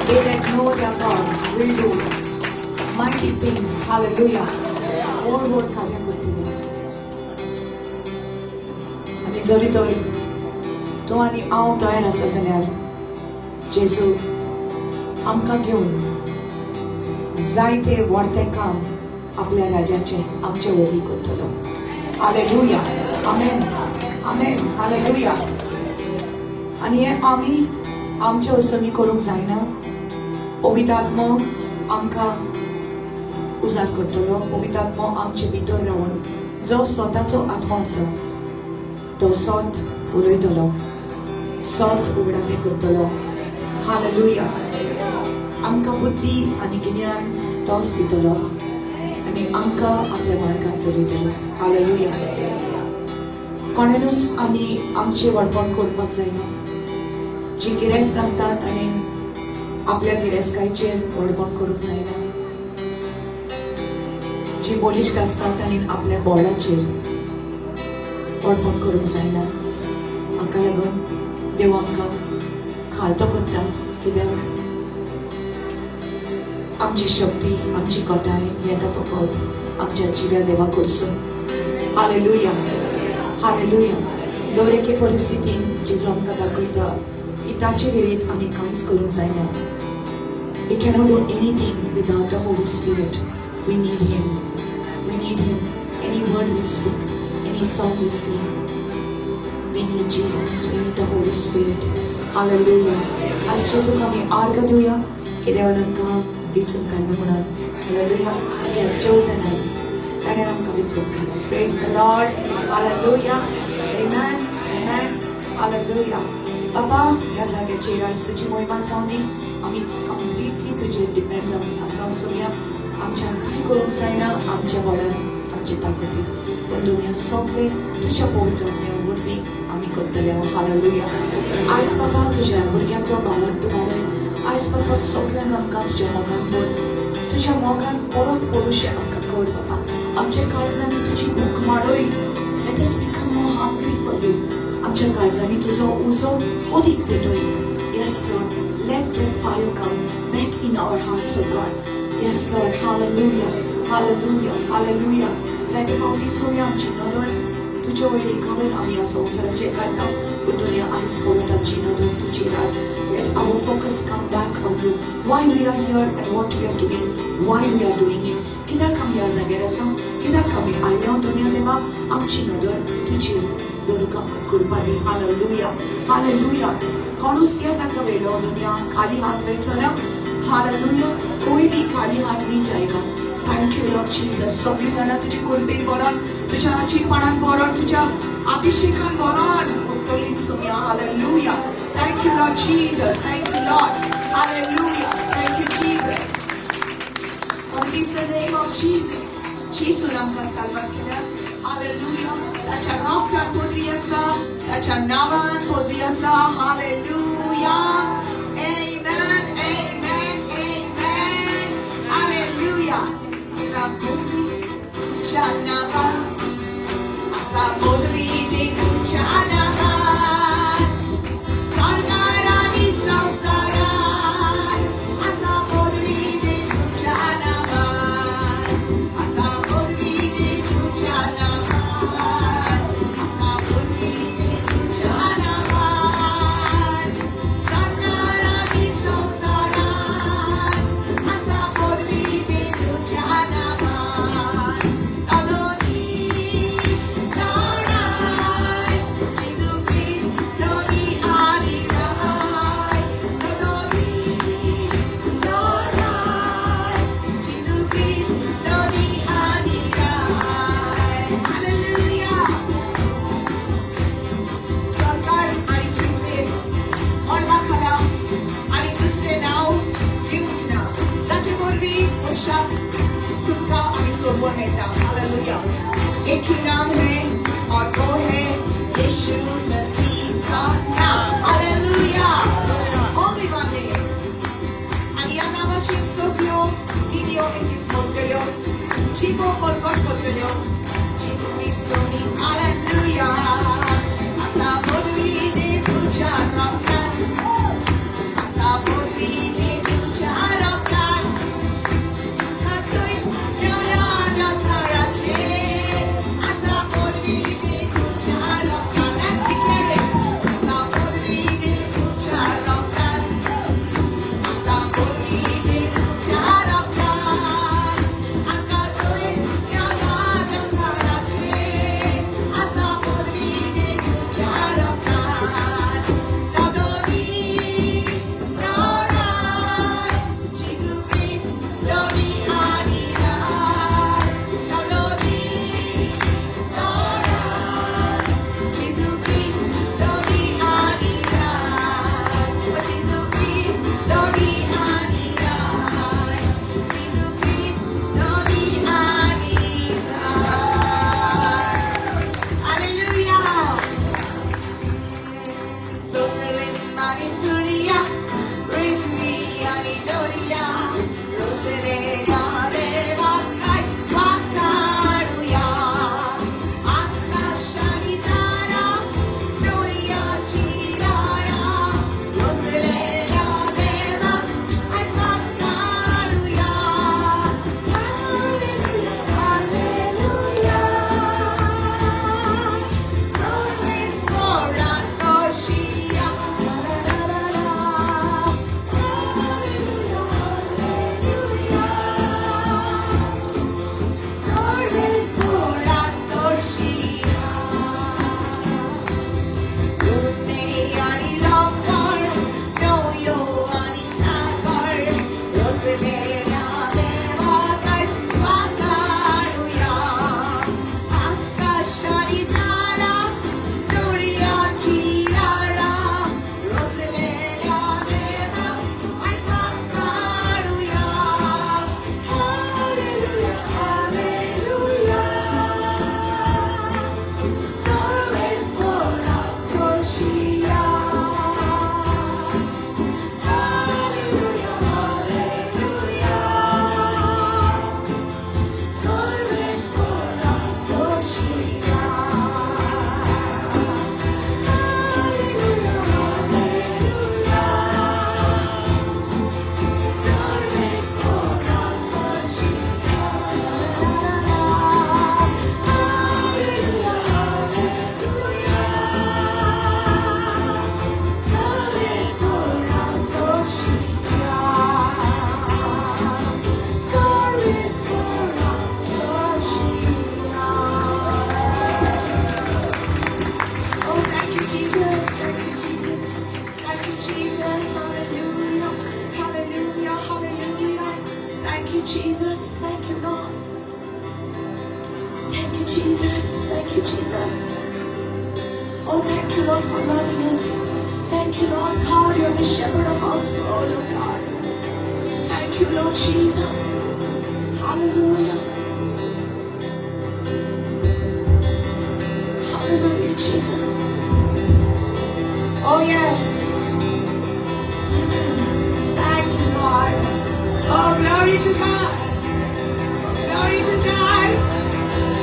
They that know their God will do mighty things. Hallelujah. व्हड व्हड कार्यां करतले. आनी जरी तर तूं आनी हांव तयार आसा जाल्यार जेजू आमकां घेवन जायते व्हडतें काम आपल्या राजाचें आमचे वरवीं करतलो. हालेलुया. आमेन, आमेन. हालेलुया. आनी हें आमी आमच्या वस्तूंनी करूंक जायना. पवित्र आत्मो आमकां उजार करतलो. पवित्र आत्मो आमचे भितर रावन जो स्वताचो आत्मो आसा तो सत उलयतलो, सत उगडापे करतलो. हालेलुया. आमकां बुद्धी आनी गिन्यान तोच दितलो आनी आमकां आपल्या मार्गान चलयतलो. हालेलुया. कोणेनूच आमी आमचें व्हडपण करपाक जायना. जी गिरेस्त आसतात आनी आपल्या गिरेस्तकायचेर व्हडपण करूंक जायना. जी बलिश्ट आसतात आनी आपल्या बोळाचेर व्हडपण करूंक जायना. हाका लागून देव आमकां खालतो करता, कित्याक आमची शक्ती, आमची कोटाय येता फकत आमच्या जिव्या देवा कडसून. Hallelujah, hallelujah. दर एके परिस्थितीन जेजू आमकां दाखयता की ताचे विरीत आमी कांयच करूंक जायना. We cannot do anything without the Holy Spirit. We need Him. We need Him. Any word we speak, any song we sing, we need Jesus. We need the Holy Spirit. Hallelujah. आज जेजूक आमी आर्गां दिवया की देवान आमकां विचून काडला म्हणून. Hallelujah. He has chosen us. ताणें आमकां विचून काडला. Praise the Lord. Hallelujah. Amen. Amen. Hallelujah. बाबा, ह्या जाग्याचेर आयज तुजी मोहिमा जावं दी. आमी कंप्लिटली तुजेर डिपेंड जावन आसा सोम्या. आमच्यान कांय करूंक जायना आमच्या बळान, आमचे ताकदीन, पूण दुनिया सगळें तुज्या पवित्र आत्म्या वरवीं आमी करतले. हालेलुया. आयज बाबा तुज्या भुरग्यांचो भावार्थ वाडय. आयज बाबा सगळ्यांक आमकां तुज्या मोगान पड, तुज्या मोगान परत पडूशें आमकां कर बाबा. आमच्या काळजांनी तुजी भूक वाडय. Let us become more hungry for you. आमच्या काळजांनी तुजो उजो अदीक पेटय. Yes, Lord, let that fire come back in our hearts, oh God. Yes, Lord, hallelujah, hallelujah, hallelujah. जायते फावटी सोम्या आमची नदर तुजे वयली काडून आमी ह्या संवसाराचेर घालता, पूण दुनिया आयज परत आमची नदर तुजेर हाड. Let our focus come back on you. Why we are here and what we are doing, why we are doing it. कित्याक आमी ह्या जाग्यार आसा, कित्याक आमी आयल्या दुनिया देवा, आमची नदर तुजेर दवरूंक आमकां कृपा दी. Hallelujah, hallelujah. कोणूच ह्या जाग्या वयलो दुनिया खाली हात वयचो ना. हालेलुया. कोई भी खाली हात नहीं जाएगा. Thank you, Lord Jesus. सगळीं जाणां तुजी कृपेन भरोन, तुज्या अचीपणान भरोन, तुज्या अभिषेकान भरोन उरतलीं Saumya. Hallelujah. Thank you, Lord Jesus. Thank you, Lord. Hallelujah. Thank you, Jesus. What is the name of Jesus? जेजून आमकां साल्वार केल्या. हालेलुया. ताच्या रक्तान पदवी आसा, ताच्या नांवान पदवी आसा. Hallelujah. Amen, amen, amen. Hallelujah. आसा पदवी जेजूच्या नांवान, आसा पदवी जेजूच्या नांवान, स्वर्गार आनी संवसारान आसा पदवी जेजूच्या नांवान, आसा पदवी जेजूच्या नांवान, आसा पदवी जेजूच्या नांवान, स्वर्गार आनी संवसारान आसा पदवी जेजूच्या नांवान. तो धनी जेजू क्रिस्त धनी आनी राय. धनी जेजू क्रिस्त धनी आनी राय. हालेलुया. स्वर्गार आनी पृथ्वीर मळबा खाला आनी दुसरें नांव दिवंक ना जाचे वरवीं मनशाक सुटका आनी सोडवण मेळटा. हालेलुया. एक ही नाम है और वो है यीशु मसीह का नाम. Hallelujah. Only one name. आनी ह्या नांवाशी सगळ्यो दिव्यो एकीस मोडटल्यो, जिबो बरकत करतल्यो. जेजू क्रिस्त स्वामी. हालेलुया. आसा पदवी जेजूच्या रक्तान, आसा पदवी जेजूच्या Jesus. Thank you, Lord. Thank you, Jesus. Thank you, Jesus. Oh, thank you, Lord, for loving us. Thank you, Lord God. You're the shepherd of our soul, oh God. Thank you, Lord Jesus. Hallelujah. Hallelujah, Jesus. Oh, yes. Thank you, Lord. Oh, glory to God. Glory to God.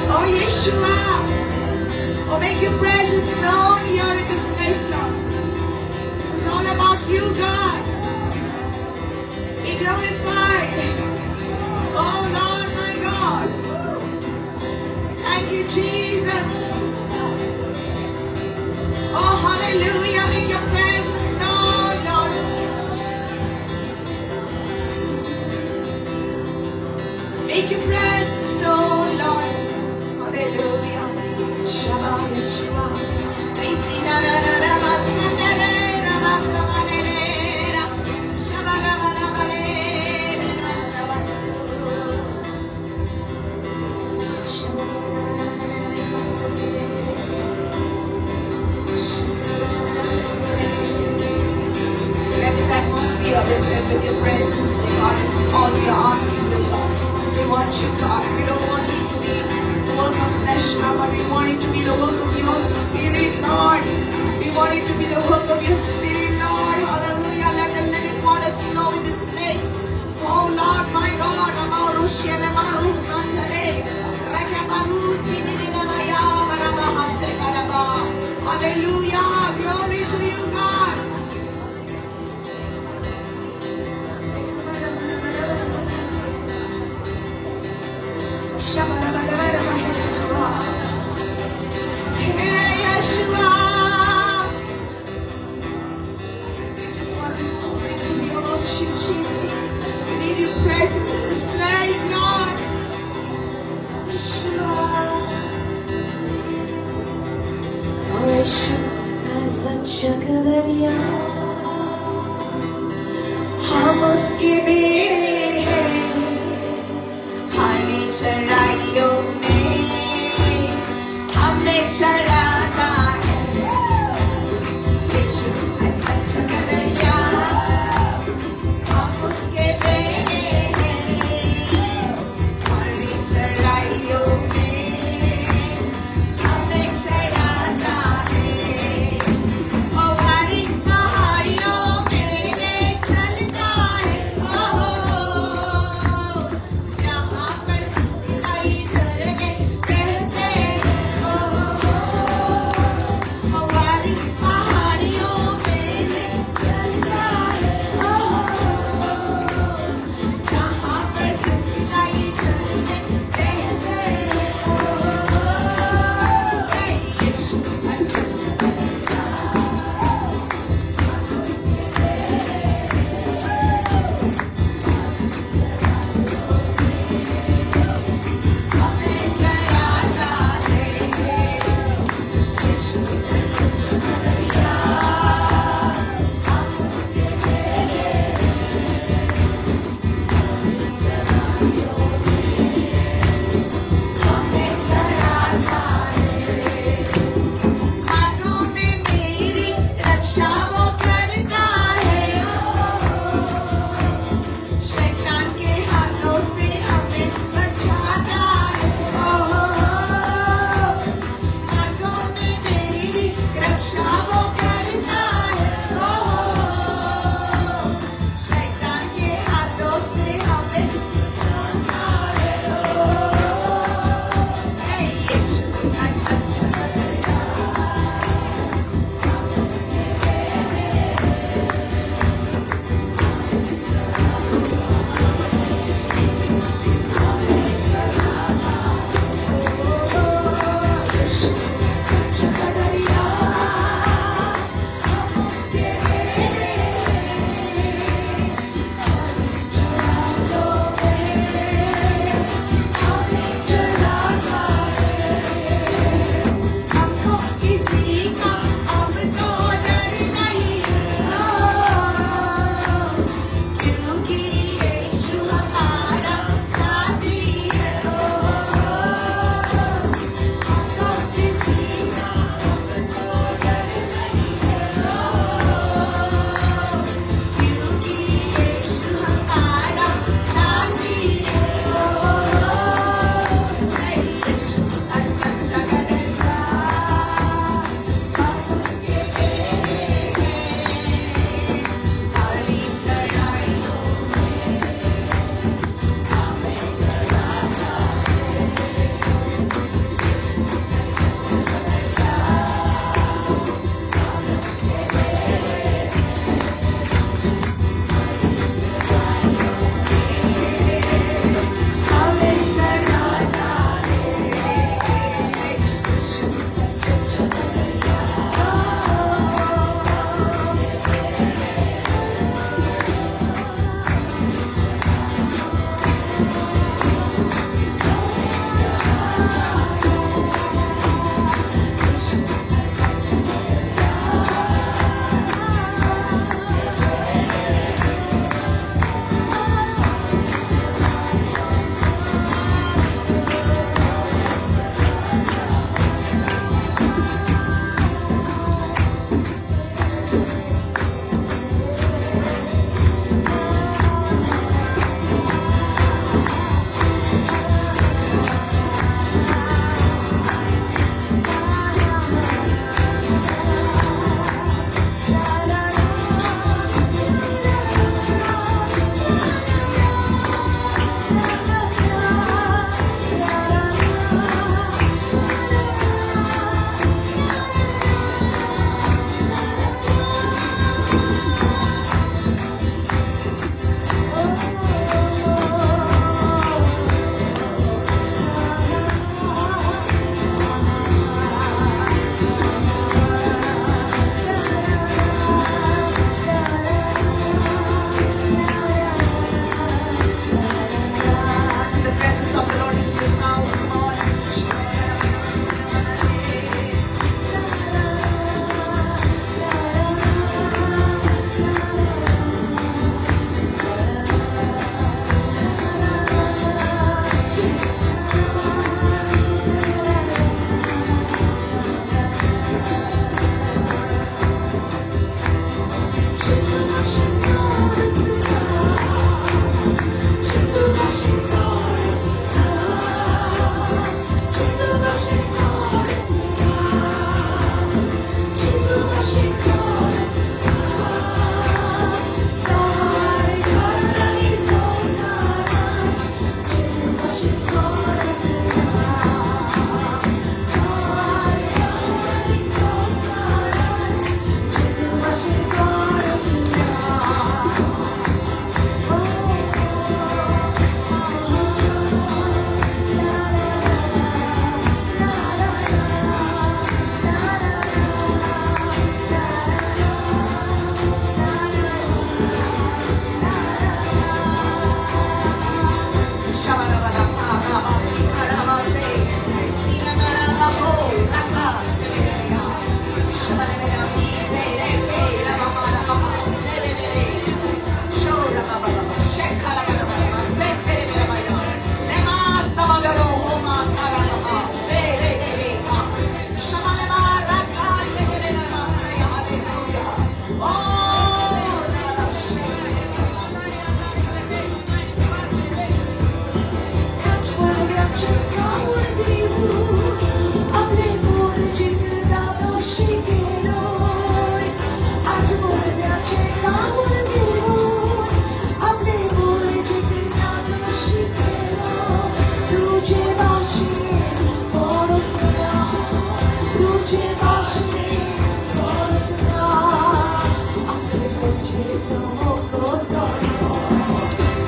Oh, Yeshua. Oh, make your presence known here in this place, Lord. This is all about you, God. Be glorified. Oh, Lord, my God. Thank you, Jesus. Oh, hallelujah. Make your presence known, Lord. Make your presence known, Lord. Hallelujah. Shama Yeshua. Let this atmosphere be filled with your presence, oh God. This is all we are asking you, Lord. We want you, God. We don't want it to be the work of flesh, Lord, but we want it to be the work of your Spirit, Lord. We want it to be the work of your Spirit, Lord. Hallelujah. Let the living waters flow in this place. Oh, Lord, my God. Hallelujah. Glory to you, God. Hey, Yeshua. We just want this moment to be about you, Jesus. We need your presence in this place, Lord. Yeshua. Oh, Yeshua का सच्चा दरिया, हम उसके बेड़े हैं, हरी चराइयों में हमें चराता है। यीशु का सच्चा दरिया, हम उसके बेड़े हैं, हरी चराइयों में हमें चराता है। ओ हरी पहाड़ियों में ले चलता है, खावण दिवन आपले मोरजेक दादोशी केलोय. आज मोरव्याचें खावण दिवन आपले मोरजेक दादोशी केलो. तुजे भाशेन कोणूच ना, तुजे भाशेन कोणूच ना. आपले मोरजेचो कोतरो,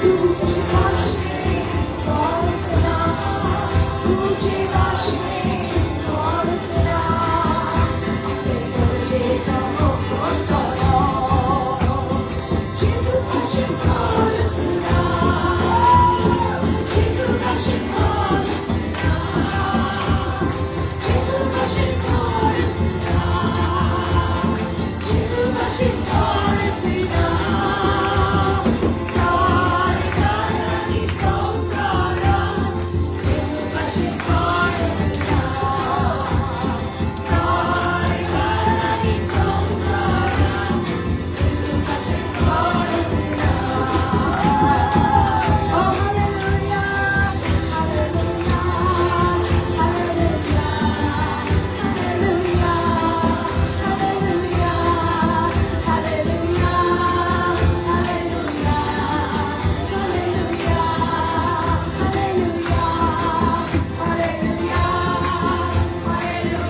तुजे भाशेन कोणूच ना, तुजे भाशेन कोणूच ना. आपले मोरजेचो कोतरो, जेजू भाशेन कोणूच ना, जेजू भाशेन कोणूच ना, जेजू भाशेन कोणूच ना, जेजू भाशेन कोणूच ना. स्वर्गात आनी संवसारांत जेजू भाशेन कोणूच ना, स्वर्गात आनी संवसारांत जेजू भाशेन कोणूच ना. Oh, hallelujah, hallelujah, hallelujah, hallelujah, hallelujah, hallelujah, hallelujah, hallelujah, hallelujah, hallelujah, hallelujah, hallelujah,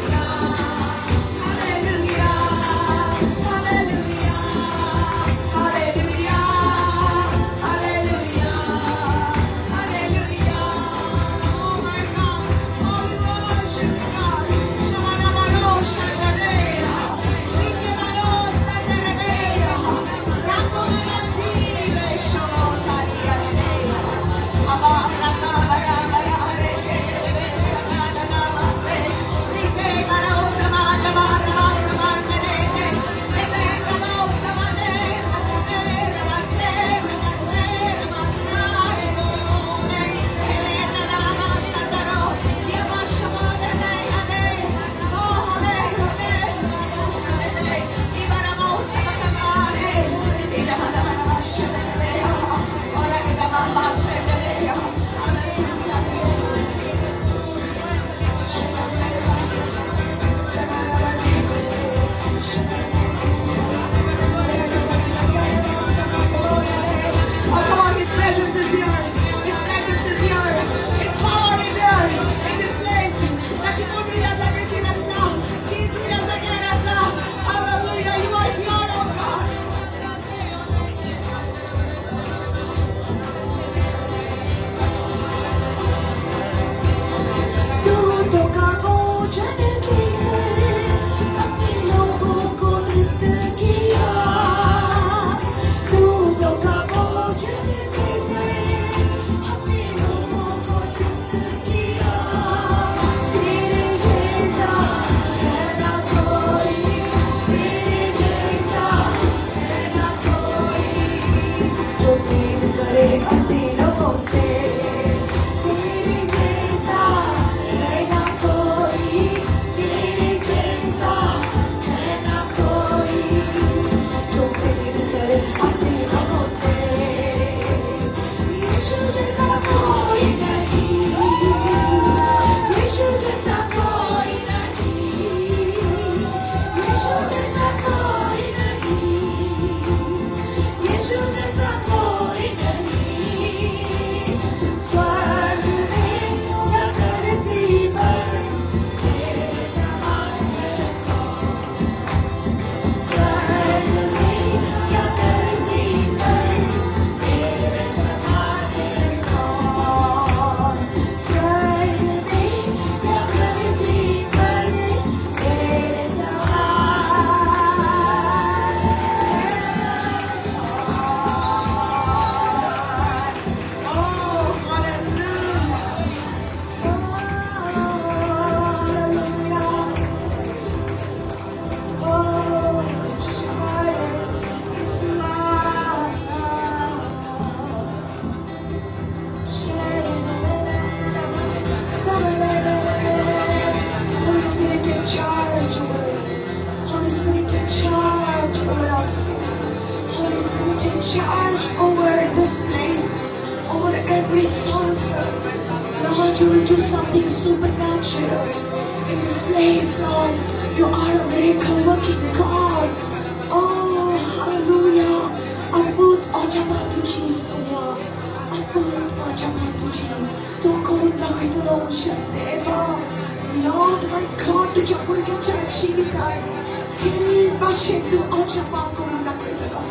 hallelujah, hallelujah, hallelujah, hallelujah. Oh my God, oh, we worship you, God. Shamanamaro Shandareya, Rikemaro Sandareya, Rakomanatire Shamotarianeya, Abba Reke Samanamase, Rize Maro Samanamara Samanere, Rebecca Mo Samane, Ramase, Ramase, Ramasare, Dorole, Erena Rama Sandaro, Yabashamane, Ole, Ole, Ramosane, Ibaramo Samanamare, Iramanamara Shanamea, Ora Vidamaha Sendeya, Hallelujah. Oh, come on, His presence is here. His presence is here. His power is here in this place. Hallelujah, you are here, oh God. दूतों का भोजन देकर अपने लोगों को तृप्त किया. दूतों का भोजन देकर अपने लोगों को तृप्त किया. तेरे जैसा है ना कोई, तेरे जैसा है ना कोई, जो प्रेम करे अपने लोगों से. तेरे जैसा है ना कोई, तेरे जैसा है ना कोई, जो प्रेम करे अपने लोगों से. यीशु जैसा कोई नहीं, यीशु जैसा कोई नहीं, यीशु जैसा कोई नहीं, यीशु जैसा कोई नहीं. स्वर्ग में या धरती पर तेरे समान है कौन? स्वर्ग में या धरती पर तेरे समान है कौन? Lord, you will do something supernatural in this place, Lord. You are a miracle working God. Oh, hallelujah. अद्भुत अजापा तुजी सोम्या, अद्भुत अजापा तुजी तूं करून दाखयतलो देवा. Lord, my God, तुज्या भुरग्यांच्या जिवितांत खेरीत भाशेन तूं अजापा करून दाखयतलो.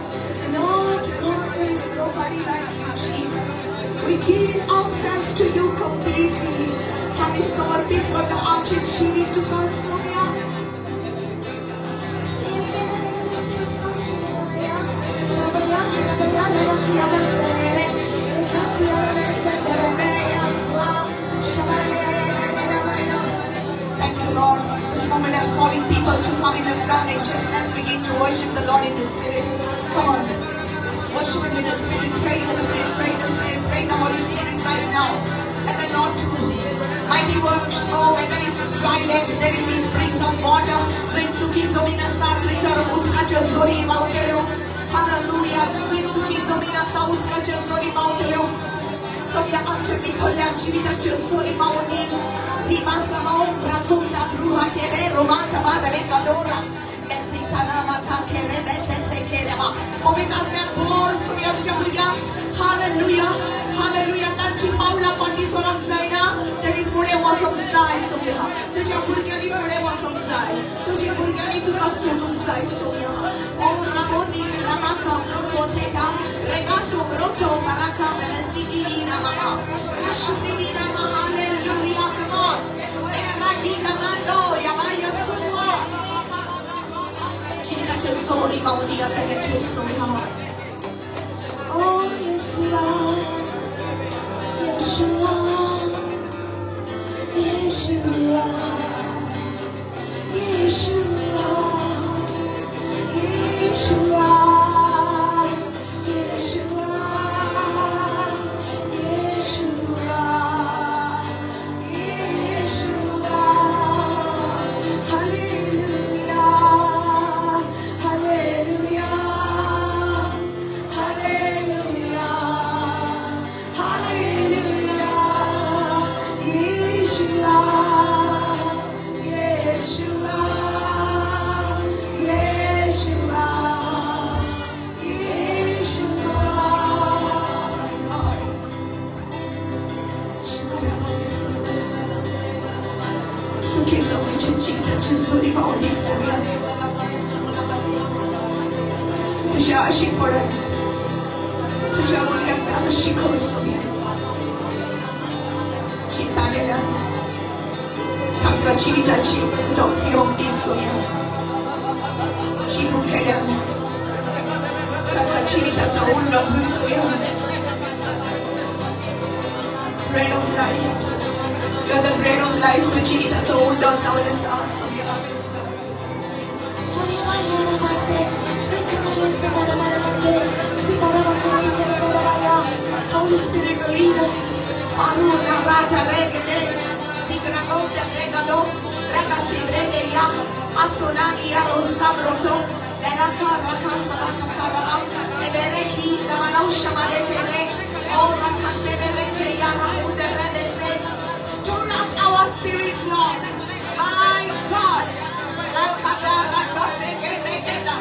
Lord God, there is nobody like you, Jesus. We give ourselves to you completely. आमी समर्पित करता आमचें जिवीत तुका Saumya. Thank you, Lord. This moment I'm calling people to come in the front and just let's begin to worship the Lord in the Spirit. Come on. Worship Him in the Spirit. Pray in the Spirit. Pray in the Spirit. Pray in the Holy Spirit right now. Let the Lord do mighty works. Oh, when there is dry lands, there will be springs of water. So सुकी जमीन आसा थंयसर उदकाच्यो झरी व्हांवतल्यो. Hallelujah. थंय सुकी जमीन आसा उदकाच्यो झरी व्हांवतल्यो. सगळ्या आमच्या भितरल्या जिविताच्यो झरी व्हांवनी. Rimasamo brakuta bruhatebe romata badare kadora. पवित्र आत्म्यान भर सोम्या तुज्या भुरग्यांक. Hallelujah, hallelujah. तांची पावलां फाटीं सरोंक जायना, तेणी फुडें वचोंक जाय सोम्या. तुज्या भुरग्यांनी फुडें वचोंक जाय, तुज्या भुरग्यांनी तुका सोदूंक जाय सोम्या. ओ रामोनी रामाका ब्रोकोटेका रेगासो ब्रोटो बाराका बेलेसिनी नमः राशुनी नमः. Hallelujah. Come on. Eragina mando yamaya suwa. जिविताच्यो झरी व्हांवूं दी सगळ्यांच्यो Saumya. Oh, Yeshua, Yeshua, Yeshua, Yeshua, Yeshua, Yeshua, Yeshua, Yeshua. Hallelujah, Hallelujah, Hallelujah, Hallelujah. Yeshua, Yeshua, Yeshua, Yeshua. My God. सुखी जमयच्या जिविताच्यो झरी व्हांवनी सोम्या. तुज्या आशीक पडत तुज्या भुरग्यांक आतां शिकव सोम्या. चिंतालेल्या तांकां जिविताची उदक पिवंक दी सोम्या. जी मुखेल्यान तांकां जिविताचो उल्लो Saumya. Bread of life, you're the bread of life. तूं जिविताचो उल्लो जावन आसा Saumya. Holy Spirit will lead us. Aruna rata regede, sigragonda regado, rakasibrede ya, asolani ya rosamroto, beraka raka sabaka karaba, ebereki namarau shamadekere, o rakasebereke ya rakunderebese. Stir up our spirit, Lord. My God. Rakada rakasegeregeda.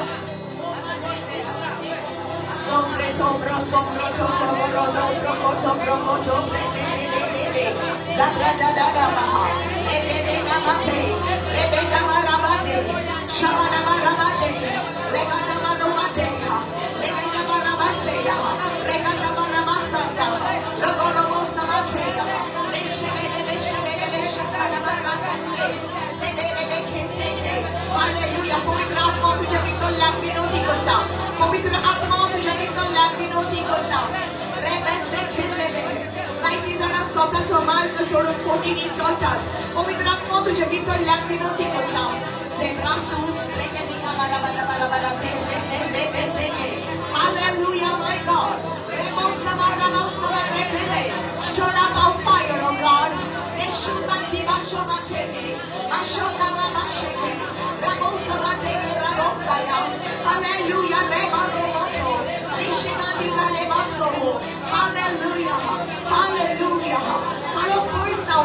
Sombreto bro sombroto broborodo brokoto brokoto bredededede zabradadada maha rebebe mate rebeka marabate shamana marabate lekata marubate lekata marabaseya rekata marabasata logorobo samate leshebele leshebele leshakala marabase sebele kesende. Hallelujah. पवित्र आत्मा तुझ्या भितरल्यान विनोदी करता. पवित्र आत्मा तुझ्या भितरल्यान विनोदी करता. रेबेसे खेरेबे. जायतीं जाणां स्वताचो मार्ग सोडून फोटींनी चलतात. पवित्र आत्मा तुझ्या भितरल्यान विनोदी करता. सेब्रातू रेकेनिका बाला बाला बाला बाला बे बे बे बे बे बे. Hallelujah, my God. Remosama ramosama rekere. Stir up our fire, oh God. Neshumati bashomateke. Mashota ramasheke. Ramosamateke ramosaya. Hallelujah. Rema romoto. Rishimati ranebaso. Hallelujah. Hallelujah. काळोख पयस जावं.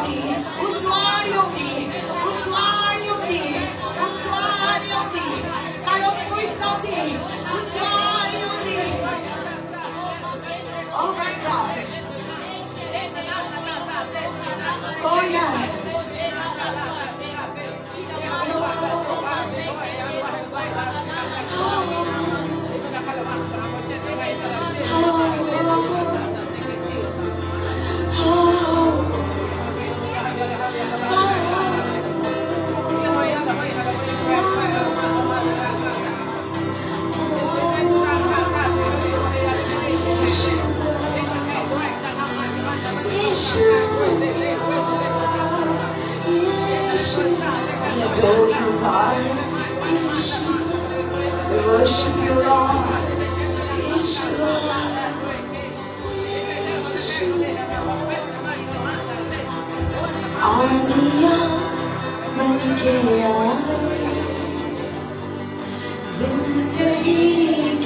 आंधियाँ बन के आए जिंदगी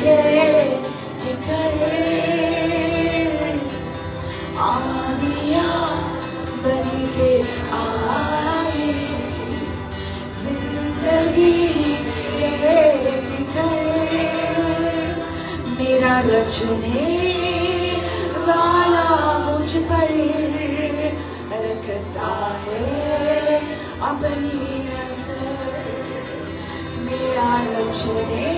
के फिक्र, आंधियाँ बन के आए जिंदगी के फिक्र, मेरा रचने वाला मुझ पर रखता है अपनी नजर, मेरा रचने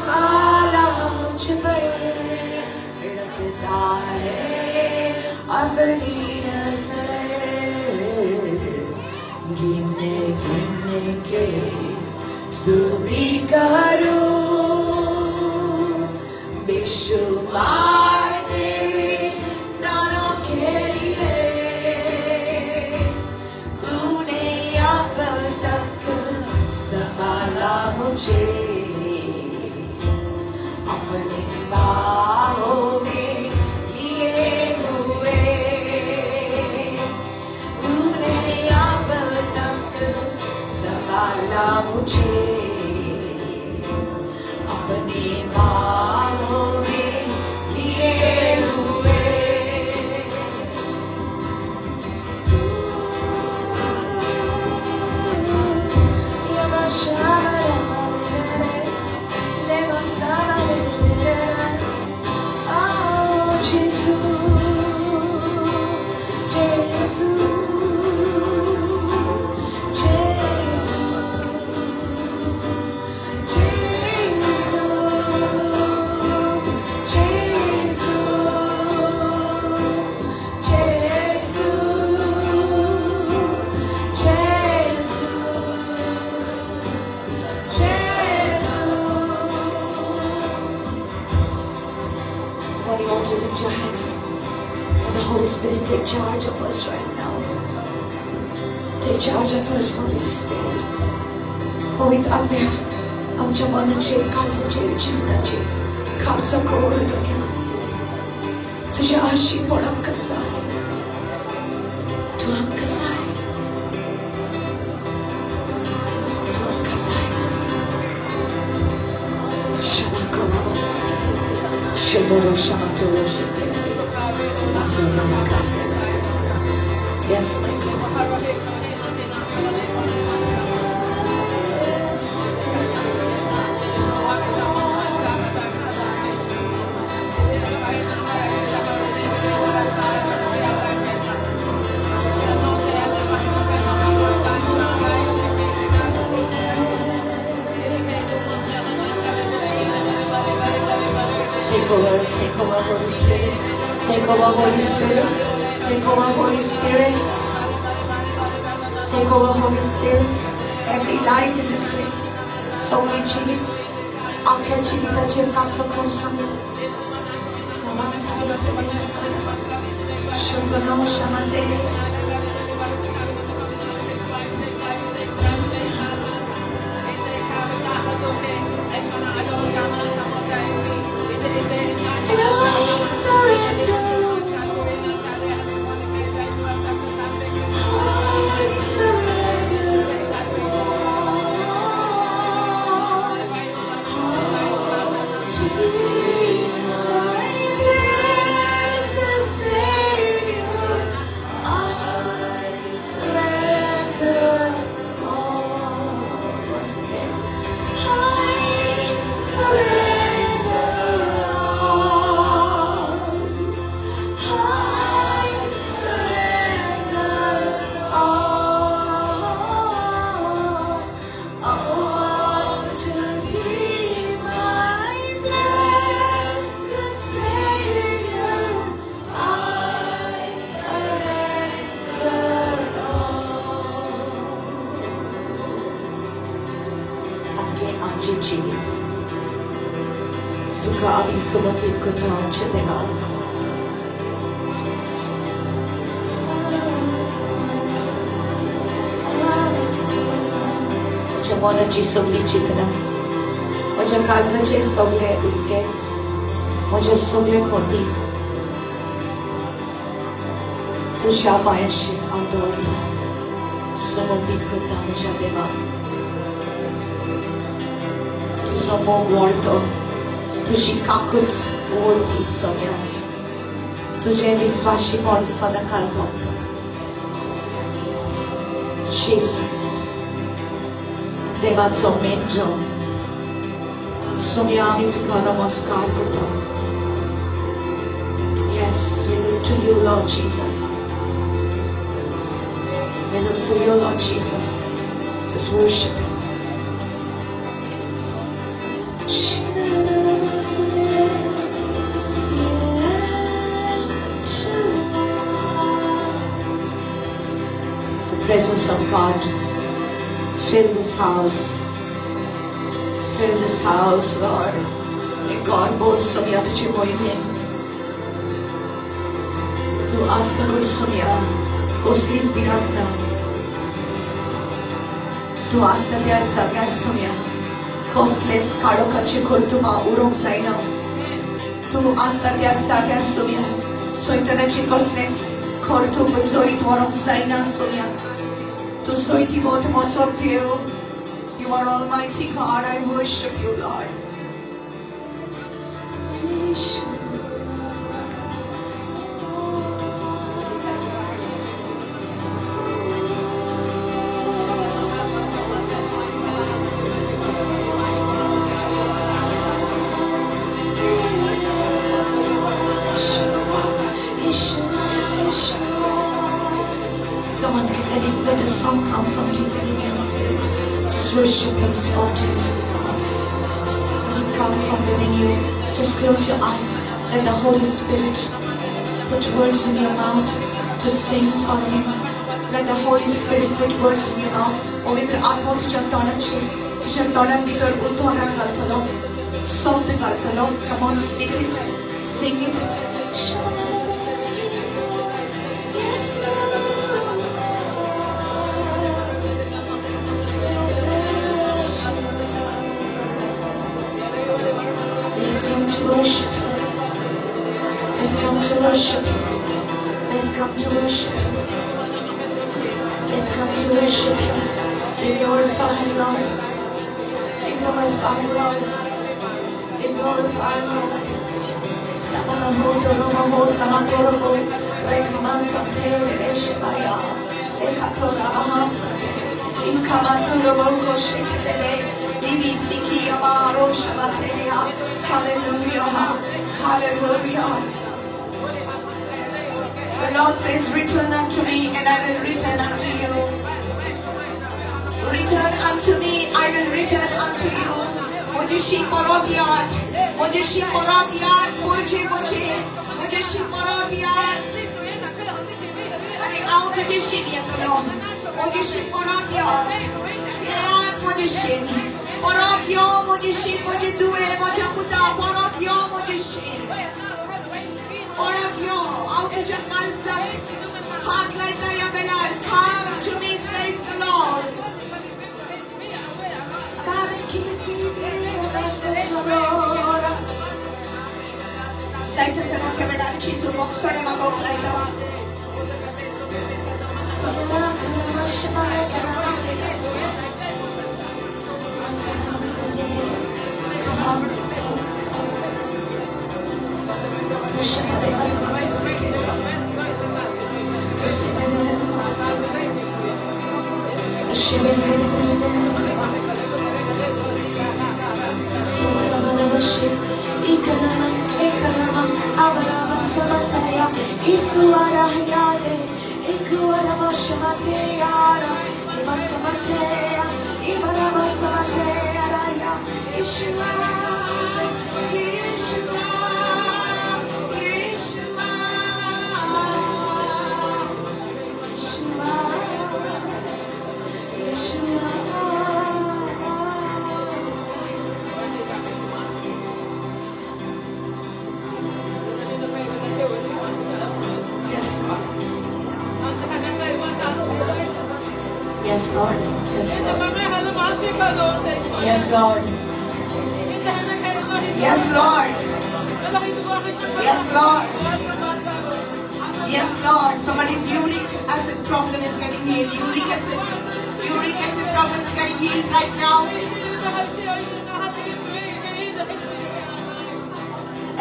वाला मुझ पर रखता है अपनी नजर। गिने गिने के स्तुति करो, बेशुमार तेरे दानों के लिए, तूने अब तक संभाला मुझे, अपने बाहों में लिए हुए, तूने अब तक संभाला मुझे, अपने बाहों में लिए हुए। Oh, Jesus, Jesus, Jesus, Jesus, Jesus, Jesus, Jesus, Jesus. I want you all to lift your hands. Let the Holy Spirit take charge of us right now. Take charge of us, Holy Spirit. पवित्र आत्म्या, आमच्या मनाचेर, काळजाचेर, जिविताचेर खावसो कर दुनिया. तुझ्या आशीपण आमकां जाय, तूं आमकां जाय, तूं आमकां जाय. क्षमा करा. Shodoro shamatoro shete. Masonana kasena. Yes, my God. Take over, Holy Spirit. Take over, Holy Spirit. Take over, Holy Spirit. Take over, Holy Spirit. Every life in this place. सगळी जिवीत, आख्या जिविताचेर कामसो कर. Samantha. Shotono shamate. And I surrender. I surrender all to thee, my blessed Savior. I surrender all. Once again, I surrender all. I surrender all, all to thee, my blessed Savior. I surrender all. आगे आमचें जिवीत तुका आमी समर्पीत करता आमच्या देवा. म्हज्या मनाची सगळी चिंतना, म्हज्या काळजाचे सगळे हुस्के, म्हजे सगळे खोती तुज्या पांयाशी हांव दवरता, समर्पीत करता म्हज्या देवा. तुजो मोग व्हडतो, तुजी काकूत व्हडती सोम्या, तुजें विस्वाशीपण सदांकाल सोंपता. जेजू देवाचो मेंढरो सोम्या, आमी तुका नमस्कार करता. Yes, we look to you, Lord Jesus. We look to you, Lord Jesus. Just worship Him. The presence of God fill this house. Fill this house, Lord. May God बोल सोम्या तुझे मोहिमेन. तूं आसतलो सोम्या, कसलीच भिरांत ना. तूं आसता त्या जाग्यार सोम्या कसलेच काळोखाचे कर्तुबां उरोंक जायना. तूं आसता त्या जाग्यार सोम्या सैतानाचे कसलेच कर्तुब जैत व्हरूंक जायना सोम्या. तूं जैतिवंत म्हजो देव. You are Almighty God. I worship you, Lord. Come on, let the song come from deep within your spirit. Just worship Him spontaneously. Come on. Let it come from within you. Just close your eyes. Let the Holy Spirit put words in your mouth to sing for Him. Let the Holy Spirit put words in your mouth. पवित्र आत्मा तुझ्या तोंडाचेर, तुझ्या तोंडान भितर उतरां घालतलो, शब्द घालतलो. Come on, speak it, sing it. We've come to worship you. We've come to worship you. We've come to worship you. We've come to worship you. Be glorified, Lord. Be glorified, Lord. Be glorified, Lord. Samanaho toromaho samatoroho rekamasate reshmaya ekatorabahasate inkamatoroho shekelele ibisiki amaro shamateya. Hallelujah. Hallelujah. The Lord says, return unto me and I will return unto you. Return unto me, I will return unto you. म्हजेशी परत यात, म्हजेशी परत यात, मुझे मुझे म्हजेशी परत यात आनी हांव तुजेशी येतलो. म्हजेशी परत यात, यात म्हजेशी परत यो, म्हजेशी, म्हजे दुवे, म्हज्या पुता, परत यो, म्हजेशी परत यो. हांव तुज्या काळजाक हात लायता ह्या वेळार. Come to me, says the Lord. जायते जाणां ह्या वेळार जेजू मोगसणे मागोवंक लायलो. Yeshua, Yeshua, Yeshua, Yeshua, Yeshua. Yes, God. Yes, Lord. Yes, Lord. Yes, Lord. Yes, Lord. Yes, Lord. Yes, Lord. Somebody's uric acid problem is getting healed. Uric acid problem is getting healed right now.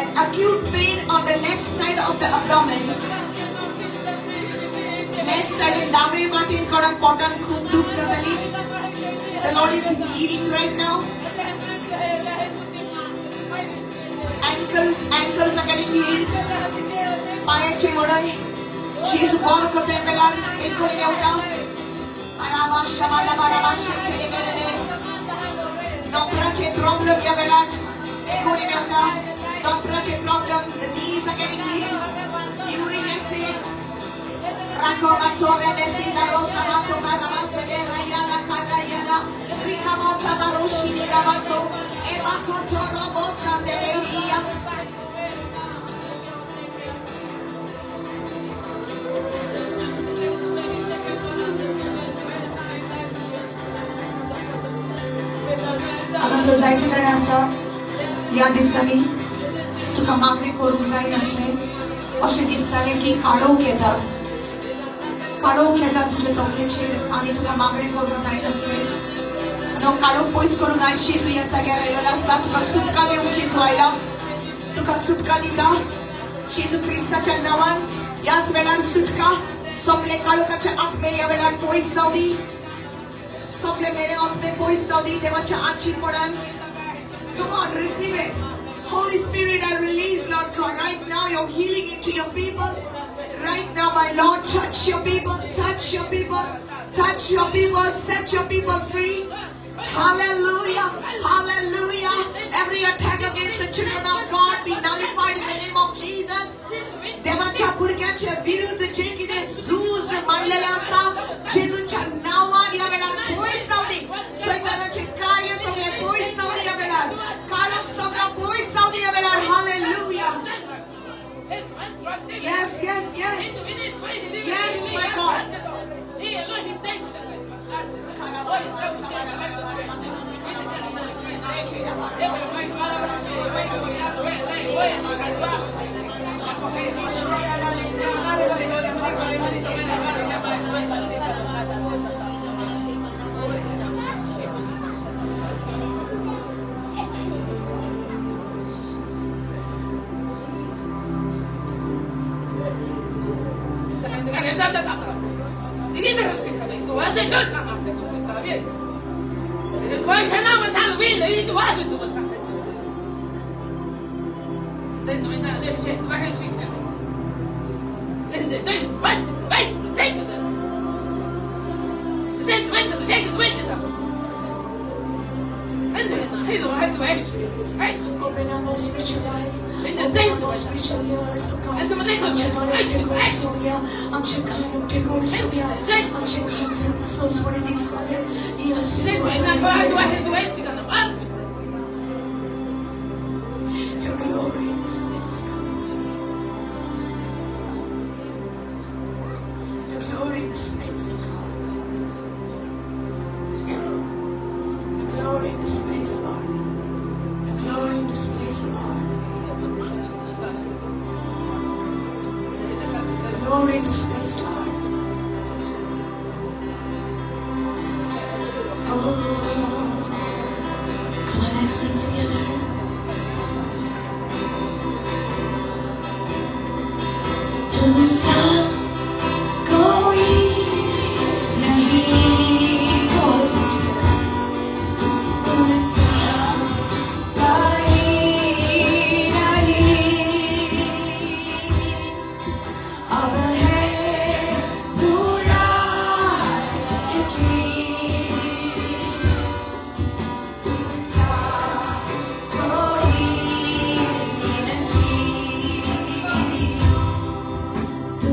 An acute pain on the left side of the abdomen. Left side in दावे वाटेन कोणाक पोटान खूब दुख जाताली. The Lord is healing right now. Ankles are getting healed. पायाचे मोडय जेजू बरो करता वेळार एक कडेन येवता. आरामा शमाला बारामा शेखेरे गेले. डॉक्टराचे प्रॉब्लेम या वेळार एक कडेन येवता. डॉक्टराचे problem, the knees are getting healed. Uric acid. Rakomatore besida rosa mato baramase rayala karayala rikamota baroshini ramato emakoto robosa derehia. हांगासर जायते जाणां आसा ह्या दिसांनी तुका मागणें करूंक जाय नासलें अशें दिसतालें की काडोवंक येता, काडोवंक येता तुज्या तकलेचेर आनी तुका मागणें करूंक जाय नासलें. आनी हांव काडोवंक पयस करूंक आयज जेजू ह्या जाग्यार आयलेलो आसा. तुका सुटका दिवंक जेजू आयला, तुका सुटका दिता जेजू क्रिस्ताच्या नांवान. ह्याच वेळार सुटका सगळे काळोखाचे आत्मे ह्या वेळार पयस जावं दी, सगळे मेळे आत्मे पयस जावं दी देवाच्या आचीरपणान. Come on, receive it. Holy Spirit, I release, Lord God, right now your healing into your people. Right now, my Lord, touch your people, touch your people, touch your people, set your people free. Hallelujah, hallelujah. Every attack against the children of God be nullified in the name of Jesus. देवाच्या भुरग्याच्या विरुद्ध जे कितें झूज मांडलेलें आसा जेजूच्या नांवान ह्या वेळार पयस जावं दी. सैतानाचें कार्य सगळें पयस जावं दी ह्या वेळार, काळोख सगळो पयस जावं दी ह्या वेळार. Hallelujah. Yes, yes, yes. Yes, my God. Open up our spiritual eyes, open up our spiritual ears, oh God. आमच्या गळ्याक टेकोर सोडया, आमच्या कानाक टेकोर सोडया, आमच्या काळजाक सोसवणे दिसोया. Your glory in this place, God. Your glory in this place, God. Your glory in this place, Lord. Your glory in this place, Lord. Your glory in this place, Lord. Oh, come on, let's sing together. तुम सा कोई नहीं, come on, let's sing together. तुम सा कोई नहीं, अब है पूरा यकीन, तुम सा कोई नहीं, तुम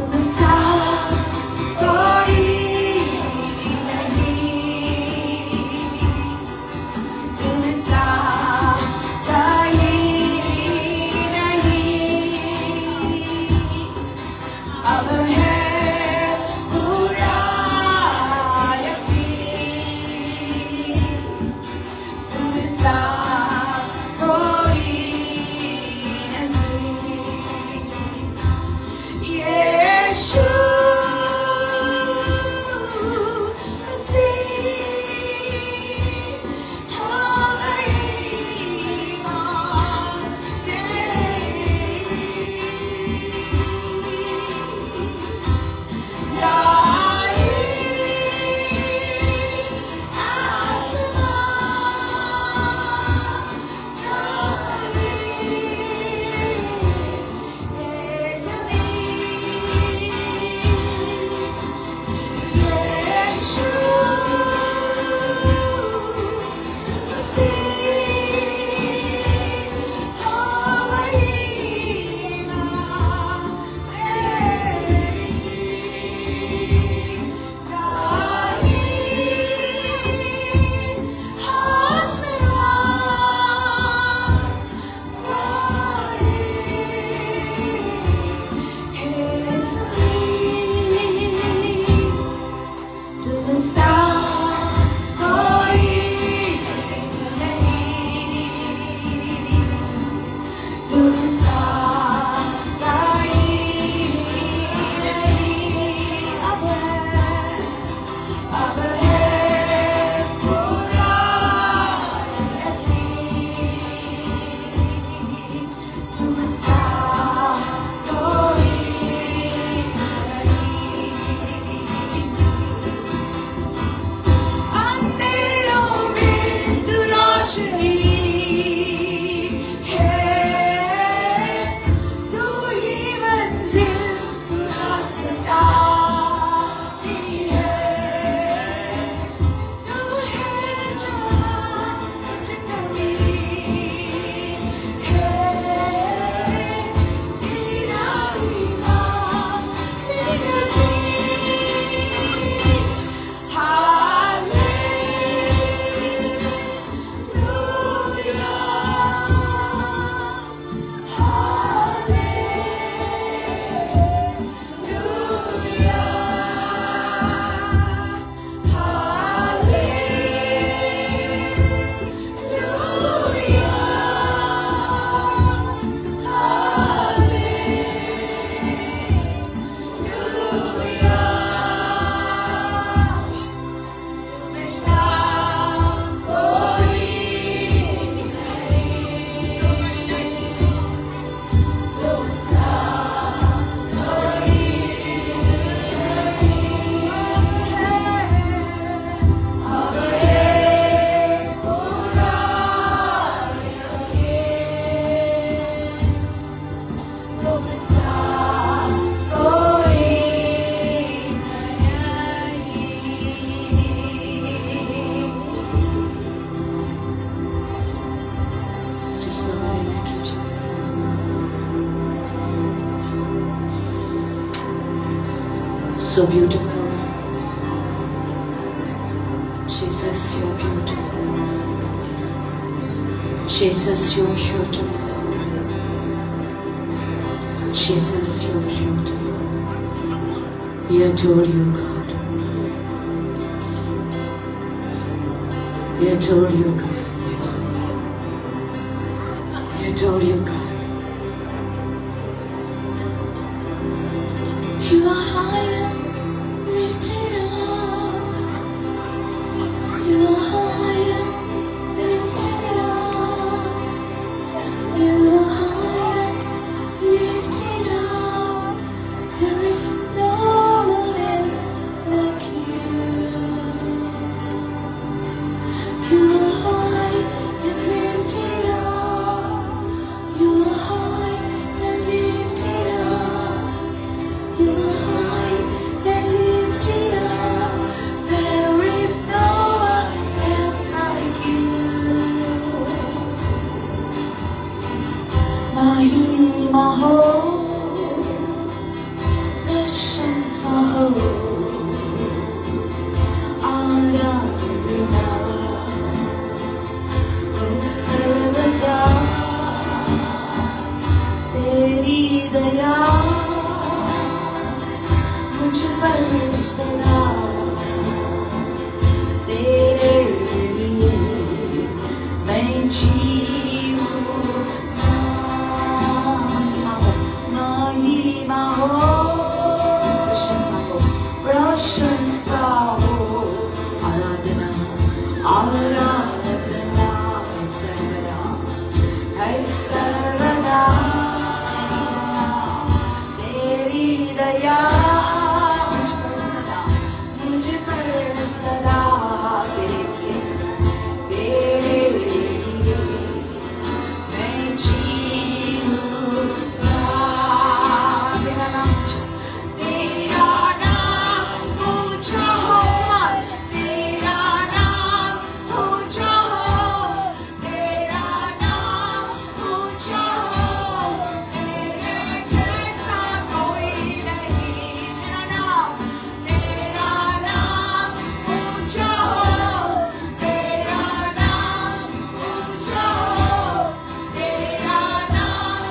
So beautiful. Jesus, you're beautiful. Jesus, you're beautiful. Jesus, you're beautiful. We adore you, God. We adore you, God. We adore you, God. You are high and lifted up. You are high and lifted up. You are high and lifted up. There is no one else like you. You are high and lifted up. You are high and lifted up. You are high and lifted up. There is no one else like you. महिमा हो, प्रशंसा हो, आराधना हो सर्वदा। तेरी दया मुझ पर सदा, तेरे लिए मैं जीऊँगा। महिमा हो, महिमा हो, प्रशंसा हो, प्रशंसा हो, आराधना, आराधना है सर्वदा, है सर्वदा। तेरी दया मुझ पर सदा, मुझ पर सदा। तेरे लिए, तेरे लिए मैं जीऊँगा। तेरा नाम ऊंचा, तेरा नाम ऊंचा हो, तेरा नाम ऊंचा हो, तेरा नाम ऊंचा हो, तेरे जैसा कोई नहीं। तेरा नाम ऊंचा हो, तेरा नाम ऊंचा हो, तेरा नाम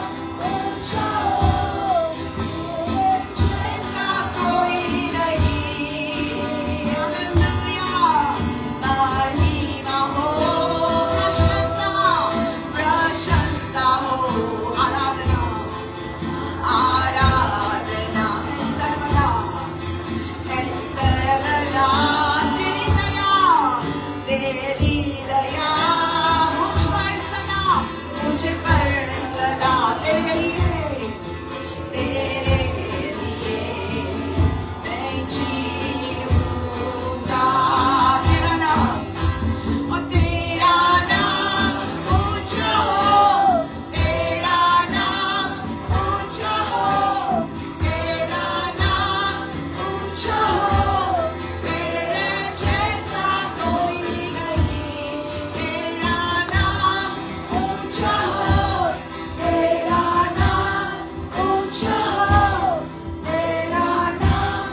ऊंचा हो, जैसा कोई नहीं। हालेलुया। महिमा हो, प्रशंसा, प्रशंसा हो, आराधना, आराधना है सर्वदा, है सर्वदा। तेरी दया, तेरी दया मुझ पर सदा, मुझ पर सदा। तेरे लिए, तेरे लिए मैं जीऊँगा। तेरा नाम, ओ तेरा नाम ऊंचा हो, तेरा नाम ऊंचा हो, तेरा नाम ऊंचा हो, तेरे जैसा कोई नहीं। तेरा नाम ऊंचा हो, तेरा नाम ऊंचा हो, तेरा नाम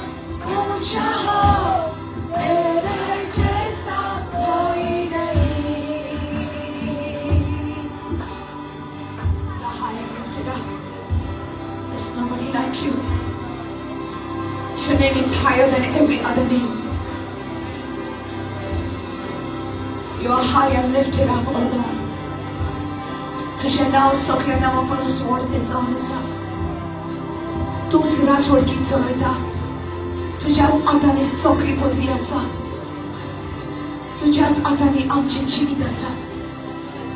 ऊंचा हो, तेरे जैसा कोई नहीं। The high and lifted up. There's nobody like you. Your name is higher than every other name. You are high and lifted up, O Lord. तुझे नाव सगळ्या नांवा परस व्हडतें जावन आसा। तूंच राजवडकीत चलयता। तुज्याच हातांनी सगळी पदवी आसा। तुज्याच हातांनी आमचें जिवीत आसा।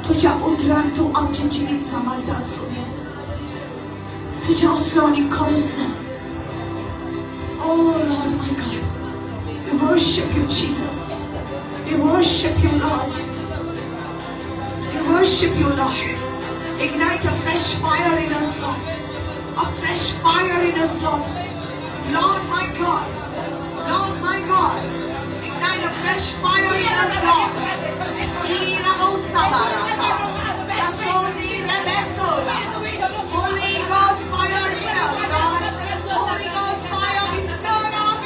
तुज्या उतरान तूं आमचें जिवीत सांबाळटा आसुया। तुज्या असलो आनी खरोच ना। Oh Lord my God, we worship you, Jesus. We worship you, Lord. We worship you, Lord. Ignite a fresh fire in us, Lord. A fresh fire in us, Lord. Lord my God. Lord my God. Ignite a fresh fire in us, Lord. Holy Ghost fire in us, Lord. Holy Ghost fire be stirred up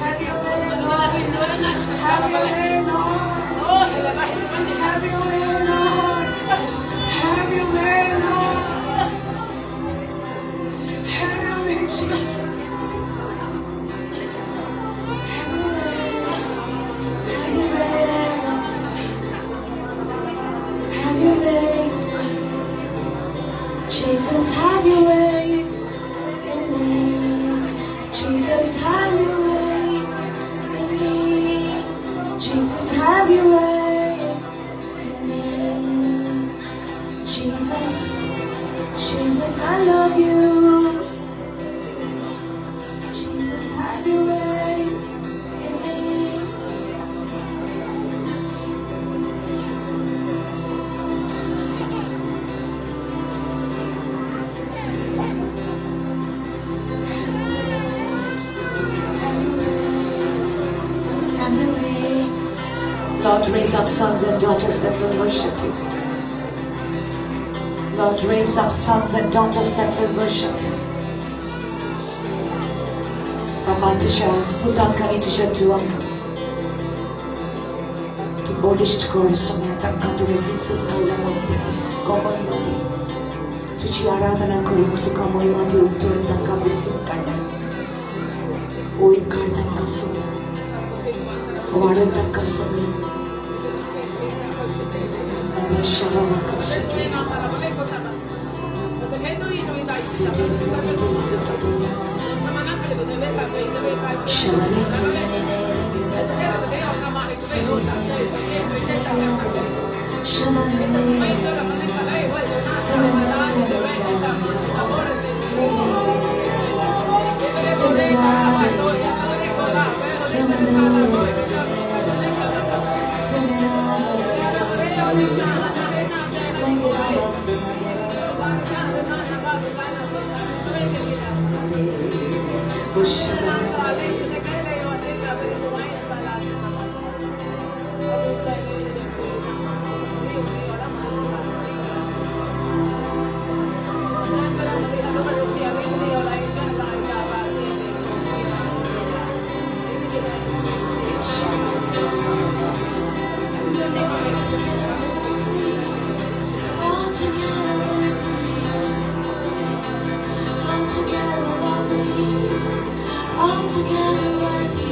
Have your way, Lord. Have your way, Lord. Have your way, Lord. Have your way, Lord. Have your way, Jesus. Have your way. Have your way, Lord. Have your way. Jesus, have your way in me. Jesus, have your way in me. Jesus, have your way in me. Jesus, Jesus, I love you. Jesus, have your way in me. Have your way. Have your way. Lord, raise up sons and daughters that will worship you. Lord, raise up sons and daughters that will worship you. बाबा, तुझ्या पुतांक आनी तुझ्या धुवांक तूं बळिश्ट कर सोम्या. तांकां तुवें विंचून काडला म्हूण गोमय दी. तुजी आराधना करूंक, तुका महिमा दिवंक तुवें तांकां विंचून काडला. वयर काड तांकां सोम्या, वाडय तांकां Saumya. Altogether lovely, altogether worthy,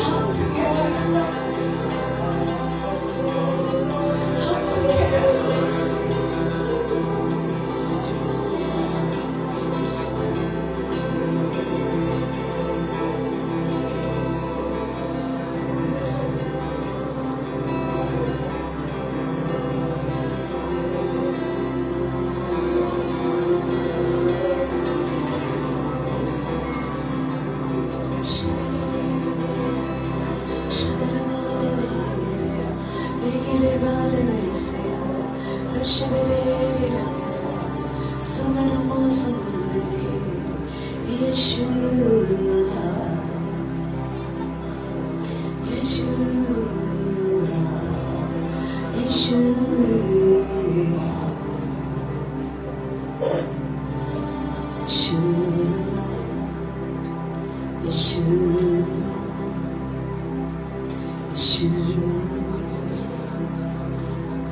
altogether lovely, altogether worthy.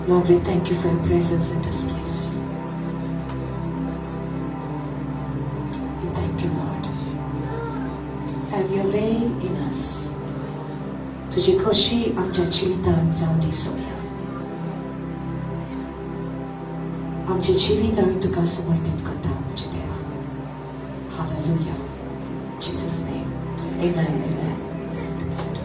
Lord, we thank you for your presence in this place. We thank you, Lord. Have your way in us. तुझी खोशी आमच्या जिवितांत जावं दी सोम्या. आमचें जिवीत आमी तुका समर्पीत करता, म्हज्या देवा. Hallelujah. In Jesus' name. Amen. Amen. Sit down.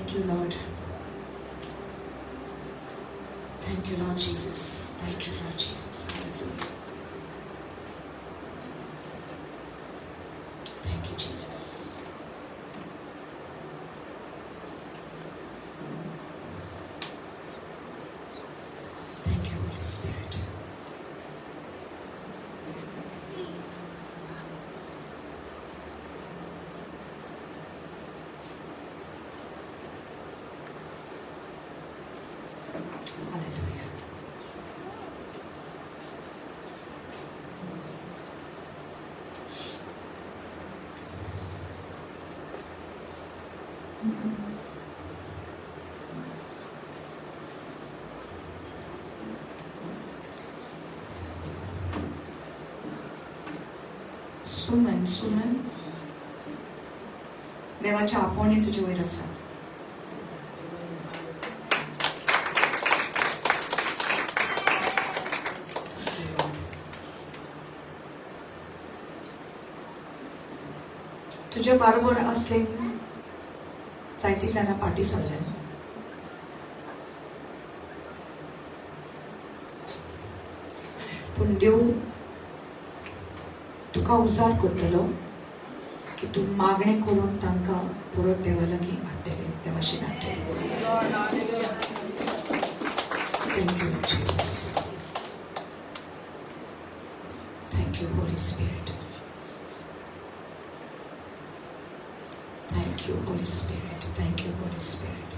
Thank you, Lord. Thank you, Lord Jesus. Thank you, Lord Jesus. Hallelujah. Thank you, Jesus. Thank you, Holy Spirit. Hallelujah. Suman, Suman, देवाच्या आपोवणें तुजे वयर आसा. तुज्या बरोबर असले जायतीं जाणां फाटीं सरल्यात. पूण देव तुका उजार करतलो की तूं मागणें करून तांकां परत देवा लागीं हाडटले, देवाशीन हाडटले. Thank you, Jesus. Thank you, Holy Spirit. Thank you, Holy Spirit. Thank you, Holy Spirit.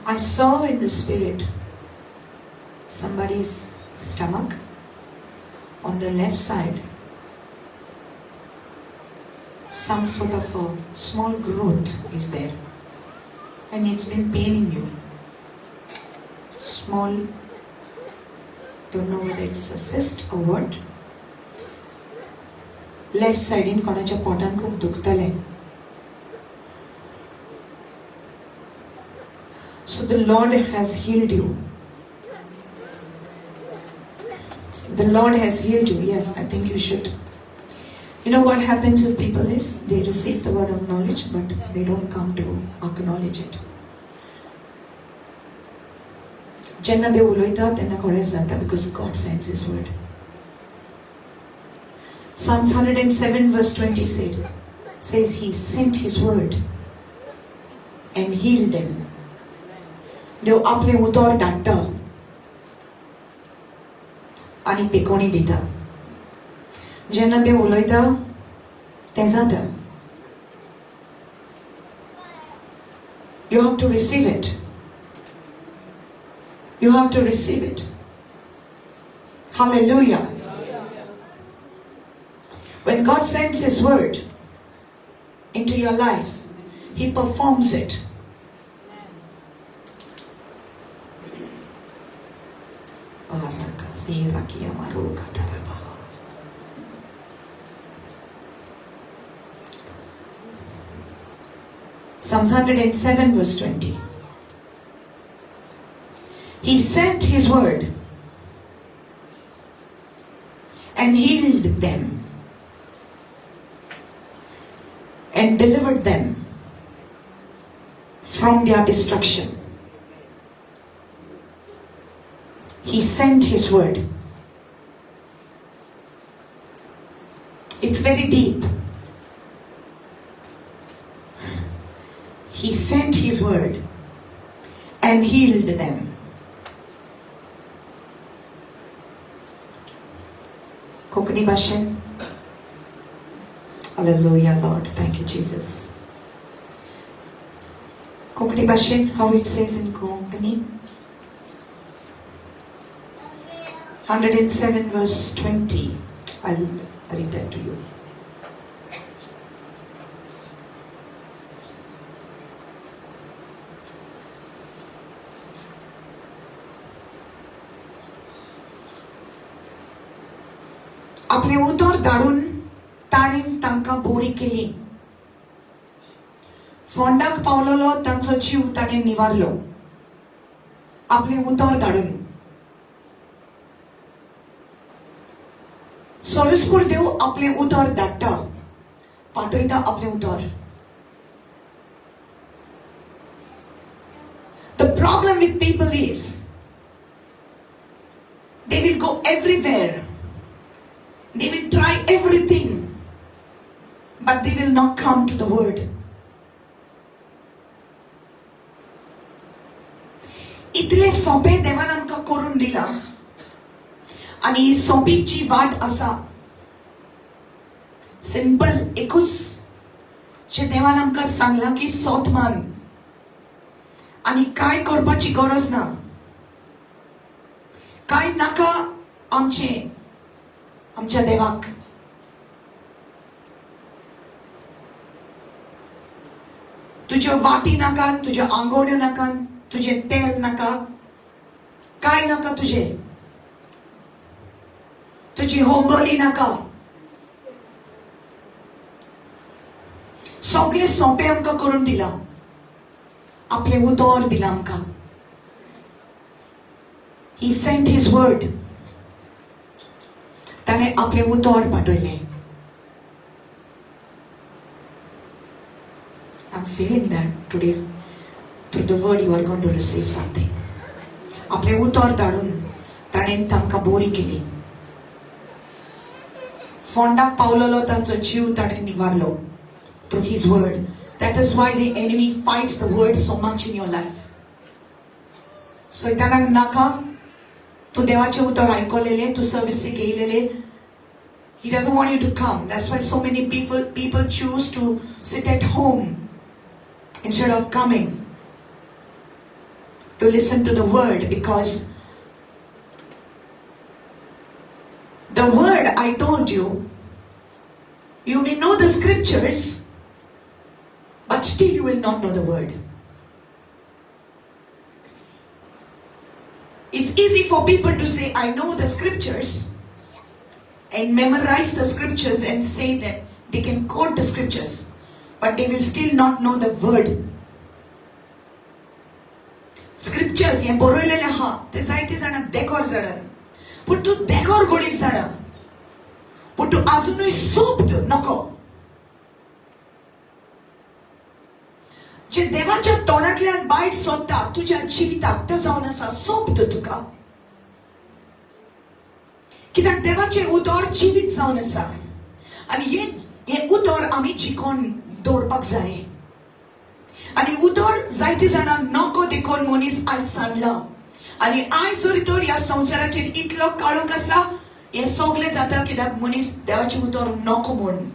I saw in the spirit somebody's stomach on the left side, some sort of a small growth is there, and it's been paining you. Small, don't know whether it's a cyst or what. Left सायडीन कोणाच्या पोटान खूब दुखतलें. So the Lord has healed you. The Lord has healed you. Yes, I think you should. You know what happens with people is they receive the word of knowledge, but they don't come to acknowledge it. जेन्ना देव उलयता तेन्ना खरेंच जाता, because God sends His word. Psalms 107 verse 20 says He sent His word and healed them. देव आपलें उतर धाडटा आनी पेकोणी दिता. जेन्ना देव उलयता तें जाता. You have to receive it. You have to receive it. Hallelujah. When God sends His word into your life, He performs it. Psalms 107 verse 20. He sent His word and healed them and delivered them from their destruction. He sent His word. It's very deep. He sent His word and healed them. Konkani Bhashen. Hallelujah, Lord. Thank you, Jesus. Konkani Bhashen, how it says in Konkani? 107 verse 20. I'll read that to you. आपले उतर धाडून ताणें तांकां बोरी केली. फोंडाक पावलेलो तांचो जीव ताणें निवारलो. आपलें उतर धाडून. सोलसपूर देव आपलें उतर धाडटा, पाठयता आपलें उतर. problem with people is they will go everywhere, they will try everything, but they will not come to the word. इतले सोंपे देवान आमकां करून दिला आनी ही सोंपीची वाट आसा. सिंपल एकूच जे देवान आमकां सांगलां की सोत मान आनी कांय करपाची गरज ना, कांय नाका आमचें आमच्या देवाक. तुज्यो वाती नाका, तुज्यो आंगोड्यो नाका, तुजें तेल नाका, कांय नाका तुजें, तुजी होंबोली नाका. सगळें सोंपें आमकां करून दिलां, आपलें उतर दिलां आमकां. He sent his word. ताणें आपलें उतर पाठयलें. I'm feeling that today through the word you are going to receive something. आपलें उतर धाडून ताणें तांकां बोरी केली. फोंडाक पावलेलो तांचो जीव ताणें निवारलो through his word. That is why the enemy fights the word so much in your life. सैतानाक नाका तूं देवाचें उतर आयकलेलें, तूं सर्विसीक येयलेलें. He doesn't want you to come. That's why so many people choose to sit at home instead of coming to listen to the word, because the word, I told you, you may know the scriptures, but still you will not know the word. It's easy for people to say, I know the scriptures, and memorize the scriptures and say that they can quote the scriptures, but they will still not know the word. Scriptures हें बरयलेलें आहा तें जायते जाणां देकोर जाणात, पूण तूं देकोर घोडयेक जाणा, पूण तूं आजुनूय सोंपत नको. जे देवाच्या तोंडांतल्यान बायट सोदता तुज्या जिविताक तो जावन आसा सोंपत तुका, कित्याक देवाचें उतर जिवीत जावन आसा आनी हें उतर आमी जिकोन दवरपाक जाय. आनी उतर जायते जाणां नको देखून मनीस आयज सांडला आनी आयज जरी तर ह्या संवसाराचेर इतलो काळोख आसा, हें सगळें जाता कित्याक मनीस देवाचें उतर नको म्हूण.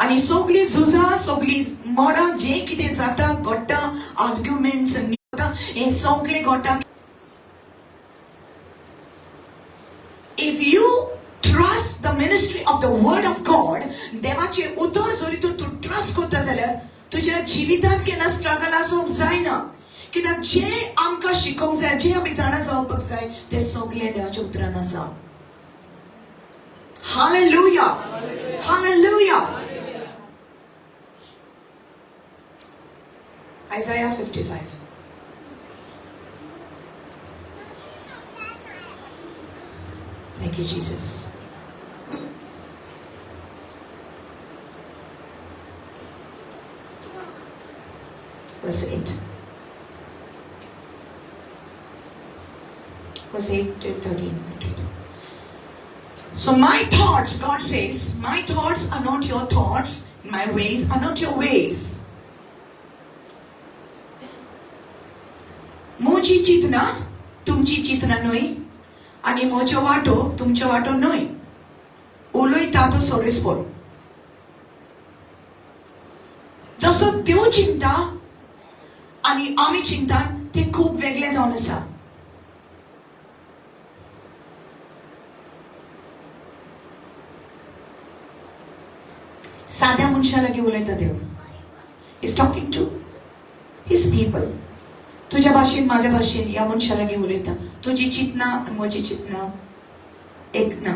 आनी सगळीं झुजां, सगळीं मोडां, जें कितें जाता घडटा, आर्ग्युमेंट्स हें सगळें घडटा. If you trust the ministry of the word of God, देवाचें उतर जरी तर तूं ट्रस्ट करता जाल्यार तुज्या जिवितांत केन्ना स्ट्रगल आसूंक जायना, कित्याक जें आमकां शिकोवंक जाय, जें आमी जाणा जावपाक जाय तें सगळें देवाच्या उतरान आसा. Hallelujah, hallelujah. Isaiah 55. Thank you, Jesus. Verse 8. Verse 8 to 13. So my thoughts, God says, my thoughts are not your thoughts, my ways are not your ways. म्हजी चिंतना तुमची चिंतना न्हय आनी म्हज्यो वाटो तुमच्यो वाटो न्हय. उलयता तो सोरेसपण. जसो देव चिंता आनी आमी चिंता ते खूब वेगळे जावन आसा. साद्या मनशा लागीं उलयता देव. Is talking to his people. तुज्या भाशेन म्हाज्या भाशेन ह्या मनशा लागीं उलयता. तुजी चिंतना आनी म्हजी चिंतना एक ना.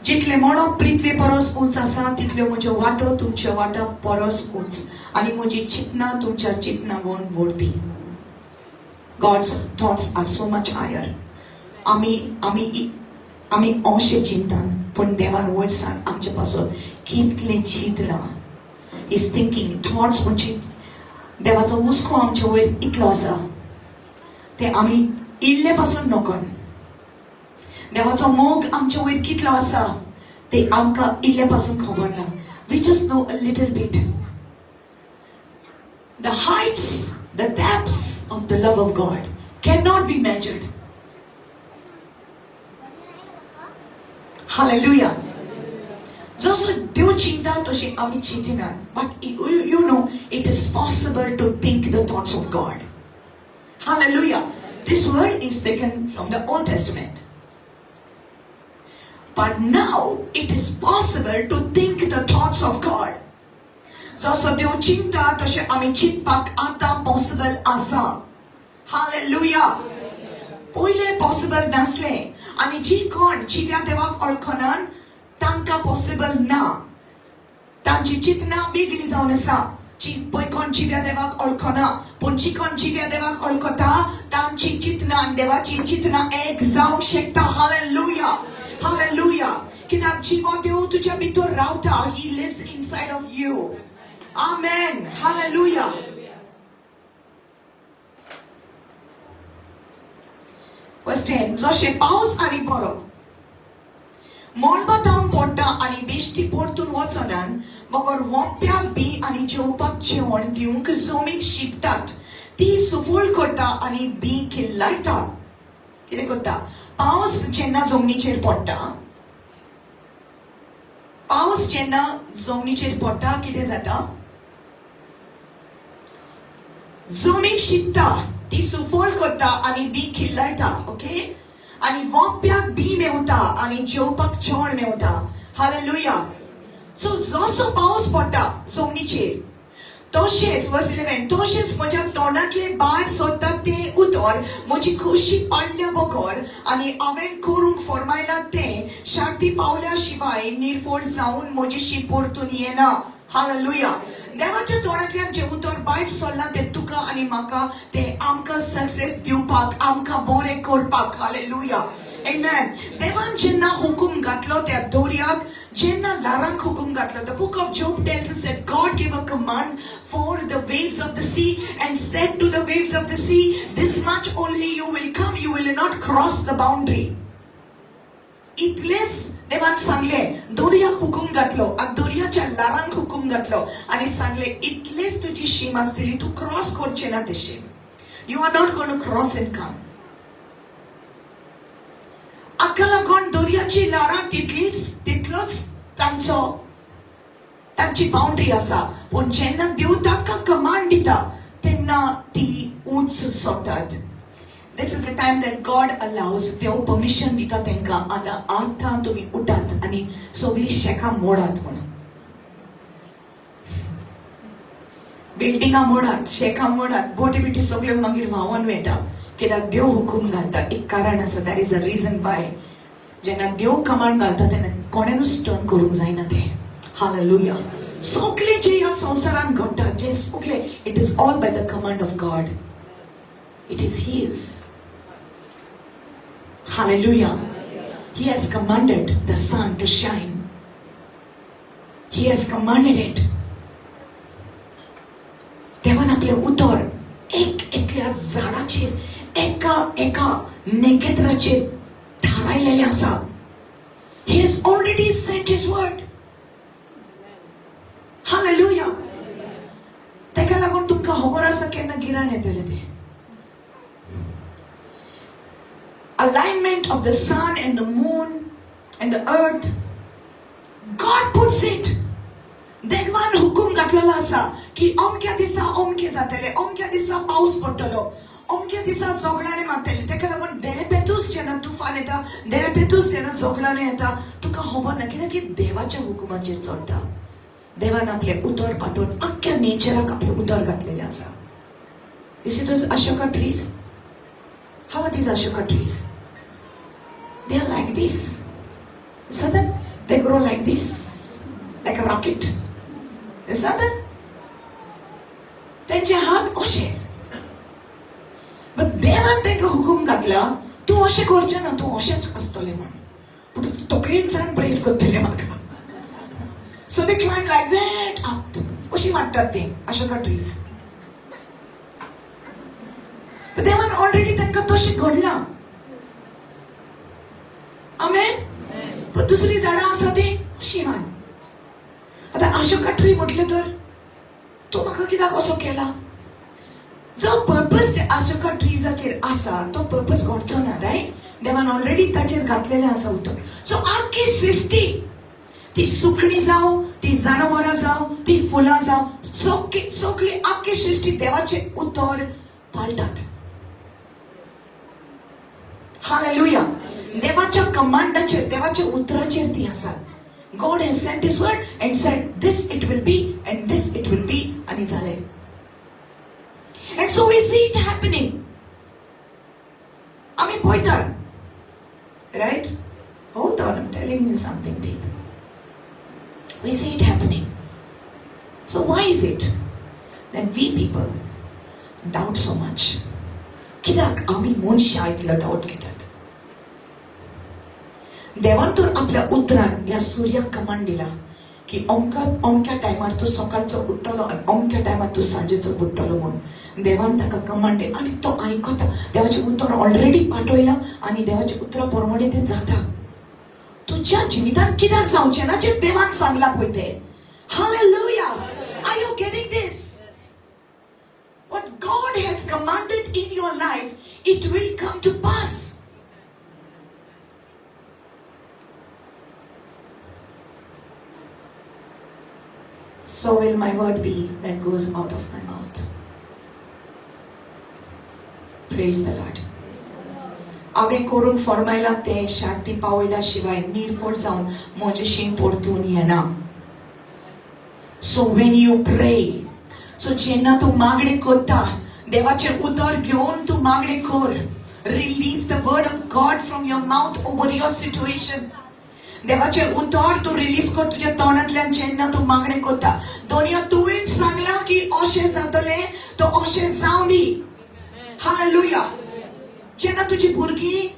जितले मळब पृथ्वी परस उंच आसा तितल्यो म्हज्यो वाटो तुमच्यो वाटो परस उंच आनी म्हजी चिंतना तुमच्या चिंतना वोन व्हडती. God's thoughts are so much higher. आमी आमी आमी अशें चिंतन, पूण देवान वयरसान आमचे पासून कितलें चिंतलां. Is thinking thoughts म्हणजे देवाचो हुस्को आमचे वयर इतलो आसा ते आमी इल्ले पासून नकन. देवाचो मोग आमचे वयर कितलो आसा ते आमकां इल्ले पासून खबर ना. We just know a little bit. The heights, the depths of the love of God cannot be measured. Hallelujah. जसो देव चिंता तशी आमी चिंतिना. But you know it is possible to think the thoughts of God. Hallelujah. This word is taken from the Old Testament. But now it is possible to think the thoughts of God. जसो देव चिंता तशें आमी चिंतपाक आतां possible आसा. Hallelujah. पयलें possible नासलें आनी जी कोण जिव्या देवाक वळखनान तांकां पॉसिबल ना. तांची चिंतना वेगळी जावन आसा. जी पळय कोण जिव्या देवाक वळखना, पूण जी कोण जिव्या देवाक वळखता तांची चिंतना आनी देवाची चिंतना एक जावंक शकता. हालेलुया. हालेलुया. कित्याक जिवो देव तुज्या भितर रावता. He lives inside of you. Amen. Hallelujah. Verse 10. जशें पावस आनी बरफ मळबा धांवन पडटा आनी बेश्टी परतून वचनान, मगर वोंप्याक बी आनी जेवपाक जेवण दिवंक जमीन शिंपतात, ती सुफळ करता आनी बी किल्लायता. कितें करता? पावस जेन्ना जमनीचेर पडटा, पावस जेन्ना जमनीचेर पडटा कितें जाता? जमीन शिंपता, ती सुफळ करता आनी बी किल्लायता. ओके, आनी वोंप्याक बी मेवता आनी जेवपाक जेवण मेवता. हालेलुया. सो जसो पावस पडटा जमनीचेर तशेंच, वर्स 11, तशेंच म्हज्या तोंडांतलें भायर सरता तें उतर म्हजी खोशी पाडल्या बगर आनी हांवें करूंक फर्मायलां तें शार्ती पावल्या शिवाय निर्फळ जावन म्हजेशी परतून येना. हालेलुया. देवाच्या तोंडांतल्यान जें उतर भायर सरलां तें तुका आनी म्हाका, तें आमकां सक्सेस दिवपाक, आमकां बरें करपाक. हालेलुया. आमेन. देवान जेन्ना हुकूम घातलो त्या दर्याक, जेन्ना ल्हारांक हुकूम घातलो, the book of Job tells us that God gave a command for the waves of the sea and said to the waves of the sea, this much only you will come, you will not cross the boundary. इतलेच देवान सांगले, दर्याक हुकूम घातलो आनी दर्याच्या ल्हारांक हुकूम घातलो आनी सांगले इतलेच तुजी शीम आसतली, तूं क्रॉस करचें ना ते शीम. You are not gonna cross and come. हाका लागून दर्याची ल्हारां तितलीच, तितलोच तांचो तांची बाउंड्री आसा. पूण जेन्ना देव तांकां कमांड दिता तेन्ना ती उंच सोडटात. This is the time that God allows. Dev permission दिता तांकां, आतां आतां तुमी उठात आनी सगळीं शेकां मोडात म्हणून. बिल्डिंगां मोडात, शेकां मोडात, बोटी बिटी सगल्यो मागीर व्हांवोन वयता. कित्याक देव हुकूम घालता. एक कारण आसा. There is a reason why. जेन्ना देव कमांड घालता तेन्ना कोणेनूच टर्न करूंक जायना तें. हालेलुया. सगळें जें ह्या संवसारांत घडटा, जें सगळें, it is all by the command of God. It is his. Hallelujah. He has commanded the sun to shine. He has commanded it. देवान आपलें उतर एक एकल्या झाडाचेर, एका एका नखेत्राचेर थारायलेलें आसा. He has already sent his word. Hallelujah. ताका लागून तुमकां खबर आसा केन्ना गिराण येतलें तें. Alignment of the sun and the moon and the earth, God puts it. देवान हुकूम घातलेलो आसा की अमक्या दिसा अमकें जातलें, अमक्या दिसा पावस पडटलो, अमक्या दिसा जोगळांनी मारतले. ताका लागून देरेपेतूच जेन्ना तुफान येता, देरेपेतूच जेन्ना जोगळांनी येता, तुका खबर ना कित्याक की देवाच्या हुकुमाचेर चलता. देवान आपलें उतर पाठोवन आख्ख्या नेचराक आपलें उतर घातलेलें आसा. You see those Ashoka trees? How are these Ashoka trees? They are like this. You saw them? They grow like this, like a rocket. You saw them? तेंचे हात अशे. बट देवान तांकां हुकूम घातला, तूं अशें करचें ना, तूं अशेंच आसतलें म्हण. पूण तकलेन प्रेज करतलें म्हाका. So they climb like that up. अशी वाडटात ती Ashoka trees. देवान ऑलरेडी तांकां तशें घडलां. आमेन. पण दुसरी झाडां आसा ती अशी आहात. आतां अशोका ट्री म्हटलें तर तूं म्हाका कित्याक असो केला? जो पर्पज ते अशोका ट्रिजाचेर आसा तो पर्पज घडचो ना, रायट? देवान ऑलरेडी ताचेर घातलेलें आसा उतर. सो आख्खी सृश्टी, ती सुकणी जावं, ती जनावरां जावं, ती फुलां जावं, सगळी आख्खी सृश्टी देवाचें उतर पाळटात. हालेलुया. देवाच्या कमांडाचेर, देवाच्या उतराचेर ती आसात. God has sent His word and said, this it will be and this it will be, आनी जालें. And so we see it happening. आमी पळयतात, right? Hold on, I'm telling you something deep. We see it happening. So why is it that we people doubt so much? कित्याक आमी मनशां इतलो डावट घेतात? देवान तर आपल्या उतरान ह्या सुर्याक कमांड दिला की अमक्या अमक्या टायमार तूं सकाळचो उठ्ठलो आनी अमक्या टायमार तूं सांजेचो बुडटलो म्हूण. देवान ताका कमांड दिला आनी तो आयकता. देवाचें उतर ऑलरेडी पाठयलां आनी देवाचें उतरा प्रमाणे तें जाता. तुज्या जिवितान कित्याक जावचें ना जें देवान सांगलां पळय तें? Hallelujah. Are you getting this? What God has commanded in your life, it will come to pass. So will my word be that goes out of my mouth. Praise the Lord. हांवें करूंक फर्मायलां तें शांती पावयल्या शिवाय निर्फळ जावन म्हजें शीण परतून येना. So when you pray, so जेन्ना तूं मागणें करता, देवाचें उतर घेवन तूं मागणें कर. Release the word of God from your mouth over your situation. देवाचें उतर तूं रिलीज कर तुज्या तोंडांतल्यान जेन्ना तूं मागणें करता. दोनया तुवें सांगलां की अशें जातलें, तो अशें जावं दी. हालेलुया. जेन्ना तुजी भुरगीं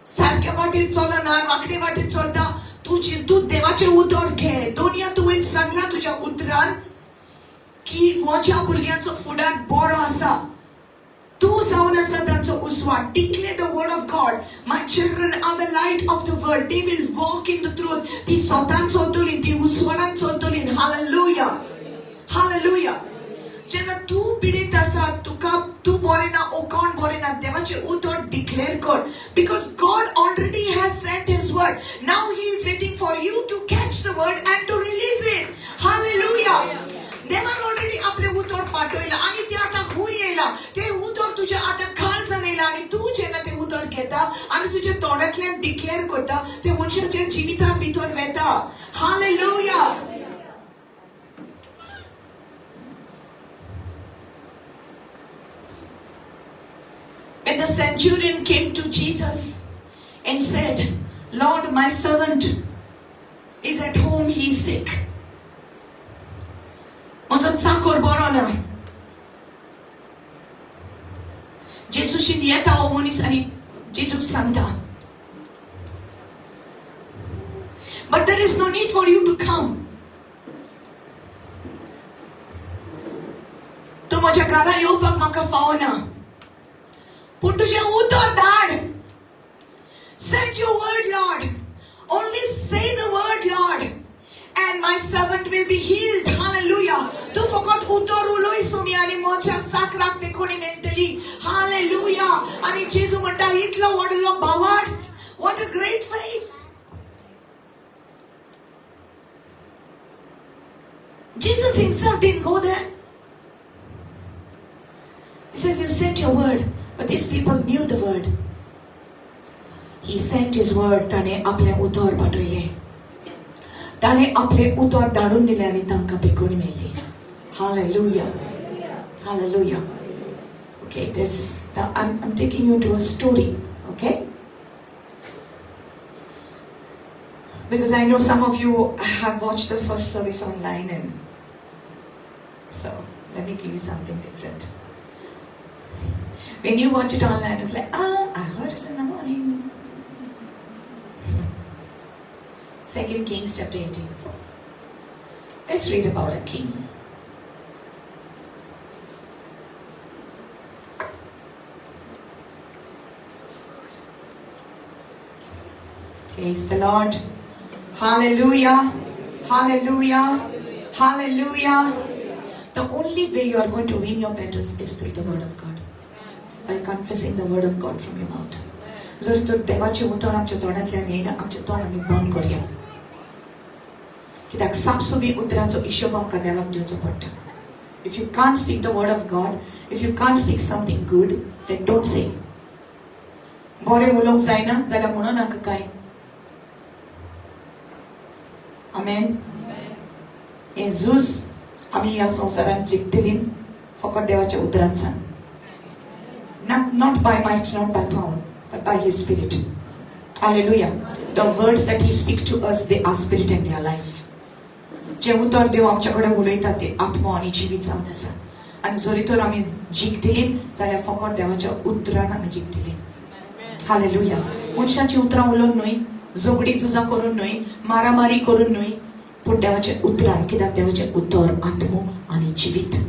सारक्या वाटेर चलना, वांकडी वाटेर चलता, तूं देवाचें उतर घे. दोनया तुवें सांगलां तुज्या उतरान की म्हज्या भुरग्यांचो फुडार बरो आसा. तूं जावन आसा तांचो उजवाड. Declare the word of God. My children are the light of the world. They will walk in the truth. ती स्वतान चलतली, ती उजवाडान चलतली. हालेलुया. हालेलुया. जेन्ना तूं पिडेत आसा, तुका तूं बरें ना ओ कोण बरें ना, देवाचें उतर डिक्लेअर कर. Because God already has sent His word. Now He is waiting for you to catch the word and to release it. Hallelujah. देवान ऑलरेडी आपलें उतर पाठयलां आनी तें आतां खूंय येयलां. तें उतर तुज्या आतां काळजान येयलां आनी तूं जेन्ना तें उतर घेता आनी तुज्या तोंडांतल्यान डिक्लेअर करता, तें मनशाच्या जिवितान भितर वेता. Hallelujah. When the centurion came to Jesus and said, Lord, my servant is at home, he is sick. म्हजो चाकोर बरो ना. जेजूशीन येता हो मनीस आनी जेजूक सांगता, But there is no need for you to come. तूं म्हज्या घरा येवपाक म्हाका फावना, पूण तुजें उतर धाड. Send your word, Lord. Only say the word, Lord, and my servant will be healed. Hallelujah. तूं फकत उतर उलय सोमी आनी म्हज्या चाकराक मेकोणी मेळटली. Hallelujah. आनी जेजू म्हणटा, इतलो व्हडलो भावार्थ. What a great faith. Jesus himself didn't go there. He says, you sent your word. But these people knew the word. He sent his word. ताणें आपलें उतर पाठयलें. ताणें आपलें उतर धाडून दिलें आनी तांकां बेगोणी मेळ्ळी. Hallelujah. Hallelujah. Okay, this now I'm taking you to a story, okay? Because I know some of you have watched the first service online, and so let me give you something different. When you watch it online, it's like, I heard it in the morning. 2 Kings chapter 18. Let's read about a king. Praise the Lord. Hallelujah. Hallelujah. Hallelujah. The only way you are going to win your battles is through the word of God. By confessing the word of God from your mouth. जर तर देवाचें उतर आमच्या तोंडांतल्यान येयना, आमचें तोंड आमी बंद करया. कित्याक सापसुबी उतरांचो हिशोब आमकां देवाक दिवचो पडटा. If you can't speak the word of God, if you can't speak something good, then don't say. बरें उलोवंक जायना जाल्यार म्हणून नाका काय. आमेन. हें झूज आमी ह्या संवसारांत जिखतलीं फकत देवाच्या उतरान सांग. Not by might, not by power, but by His Spirit. Hallelujah. The words that He speaks to us, they are spirit and they are life. जे उतर देव आमच्या कडेन उलयता ते आत्मो आनी जिवीत जावन आसा. आनी जरी तर आमी जिखतलीं जाल्यार फकत देवाच्या उतरान आमी जिखतलीं. हालेलुया. मनशाचीं उतरां उलोवन न्हय, झगडीं झुजां करून न्हय, मारामारी करून न्हय, पूण देवाच्या उतरान. कित्याक देवाचें उतर आत्मो आनी जिवीत.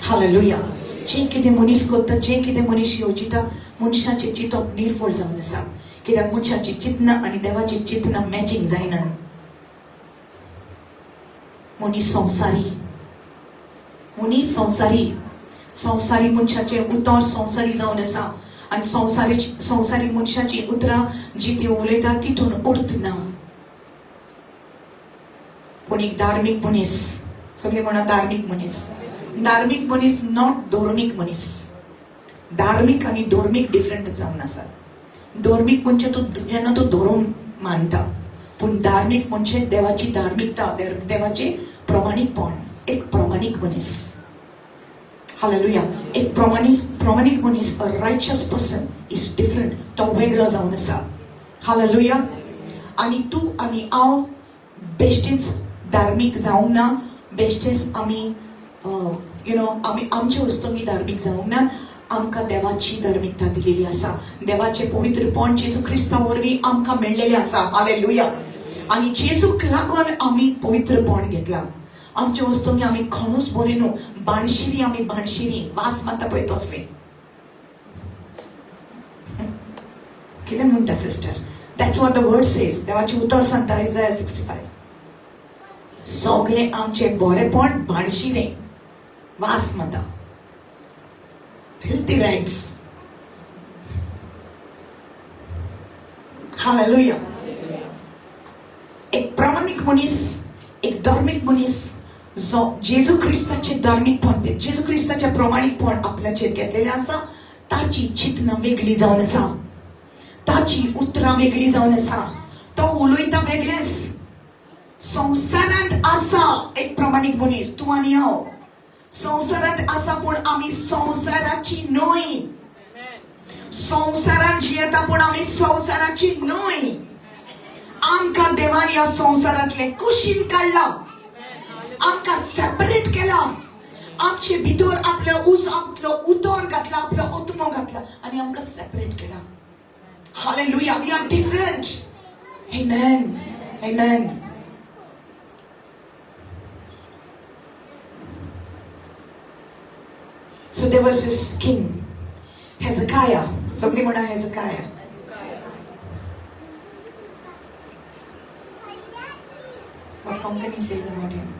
हालेलुया. जें कितें मनीस करता, जें कितें मनीस येवजिता, मनशाचें चिंतप निर्फळ जावन आसा. कित्याक मनशाची चिंतनां आनी देवाची चिंतनां मॅचींग जायना. मनीस संवसारी, मनीस संवसारी, संवसारी मनशाचें उतर संवसारी जावन आसा. आनी संवसारी मनशाचीं उतरां जी ती उलयता तितून अर्थ ना. पूण एक धार्मीक मनीस, सगळीं म्हणा धार्मीक मनीस. धार्मीक मनीस not धर्मीक मनीस. धार्मीक आनी धर्मीक डिफरंट जावन आसा. धर्मीक म्हणजे तूं जेन्ना तूं धर्म मानता, पूण धार्मीक म्हणजे देवाची धार्मिकता, देवाचें प्रमाणीकपण. एक प्रमाणीक मनीस. हालेलुया. एक प्रमाणीक मनीस, a righteous person is different. तो वेगळो जावन आसा. हालेलुया. आनी तूं आनी हांव बेश्टीच धार्मीक जावंक ना, बेश्टेच आमी आमी आमचे वस्तूंनी धार्मीक जावंक ना. आमकां देवाची धार्मिकता दिलेली आसा. देवाचें पवित्रपण जेजू क्रिस्ता वरवीं आमकां मेळ्ळेलें आसा. हालेलुया. आनी जेजूक लागून आमी पवित्रपण घेतलां. आमचे वस्तूंनी आमी कोणूच बरी न्हू, बाणशिरी आमी, बाणशिरी वास मारता पळय तसले. कितें म्हणटा sister? That's what the word says. देवाचें उतर सांगता आयजाया 65. सगळें आमचें बरेपण बाणशिरें, वास मारता, filthy rags. Hallelujah. एक प्रामाणीक मनीस, एक धार्मीक मनीस जो जेजू क्रिस्ताचें धार्मीकपण, जेजू क्रिस्ताचें प्रमाणीकपण आपल्याचेर घेतलेलें आसा, ताची चिंतनां वेगळी जावन आसा, ताची उतरां वेगळी जावन आसा, तो उलयता वेगळेच. संवसारांत आसा एक प्रमाणीक मनीस, तूं आनी हांव संवसारांत आसा, पूण आमी संवसाराची न्हय. संवसारांत जियेता पूण आमी संवसाराची न्हय. आमकां देवान ह्या संवसारांतले कुशीन काडला, आमकां सेपरेट केला, आमचे भितर आपलो उज, आपलो उतर घातला, आपलो आत्मो घातला आनी आमकां सेपरेट केला. Hallelujah. We are different. Amen. Amen. So there was this king, Hezekiah. Somebody wanna Hezekiah. What Konkani says about him?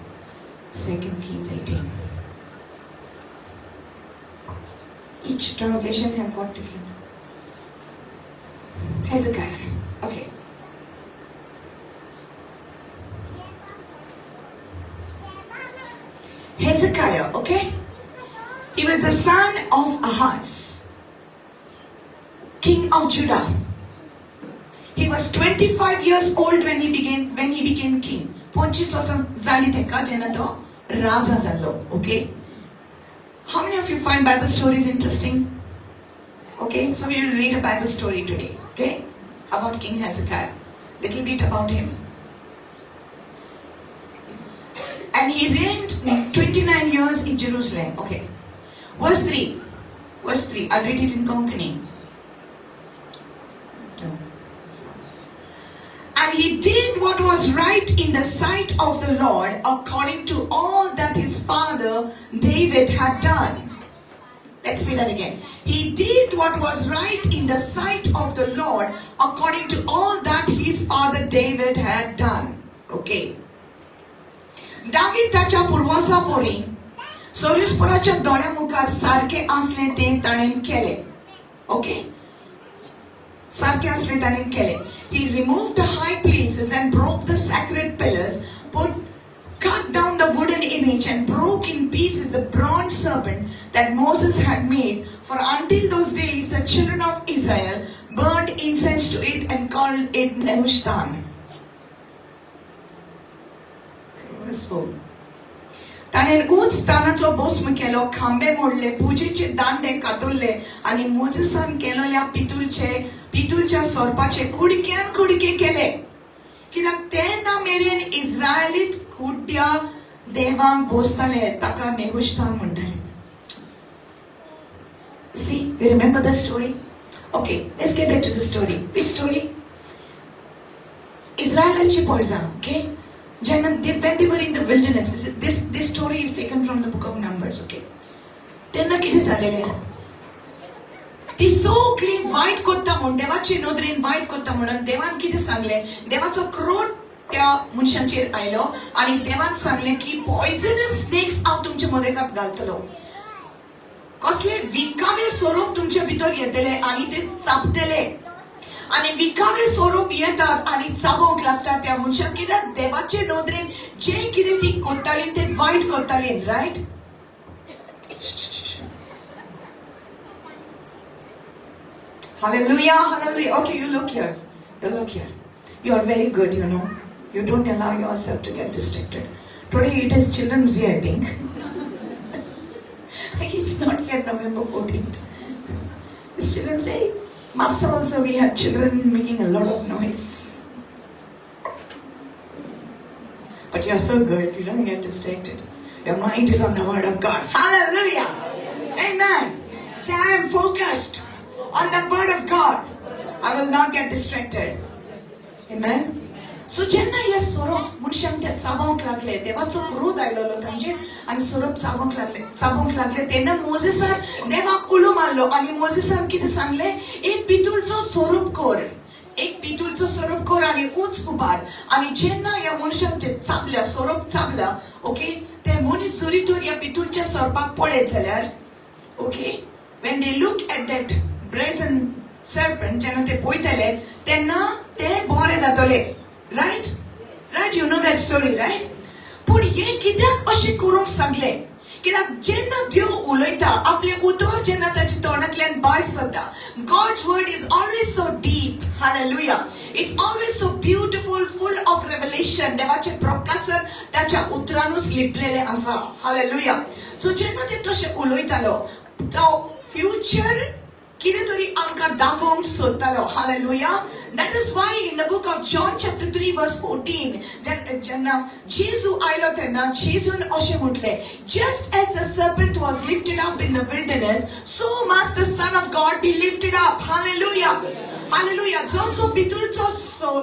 2 Kings 18. Each translation have got different. Hezekiah. Okay. Hezekiah, okay? He was the son of Ahaz, king of Judah. He was 25 years old when he became king. 25 वर्सां जाली तेका जेन्ना तो राजा जाल्लो. Okay? How many of you find Bible stories interesting? Okay, so we will read a Bible story today, okay? About King Hezekiah. Little bit about him. And he reigned 29 years in Jerusalem. Okay. Verse 3. Verse 3. I'll read it in Konkani. No. And he did what was right in the sight of the Lord, according to all that his father David had done. Let's see that again. He did what was right in the sight of the Lord according to all that his father David had done. Okay. David ताच्या पुर्वासा पोरी सोरीसपुराच्या दोळ्या मुखार सारके असले ते ताणें केले. Okay, सारके असले ताणें केले. He removed the high places and broke the sacred pillars, cut down the wooden image and broke in pieces the bronze serpent that Moses had made. For until those days the children of Israel burned incense to it and called it Nehushtan. Verse 4. ताणें उंच स्थानाचो भस्म केलो, खांबे मोडले, पुजेचे दांडे कातुरले आनी मोजेसान केलेल्या पितुलच्या सोरपाचे कुडक्यान कुडके केले. कित्याक तेन्ना मेरेन इस्रायलीत कुड्ड्या देवांक बोसताले, ताका नेहुश्तान म्हणटाले. See, you remember the story? Okay, let's get back to the story. Which story? इस्रायलाची प्रजा, okay? जेन्ना when they were in the wilderness, this story is taken from the book of Numbers, okay? तेन्ना कितें जालेलें, ती सगळी वायट करता म्हूण, देवाचे नदरेन वायट करता म्हणून देवान कितें सांगलें, देवाचो क्रोध त्या मनशांचेर आयलो आनी देवान सांगलें की पॉयझनस स्नेक्स हांव तुमच्या मदेकात घालतलो, कसले विखावे सोरोप तुमच्या भितर येतले आनी ते चाबतले, आनी विखावे सोरोप येतात आनी चाबोवंक लागतात त्या मनशाक. कित्याक देवाचे नदरेन जे कितें ती करताली ते वायट करताली, right? Hallelujah, hallelujah. Okay, you look here. You look here. You are very good, you know. You don't allow yourself to get distracted. Today it is Children's Day, I think. It's not yet November 14th. It's Children's Day. Mapsa also we have children making a lot of noise. But you are so good. You don't get distracted. Your mind is on the word of God. Hallelujah. Amen. Say, I am focused on the word of God. I will not get distracted. Amen. So जेन्ना हे सोरोप मनशांक ते चाबोवंक लागले, देवाचो क्रोध आयलेलो तांचेर आनी सोरोप चाबोवंक लागले तेन्ना मोजेसान देवाक उलो मारलो आनी मोजेसान कितें सांगलें, एक पितुळचो सोरोप कर, एक पितुळचो सोरोप कर आनी उंच उबार, आनी जेन्ना ह्या मनशांक जे चाबल्या, सोरोप चाबला, ओके, ते मनीस जरी तर ह्या पितुळच्या सोरपाक पळयत जाल्यार, okay, when they look at that brazen serpent, जेन्ना ते पळयतले तेन्ना ते बरे जातले. Right? Right? You know that story, right? पूण हे कित्याक अशें करूंक सांगलें? कित्याक जेन्ना देव उलयता, आपलें उतर जेन्ना ताच्या तोंडांतल्यान भायर सरता, God's word is always so deep. Hallelujah. It's always so beautiful, full of revelation. देवाचें प्रकाशन ताच्या उतरानूच लिपलेलें आसा. हालेलुया. सो जेन्ना ते तशें उलयतालो, तो फ्युचर कितें तरी आमकां दाखोवंक सोदतालो. Hallelujah. That is why in the book of John chapter 3 verse 14, जेन्ना जेजू आयलो तेन्ना जेजून अशें म्हटलें, just as the serpent was lifted up in the wilderness, so must the Son of God be lifted up. Hallelujah. Hallelujah. जसो पितुळचो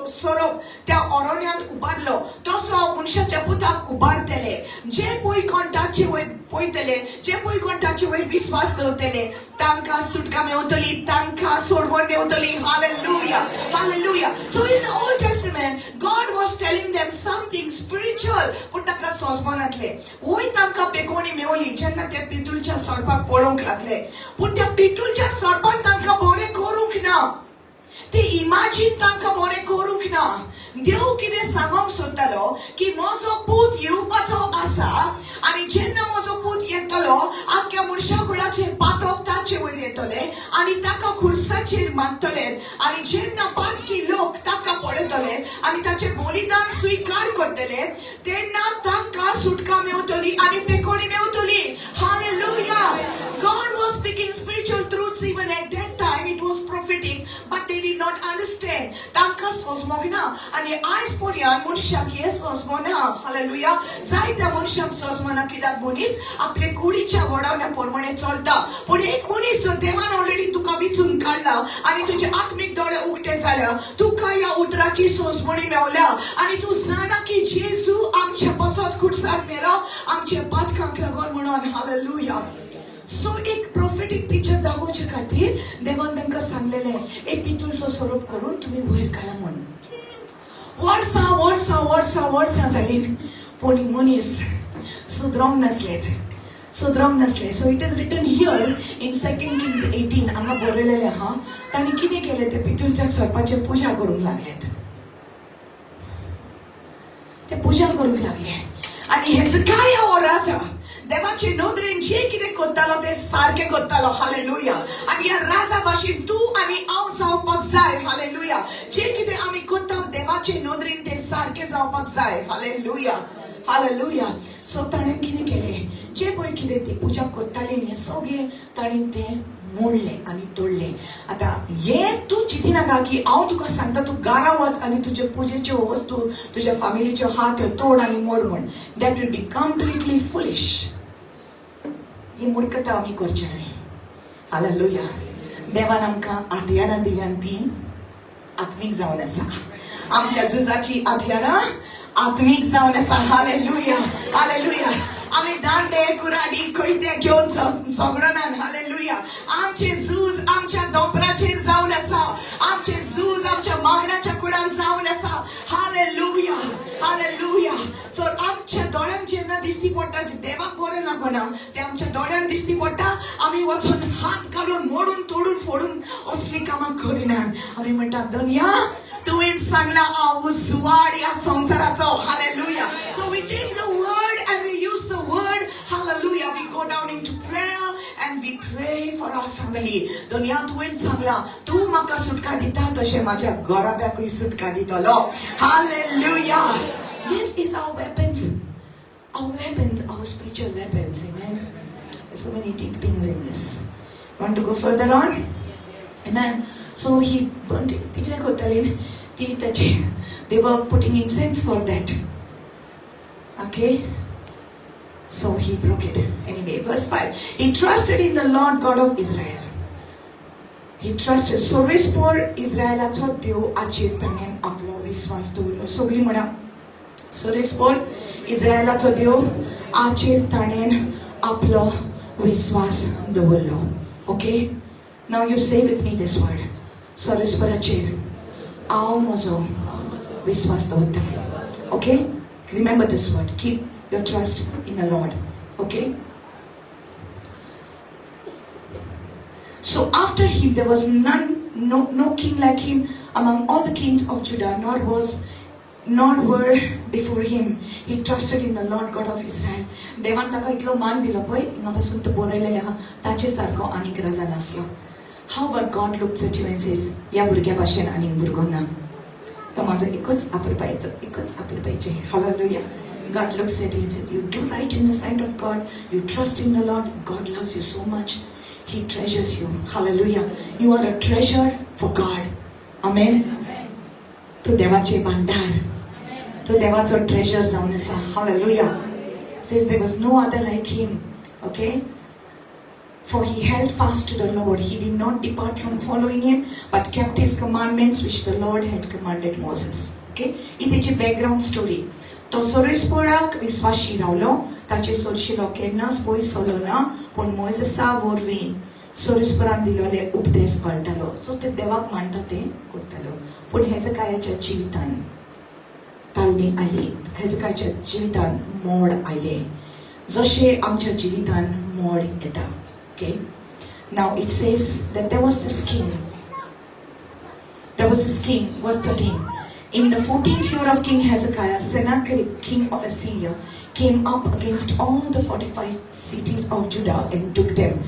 सोरोप त्या अरण्यांत उबारलो, तसो मनशाच्या पुताक उबारतले. जे पळय कोण ताचे वयर पळयतले, जे पळय कोण ताचे वयर विस्वास दवरतले, तांकां सुटका मेवतली, तांकां सोडवण मेवतली. Hallelujah. Hallelujah. So in the Old Testament, God was telling them something spiritual, पूण तांकां सोंसमनातले. वय तांकां बेकोणी मेवली जेन्ना ते पितुळच्या सोरपाक पळोवंक लागले, पूण त्या पितुळच्या सोरपान तांकां बरें करूंक ना, ते इमॅजीन तांकां बरें करूंक ना. देव कितें सांगोंक सोदतालो की म्हजो पूत येवपाचो आसा आनी जेन्ना म्हजो पूत येतलो, आख्ख्या मनशा कुळाचें पातक ताचे वयर येतलें आनी ताका खुर्साचेर मारतले, आनी जेन्ना बाकी लोक ताका पळयतले आनी ताचें बलिदान स्विकार करतले, तेन्ना तांकां सुटका मेवतली आनी पेकोणी मेवतली. Hallelujah. God was speaking spiritual truths even at that time. It was prophetic, but they did not understand. तांकां सोंसमोक ना आनी आयज पर्यंत मनशाक हें सोंसमना. हालेलुया. जायत्या मनशाक सोंसमना, कित्याक मनीस आपले कुडीच्या वडावण्या प्रमाणे चलता. पूण एक मनीस जो देवान ऑलरेडी तुका विचून काडला आनी तुजे आत्मीक दोळे उक्ते जाल्या, तुका ह्या उतराची सोंसमणी मेवल्या आनी तूं जाणा की जेजू आमचे पासत खुर्सार मेलो, आमचे पातकांक लागून म्हणून. हालेलुया. सो एक प्रोफेटीक पिक्चर दाखोवचे खातीर देवान तांकां सांगलेलें, एक पितूळचो स्वरूप करून तुमी वयर घाला म्हूण. वर्सां वर्सां वर्सां वर्सां जालीं, पूण मनीस सुदरोंक नासलेत, सुदरोंक नासले. So it is written here in 2 Kings 18. हांगा बरयलेलें आहा, तांणी कितें केलें? ते पितूळच्या सर्पाचेर पुजा करूंक लागलेत. ते पुजा करूंक लागले आनी हेजकाया हो राजा देवाचे नदरेन जे कितें करतालो ते सारकें करतालो. हालेलुया. आनी ह्या राजा भाशेन तूं आनी हांव जावपाक जाय. हालेलुया. जे कितें आमी करता देवाचे नदरेन ते सारकें जावपाक जाय. Hallelujah, hallelujah. सो ताणें कितें केलें? जे पळय कितें ती पुजा करताली न्ही, सगळें ताणें तें मोडलें आनी तोडलें. आतां हें तूं चिंतिनाका की हांव तुका सांगता, तूं घरा वच आनी तुजे पुजेच्यो वस्तू, तुज्या फामिलीच्यो आहा त्यो तोड आनी मोड म्हण. That will be completely foolish. ही मूर्खता आमी करचे न्हय. हालेलुया. देवान आमकां हत्यारां दिल्यान, ती आत्मीक जावन आसा. आमच्या झुजाची हत्यारां आत्मीक जावन आसा. Hallelujah, hallelujah. आमी दांडे, कुराडी, कोयते घेवन झगडनान. हालेलुया. आमचे झूज आमच्या दोंपराचेर जावन आसा. आमचे झूज आमच्या मागण्याच्या कुडान जावन आसा. Hallelujah, hallelujah. सो आमच्या दोळ्यांक जेन्ना दिसती पडटा, देवाक बरें लागना ते आमच्या दोळ्यांक दिसती पडटा, आमी वचून हात घालून मोडून, तोडून, फोडून असली कामां करिनात. आमी म्हणटा, "धनया, तुवें सांगला, हांव उजवाड ह्या संवसाराचो." Hallelujah. So we take the word and we use the word. Hallelujah. We go down into prayer and we pray for our family. धनया, तुवें सांगला, तूं म्हाका सुटका दिता तशें माझ्या घराब्याकूय सुटका दितलो. Hallelujah. This is our weapons, our weapons, our spiritual weapons. Amen. There's so many deep things in this. Want to go further on? Amen. So he burnt it. ती कितें करताली ती ताची, they were putting incense for that. Okay? So he broke it. Anyway, verse 5. He trusted in the Lord God of Israel. He trusted. सर्वेस्पोर इस्रायलाचो देव हाचेर ताणें आपलो विस्वास दवरलो. सगळीं म्हणा, सर्वेस्पोर इस्रायलाचो देव हाचेर ताणें आपलो विस्वास दवरलो. Okay, now you say with me this word. सर्वेस्पराचेर हांव म्हजो विस्वास दवरता. Okay, remember this word. Keep your trust in the Lord. Okay. So after him there was none, no king like him among all the kings of Judah, nor were before him. He trusted in the Lord God of Israel. देवान ताका इतलो मान दिलो. पळय, हिंगा पासून तो बरयलेलें आहा, ताचे सारको आनीक राजा नासलो. How but God looks at you and says, "ह्या भुरग्या भाशेन आनीक भुरगो ना. तो माझो एकच अपुरबायेचो, एकच अपुरबायेचे." Hallelujah. God looks at you and says, "You do right in the sight of God. You trust in the Lord. God loves you so much. He treasures you." Hallelujah. You are a treasure for God. Amen. तूं देवाचे भांडार, तूं देवाचो treasure जावन आसा. Hallelujah. Says there was no other like him. Okay? For he held fast to the Lord. He did not depart from following him, but kept his commandments which the Lord had commanded Moses. Okay? ही तेची background story. तो सर्वेस्पोराक विस्वाशी रावलो. ताचे सोरशिलो केन्नाच पयस सरलो ना, पूण मोयजसा वरवीं सर्वेस्परान दिलोले उपदेश कळटालो. सो ते देवाक मानता ते करतालो. पूण हेजकायाच्या जिवितान ताळणी आयली. हेजकायाच्या जिवितान मोड आयले, जशें आमच्या जिवितान मोड येता. Okay. Now it says that there was this king. There was this king, verse 13. In the 14th year of King Hezekiah, Sennacherib, king of Assyria, came up against all the fortified cities of Judah and took them.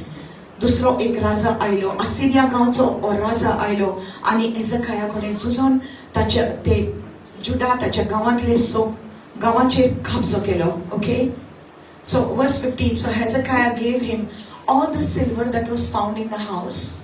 दुसरो एक राजा आयलो, असिरिया गांवचो हो राजा आयलो आनी हेजकाया कडेन झुजोन ताच्या ते जुडा ताच्या गांवांतले सो गांवाचेर कब्जो केलो. Okay. So verse 15, so Hezekiah gave him all the silver that was found in the house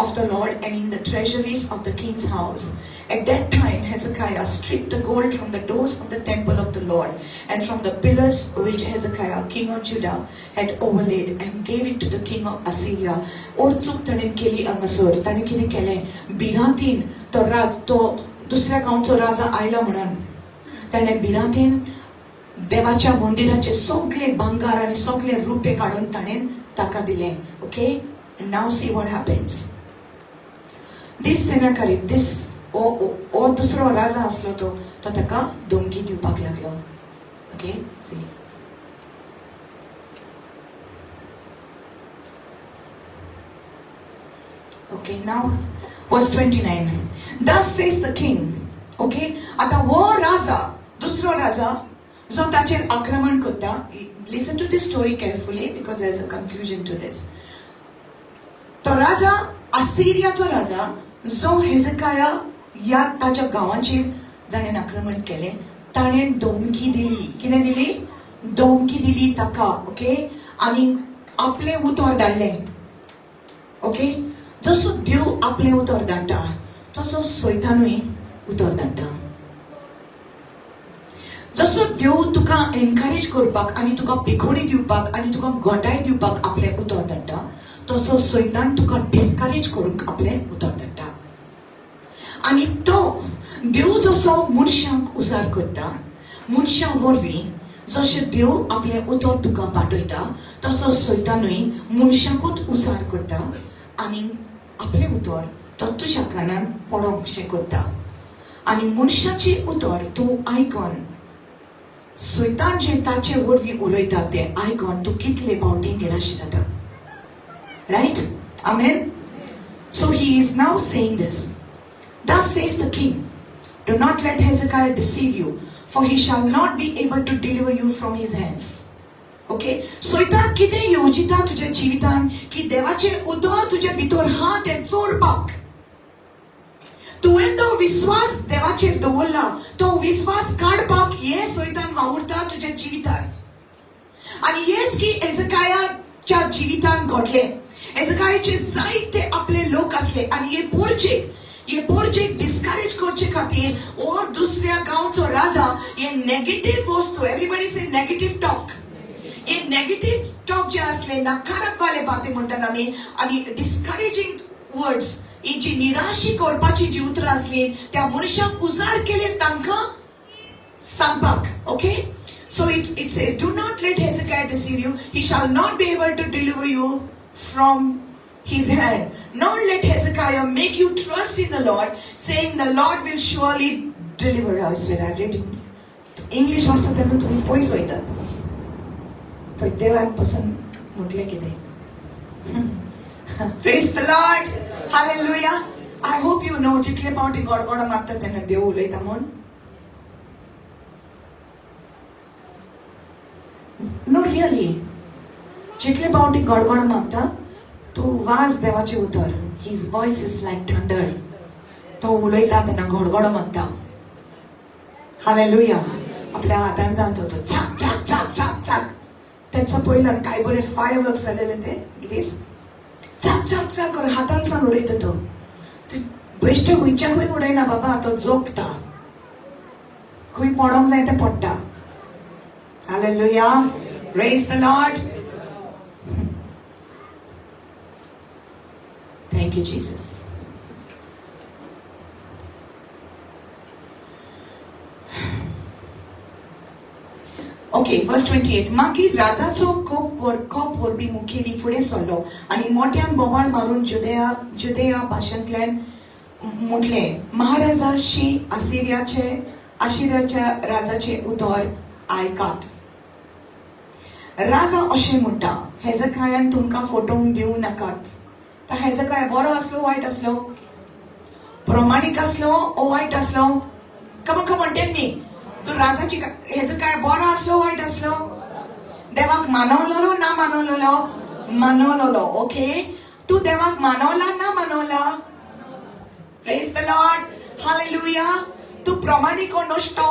of the Lord and in the treasuries of the king's house. At that time, Hezekiah stripped the gold from the doors of the temple of the Lord and from the pillars which Hezekiah, king of Judah, had overlaid and gave it to the king of Assyria. और चूक ताणें केली हांगासर. ताणें कितें केलें? भिरांतीन तो राज, तो दुसऱ्या गांवचो राजा आयलो म्हणून ताणें भिरांतीन देवाच्या मंदिराचे सगळे भांगार आनी सगळे रुपे काडून ताणें ताका दिले. Okay, now see what happens. This Sennacherib, this ओ दुसरो राजा आसलो तो तो ताका धमकी दिवपाक लागलो. Okay, see. Okay, now verse 29. Thus says the king. Okay, आता वो राजा, दुसरो राजा जो ताचेर आक्रमण करता. Listen to this story carefully because there is a conclusion to this. तो राजा असिरियाचो राजा जो हेजकाया ह्या ताच्या गांवाचेर जाणें आक्रमण केलें, ताणें धमकी दिली. कितें दिली? धमकी दिली ताका. ओके, आनी आपलें उतर धाडलें. ओके, जसो देव आपलें उतर धाडटा तसो सैतानूय उतर धाडटा. जसो देव तुका एनकरेज करपाक आनी तुका पिकोणी दिवपाक आनी तुका गोटाय दिवपाक आपलें उतर धाडटा, तसो सैतान तुका डिस्करेज करूंक आपलें उतर धाडटा. आनी तो देव जसो मनशांक उजार करता, मनशां वरवीं जशें देव आपलें उतर तुका पाठयता तसो सैतानूय मनशांकूच उजार करता आनी आपलें उतर तो तुज्या कानान पडोंक शें करता. आनी मनशाचें उतर तूं आयकून सैतान जें ताचे वरवीं उलयता तें आयकून तूं कितले फावटी निराश जाता. Right? Amen. So he is now saying this. Thus says the king, do not let Hezekiah deceive you, for he shall not be able to deliver you from his hands. Okay? सैतान कितें येवजिता तुज्या जिवितान की देवाचें उतर तुज्या भितर हा तें चोरपाक. तुवें तो विस्वास देवाचेर दवरला, तो विस्वास काडपाक हे सैतान वावुरता तुज्या जिवितान. आनी हेच की हेजकायाच्या जिवितान घडलें. हेजकायाचे जायते आपले लोक आसले आनी हे पोरचेक, हे पोरचेक डिस्करेज करचे खातीर और दुसऱ्या गांवचो राजा हे नेगेटीव वस्तू, एवरीबडी से नेगेटीव टॉक, हे नेगेटीव टॉक जे आसले, नकारात्मक बाती म्हणटात आमी, आनी डिस्करेजींग वर्ड्स, ही जी निराशी करपाची जी उतरां आसली त्या मनशाक उजार केले तांकां सांगपाक. Okay, so it says, do not let Hezekiah deceive you, he shall not be able to deliver you from his hand, nor let Hezekiah make you trust in the Lord, saying the Lord will surely deliver us. When I read English वाचता तेन्ना तुमी पयस वयतात, पळय देवान पसून म्हटलें कितें. Praise the Lord, hallelujah. I hope you know, जितले पावटी गडगडो मारता तेन्ना देव उलयता म्हूण. नो रियली, जितले पावटी गडगडो मारता तूं वाज देवाचें उतर. His voice is like thunder. तो उलयता तेन्ना गडगडो मारता. हालेलुया. आपल्या हातान तांचो चाक चाक चाक चाक चाक तेंचो पयल्यान काय बरे फायर वर्क्स जालेले ते दीस चाक चाक चाक करून हातान सान उडयता तो. बेश्टे खंयच्या खंय उडयना बाबा, तो जोखता, खंय पडोंक जाय तें पडटा. Hallelujah, praise the Lord. Thank you Jesus. Okay, verse 28. मागीर राजाचो कोप व्हरपी मुखेली फुडें सरलो आनी मोट्यान बोवाळ मारून जुदेया भाशेंतल्यान म्हटलें, महाराजाशी आशिरियाच्या राजाचें उतर आयकात. राजा अशें म्हणटा, हेजकायान तुमकां फटोवंक दिवं नाकात. तर हेजकाया बरो आसलो वायट आसलो? प्रमाणीक आसलो ओ वायट आसलो? कमन कमन टेल मी. तूं राजाची हेजकाया बरो आसलो वायट आसलो? देवाक मानवलेलो ना मानवलेलो? मानवलेलो. ओके, तूं देवाक मानवला ना मानवला? Praise the Lord, hallelujah. तूं प्रमाणीक ओ नश्टो?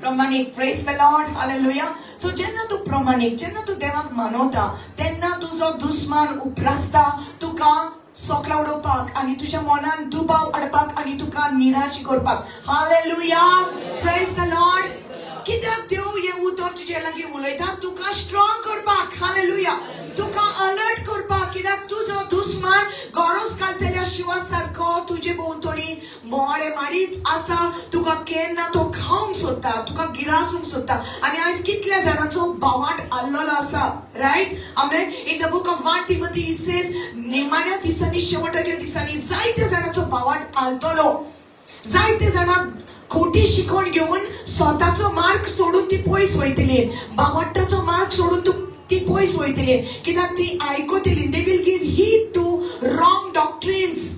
प्रमाणीक. Praise the Lord, hallelujah. So जेन्ना तूं प्रमाणीक, जेन्ना तूं देवाक मानवता तेन्ना तुजो दुस्मान उप्रासता तुका सोकला उडोवपाक आनी तुज्या मनान दुबाव हाडपाक आनी तुका निराश करपाक. Hallelujah, praise the Lord. कित्याक देव देव हें उतर तुजे लागीं उलयता तुका स्ट्रॉंग करपाक. हालेलुया. तुका अलर्ट करपाक, कित्याक तुजो दुस्मान गरज घालतल्या शिवा सारको तुजे भोंवतणी मोडे माडीत आसा. तुका केन्ना तो खावंक सोदता, तुका गिरासूंक सोदता. आनी आयज कितल्या जाणांचो बावाट आल्लोलो आसा, right? Amen. In the book of 1 Timothy it says, निमाण्या दिसांनी, शेवटाच्या दिसांनी जायत्या जाणांचो बावाट आलतलो. जायते जाणां खोटी शिकवण घेवन स्वताचो मार्ग सोडून ती पयस वयतली, बावाट्टाचो मार्ग सोडून ती पयस वयतली, कित्याक ती आयकतली. They will give heed to wrong doctrines.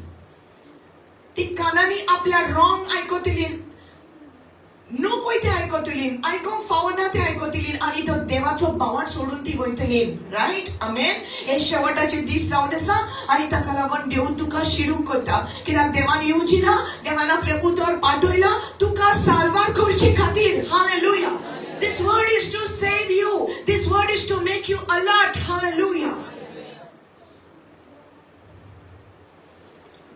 ती कानांनी आपल्या रॉंग आयकतली, न्हू पळय ते आयकतली, आयकोंक फावना ते आयकतली, आनी तो देवाचो बावाट सोडून ती वयतली, रायट? आमेन. हे शेवटाचे दीस जावन आसा आनी ताका लागून देव तुका शिरूक करता, कित्याक देवान येवची ना, देवान आपलें उतर पाठयलां तुका साल्वार करचे खातीर. Hallelujah. This word is to save you. This word is to make you alert. Hallelujah.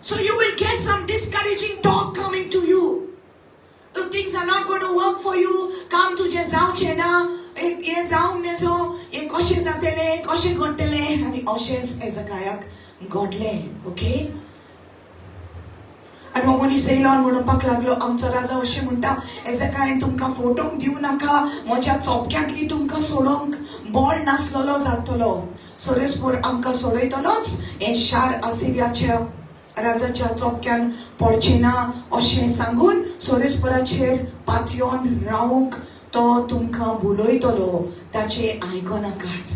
So you will get some discouraging talk coming to you. If things are not going to work for you, काम तुझे जावचें ना, हें जावंक नेजो, हें कशें जातलें, कशें घडटलें, आनी अशेंच एजकायाक घडलें. ओके? आनी हो मनीस येयलो आनी म्हणपाक लागलो, आमचो राजा अशें म्हणटा, एजकायन तुमकां फोटोंक दिवं नाका, म्हज्या चोपक्यांतली तुमकां सोडोवंक बळ नासलेलो जातलो, सोरेसपोर आमकां सोडयतलोच, हें शार आसिरियाच्या राजाच्या चोपक्यान पडचें ना अशें सांगून सोरेसपोराचेर पातयोन रावंक तो तुमकां बुलयतलो, ताचें आयको नाकात.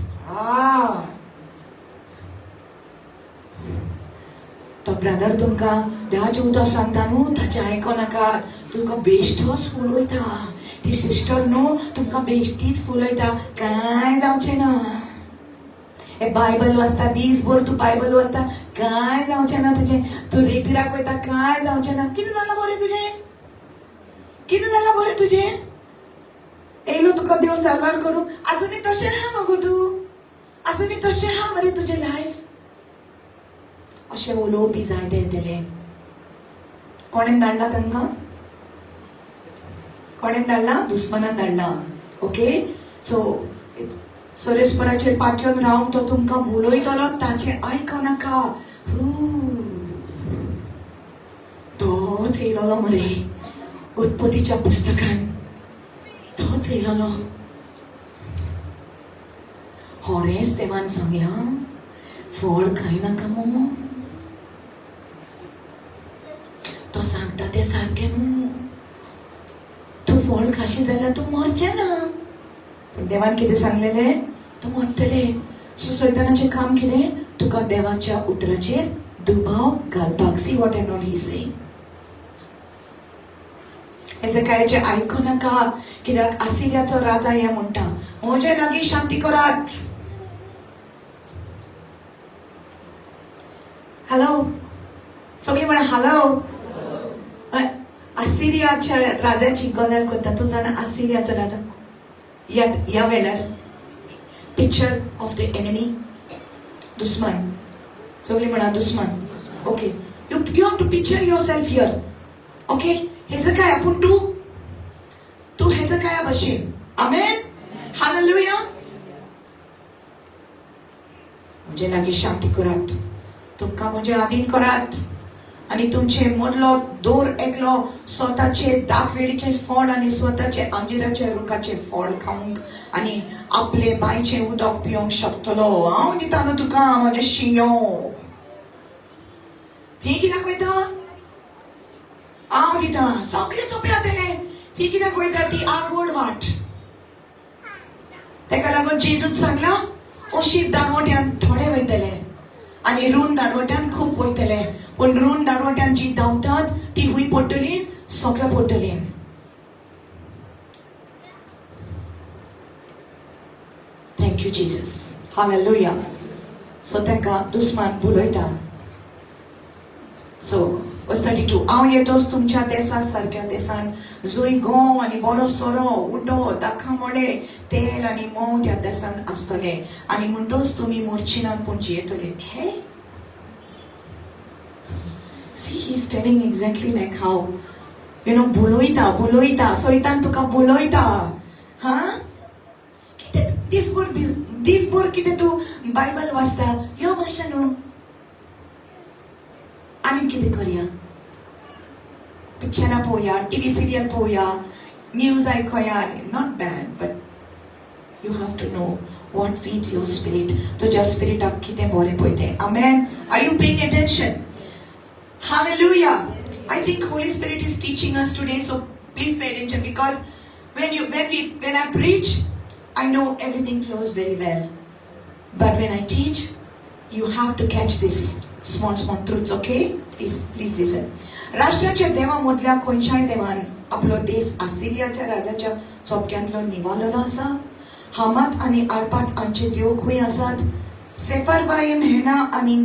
तो ब्रदर तुमकां देवाचें उतर सांगता न्हू, ताचें आयको नाका, तुमकां बेश्टोच फुलयता. ती सिस्टर न्हू तुमकां बेश्टीच फुलयता, कांय जावचें ना. हे बायबल वाचता दीसभर, तूं बायबल वाचता, कांय जावचें ना तुजें. तूं रेतिराक वयता, कांय जावचें ना. कितें जालां बरें तुजें? कितें जालां बरें तुजें? येयलो तुका देव साल्वार करूं, आजुनूय तशें आहा मगो तूं, आजुनूय तशें आहा मरे तुजें लायफ. अशें उलोवपी जायते येतले. कोणेन धाडला तांकां? कोणेन धाडला? दुस्मनान धाडला. ओके? सो सोरेसपराचेर पाटयोन रावंक तो तुमकां उलयतलो, ताचें आयको नाका. तोच येयलोलो मरे उत्पत्तीच्या पुस्तकान, तोच येयलोलो. होरेंच देवान सांगलां, फळ खायनाका मो. तो सांगता तें सारकें न्हू. तूं फळ खाशी जाल्यार तूं मरचें ना. पूण देवान कितें सांगलेलें? तूं मरतलें. सो सैतानाचें काम कितें? तुका देवाच्या उतराचेर दुबाव घालपाक. See what and all he saying. हेजेकायाचें आयकूं नाका, कित्याक आसिरियाचो राजा हें म्हणटा, म्हजे लागीं शांती करात. हॅलो, सगळीं म्हणा हॅलो. आसिरियाच्या राजाची गजाल करता तूं जाणा, आसिरियाचो राजा ह्या वेळार पिक्चर ऑफ the enemy, दुस्मान. सगळीं म्हणा दुस्मान. Okay, you have to picture yourself here. Okay, Hezekiah, पूण तूं तूं हेजकाया भशेन. आमेन, हालेलुया. म्हजे लागीं शांती करात, तुमकां म्हजे आदीन करात, आनी तुमचे मदलो दोर एकलो स्वताचे दाखवेडीचें फळ आनी स्वताचे अंजिराच्या रुखाचें फळ खावंक आनी आपले बांयचें उदक पिवंक शकतलो. हांव दिता न्हू तुका म्हजें शिंयो. ती कित्याक वयता? हांव दिता, सगळें सोंपें जातलें. ती कित्याक वयता? ती आगवड वाट. तेका लागून जेजून सांगलां, अशी दानवट्यान थोडे वयतले आनी रूंद दारवट्यान खूब वयतले, पूण रूंद दारवट्यान जी धांवतात ती हुंय पडटली? सगळें पडटली. Thank you Jesus, hallelujah. So तांकां दुस्मान बुलयता. सो वर्स 32, हांव येतोच तुमच्या देसा सारक्या देसान, जंय गोंव आनी बरो सोरो, उंडो, दाखा मोडे, तेल आनी म्होंव त्या देसान आसतले, आनी म्हणटोच तुमी मोरचिनात पूण जियेतले. हे see, he is telling exactly like how you know बुलयता बुलयता सैतान तुका बुलयता. हा कितें दीसभर दीसभर कितें तूं बायबल वाचता? यो मातशें न्हू, आनीक कितें करया? पिक्चरां पळोवया, टीव्ही सिरियल पळोवया, news आयकोया. Not bad, but you have to know what feeds your spirit. तुज्या स्पिरिटाक कितें बरें पळय तें. Amen. Are you paying attention? Hallelujah. I think Holy Spirit is teaching us today, so please pay attention, because when I preach, I know everything flows very well. But when I teach, you have to catch this small small truths, okay? Please, please listen. राष्ट्राच्या देवा मदल्या खंयच्याय देवान आपलो देश आसिरियाच्या राजाच्या चोपक्यांतलो निवारलो आसा? हामात आनी आरपाट हांचे देव खंय आसात? सेफरवायम, हेना आनी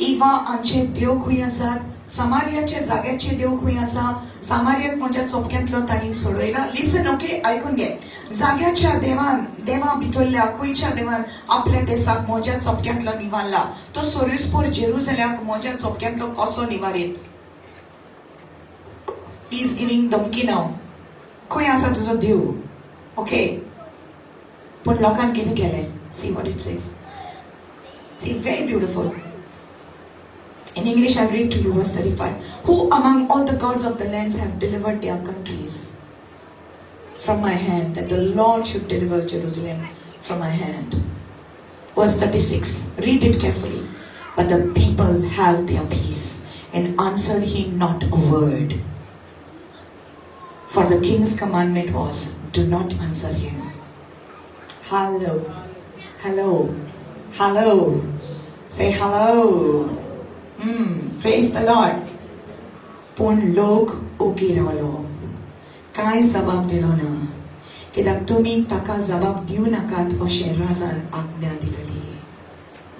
इवा हांचे देव खंय आसात? सामारियाचे जाग्याचे देव खंय आसा? सामारियाक म्हज्या चोपक्यांतलो तांणी सोडयला. लिसन, ओके, आयकून घे. जाग्याच्या देवान, देवा भितरल्या खंयच्या देवान आपल्या देसाक म्हज्या चोपक्यांतलो निवारला? तो सोरिसपूर जेरुजल्याक म्हज्या चोपक्यांतलो कसो निवारीत? Is giving धमकी नाव. खंय आसा तुजो देव? ओके, पूण लोकांक कितें केलें? See what it says. See, very beautiful. In English, I'll read to you verse 35. Who among all the gods of the lands have delivered their countries from my hand, that the Lord should deliver Jerusalem from my hand? Verse 36. Read it carefully. But the people held their peace and answered him not a word. For the king's commandment was, do not answer him. Hello. Hello. Hello. Say hello. Praise the Lord. पूण लोक ओगी रावलो, कांय जबाब दिलो ना, कित्याक तुमी ताका जबाब दिवं नाकात अशें राजान आज्ञा दिलेली.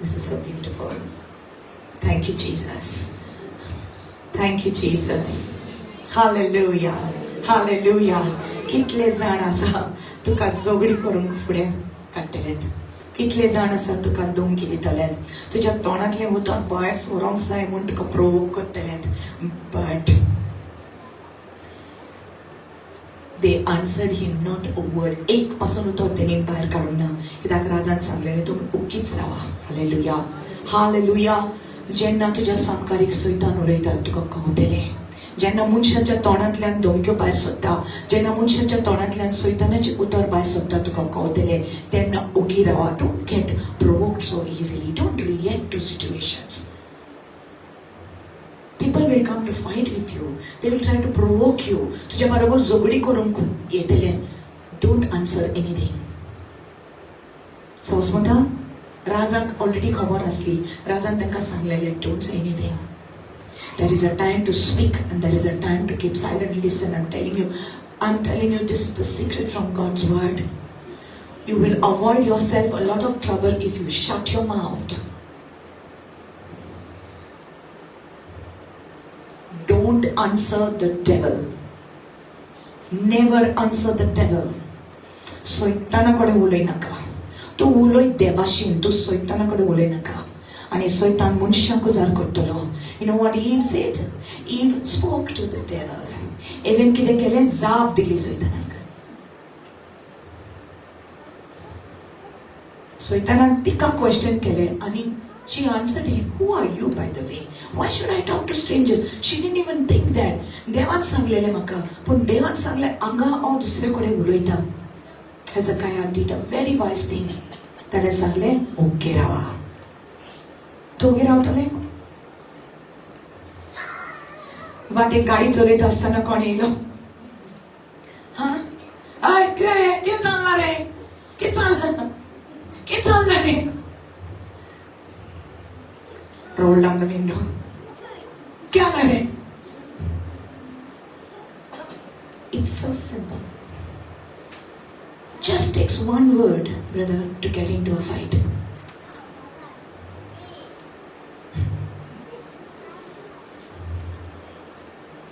This is so beautiful. Thank you Jesus. Thank you Jesus. Hallelujah. Hallelujah. कितले जाण आसा तुका झगडी करूंक फुडें काडटलेत, कितले जाण आसा तुका धमकी दितले, तुज्या तोंडांतलें उतर भायर सरोंक जाय म्हूण तुका प्रोवोक करतले. But they answered him not a word. एक पासून उतर तेणेन भायर काडूंक ना, कित्याक राजान सांगलेलें तुमी ओगीच रावा. हालेलुया. हालेलुया. जेन्ना तुज्या सामकार एक सैतान उलयता तुका कळटलें. जेन्ना मनशाच्या तोंडांतल्यान धमक्यो भायर सरता, जेन्ना मनशाच्या तोंडांतल्यान सैतानाचें उतर भायर सरता तुका कळटलें, तेन्ना ओगी रावा. Don't get provoked so easily. Don't react to situations. People will come to fight with you. They will try to provoke you. तुज्या बरोबर झगडी करूंक येतले. Don't answer anything. सोंसमता राजाक ऑलरेडी खबर आसली. राजान तांकां सांगलेलें, don't say anything. There is a time to speak and there is a time to keep silent. Listen, I'm telling you, this is the secret from God's word. You will avoid yourself a lot of trouble if you shut your mouth. Don't answer the devil. Never answer the devil. सैताना कडेन उलय नाका. तूं उलय देवाशीन, तूं सैताना कडेन उलय नाका. आनी सैतान मनशांक उजार करतलो. You know what Eve said? Eve spoke to the devil. Even कितें केलें? जाप दिली सैतानाक. सैतानान तिका क्वेश्चन केलें आनी she answered him, who are you by the way? Why should I talk to strangers? She didn't even think that. देवान सांगलेलें म्हाका, पूण देवान सांगलें हांगा हांव दुसरे कडेन उलयतां. Hezekiah did a very wise thing. ताणें सांगलें ओगे रावा. तूं ओगी रावतलें? वाटेक गाडी चलयता आसतना कोण येयलो, हा हय कितें रे, कितें चल्लां रे, कितें चल्लां, कितें चल्लां रे? Roll down the window. क्या करे? It's so simple. Just takes one word, brother, to get into a fight.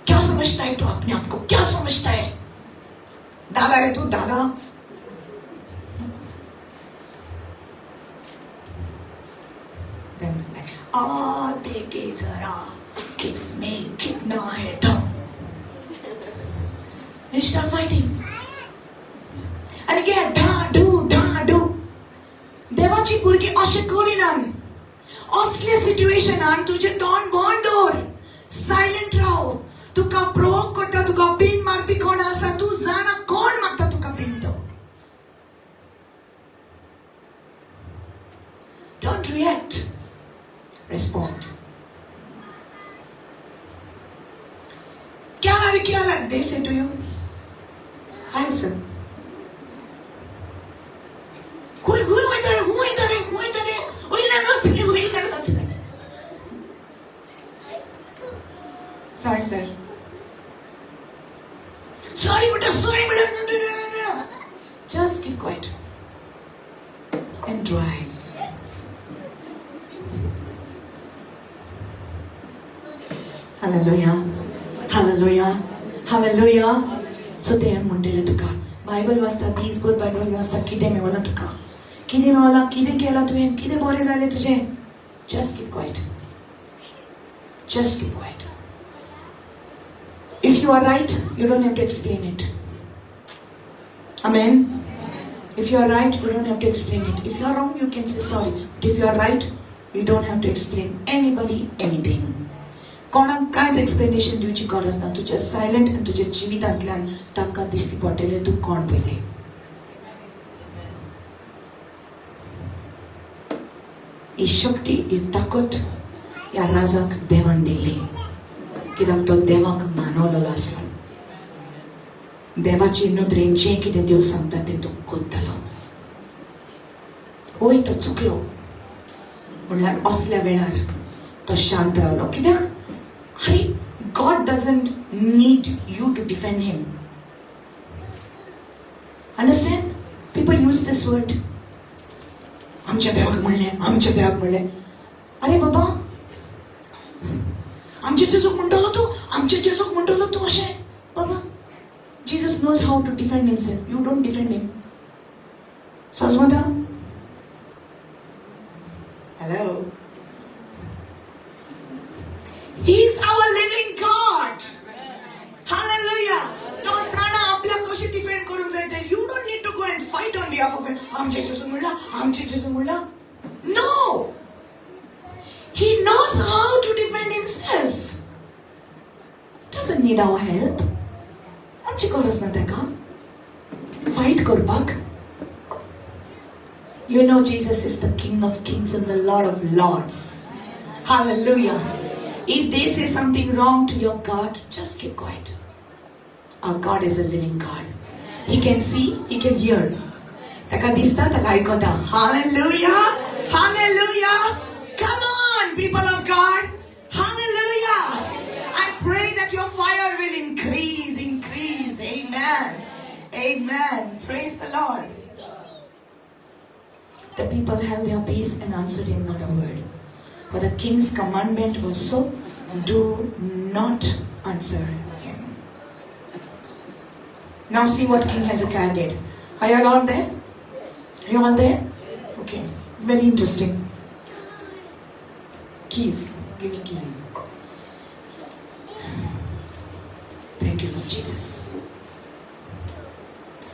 क्या समझता है तू अपने आप को? क्या समझता है? दादा रे तू, दादा. Then like, आ देखे जरा किसमें कितना है दम. They start fighting. And आनी घे ढा ढू ढा ढू. देवाची भुरगीं अशें करिनान. असले सिट्युएशनान तुजें तोंड बंद दवर, सायलंट राव. तुका प्रोवोक करता, तुका पीन मारपी कोण आसा तूं जाणा, कोण मागता तुका पीन तो. Don't react, respond. क्या रे they say to you? Hi sir. खंय खंय वयता रे, खंय वयता रे, खंय वयता रे, वयल्यान वच रे, वयल्यान वच रे. Sorry sir. Sorry म्हणटा, सॉरी म्हणटा. Just keep quiet and drive. Hallelujah, hallelujah, hallelujah. So ते म्हणटले तुका बायबल वाचता, दीसभर बायबल वाचता, कितें मेवलां तुका, कितें मेवलां, कितें केलां तुवें, कितें बरें जालें तुजें. Just keep quiet, just keep quiet. If you are right, you don't have to explain it. Amen. If you are right, you don't have to explain it. If you are wrong, you can say sorry. But if you are right, you don't have to explain anybody anything. कोणाक कांयच explanation दिवची गरज ना. तुजें silent आनी तुज्या जिवितांतल्यान तांकां दिसती पडटलें तूं कोण पळय तें. ही शक्ती, ही ताकद ह्या राजाक देवान दिल्ली, कित्याक तो देवाक मानवलेलो आसलो. देवाचे नदरेन जें कितें देव सांगता तें तो करतलो. वय तो चुकलो म्हणल्यार असल्या वेळार तो शांत रावलो. कित्याक? अरे, God doesn't need you to defend him. Understand? People use this word. आमच्या देवाक म्हणलें, आमच्या देवाक म्हणलें. अरे बाबा, आमच्या जेजूक म्हणटलो तूं, आमच्या जेजूक म्हणटलो तूं अशें. बाबा, Jesus knows how to defend himself. You don't defend him. सजमता? Hello. He is our living God. Hallelujah. तो जाणा आपल्याक कशें डिफेंड करूंक जाय तें. You don't need to go and fight on behalf of him. आमचे जेजू म्हणला, आमचे जेजू म्हणला. No. He knows how to defend himself. Doesn't need our help. आमची गरज ना ताका फायट करपाक. You know Jesus is the King of Kings and the Lord of Lords. Hallelujah. If they say something wrong to your God, just keep quiet. Our God is a living God. He can see, He can hear. ताका दिसता, ताका आयकता. Hallelujah! Hallelujah! Come on, people of God. Hallelujah! I pray that your fire will increase, increase. Amen. Amen. Praise the Lord. The people held their peace and answered him not a word. For the king's commandment was so, do not answer him. Now see what King Hezekiah did. Are you all there? Are you all there? Okay. Very interesting. Keys. Give me keys. Thank you, Lord Jesus.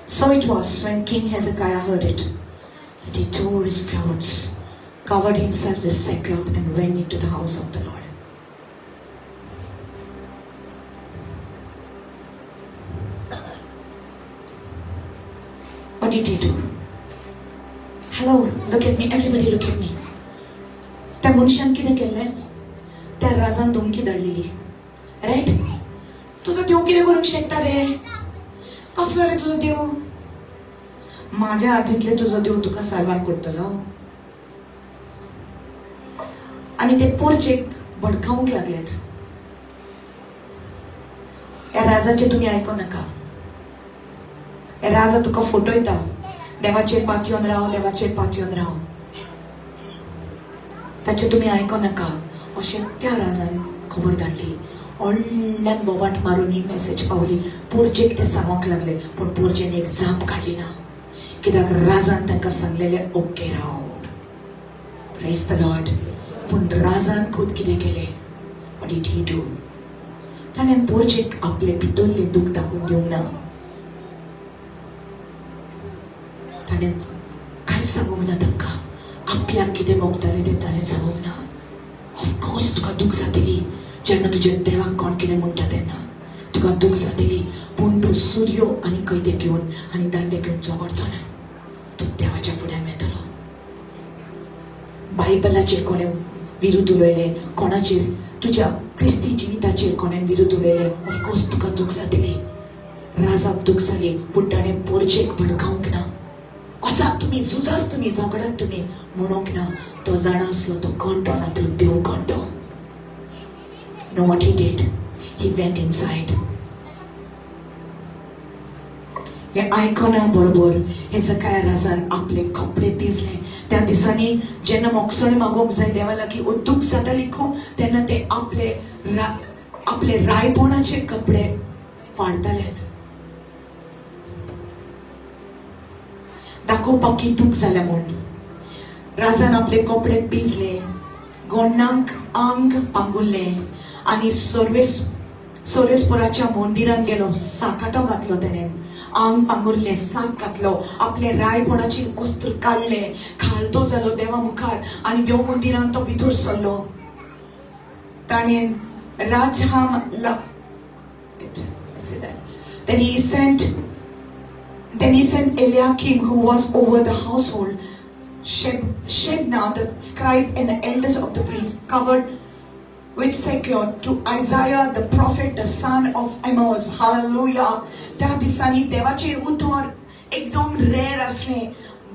So it was when King Hezekiah heard it, that he tore his clothes, covered himself with sackcloth, and went into the house of the Lord. What did he do? Hello, look at me, everybody look at me. त्या मनशान कितें केल्लें? त्या राजान धमकी धाडलेली, right? तुजो देव कितें करूंक शकता रे? कसलो रे तुजो देव? माझ्या हातींतले तुजो देव तुका साल्वार करतलो. आनी ते पोरचेक भडकावंक लागलेत. ह्या राजाचें तुमी आयको नाका. हे राजा तुका फटयता. देवाचेर पातयेवन राव, देवाचेर पातयेवन राव, ताचें तुमी आयको नाका अशें त्या राजान खबर धाडली. व्हडल्यान बोबाट मारून ही मॅसेज पावली. पोरचेक ते सांगूंक लागले, पूण पोरचेन एक जाप काडली ना, कित्याक राजान तांकां सांगलेलें okay Rao. Praise the Lord. पूण राजान खूद कितें केलें? What did he do? ताणें पोरचेक आपले भितरलें दूख दाखोवन दिवंक ना. ताणें कांय सांगूंक ना तांकां. आपल्याक कितें मोगतालें तें ताणें सांगूंक ना. ऑफकोर्स तुका दूख जातली जेन्ना तुज्या देवाक कोण कितें म्हणटा तेन्ना तुका दूख जातली, पूण तूं सुर्यो आनी कैते घेवन आनी दांडे घेवन झगडचो ना. तूं देवाच्या फुड्यान वतलो. बायबलाचेर कोणें विरुद्ध उलयलें, कोणाचेर तुज्या क्रिस्ती जिविताचेर कोणें विरुद्ध उलयलें, ऑफकोर्स तुका दूख जातली. राजाक दूख जाली, पूण ताणें पोरचेक भडकावंक ना. वचात तुमी, झुजात तुमी, झगडात तुमी म्हणूंक ना. तो जाणा आसलो तो कोण तो, आपलो देव कोण तो. You know what he did? He went inside. हे आयकना बरोबर हेजकाया राजान आपले कपडे पिजले. त्या दिसांनी जेन्ना मोगसणे मागोवंक जाय देवा लागीं दुख जाताली खूब, तेन्ना ते आपले आपले रायपणाचे कपडे फाडताले दाखोवपाक की दूख जाल्या म्हूण. राजान आपले कपडे पिजले, गोंडांक आंग पांगुरलें आनी सर्वेस्पराच्या मंदिरान गेलो. साकाटो घातलो तेणें, आंग पांगुरलें, साक घातलो, आपले रायपणाची वस्त्र काडले, खालतो जालो देवा मुखार आनी देव मंदिरान तो भितर सरलो. ताणें राजहाम Then he sent Eliakim, who was over the household, Shebna the scribe and the elders of the priests, covered with sackcloth, to Isaiah the prophet, the son of Amos. Hallelujah. त्या दिसांनी देवाचे उतर एकदम रेर असले.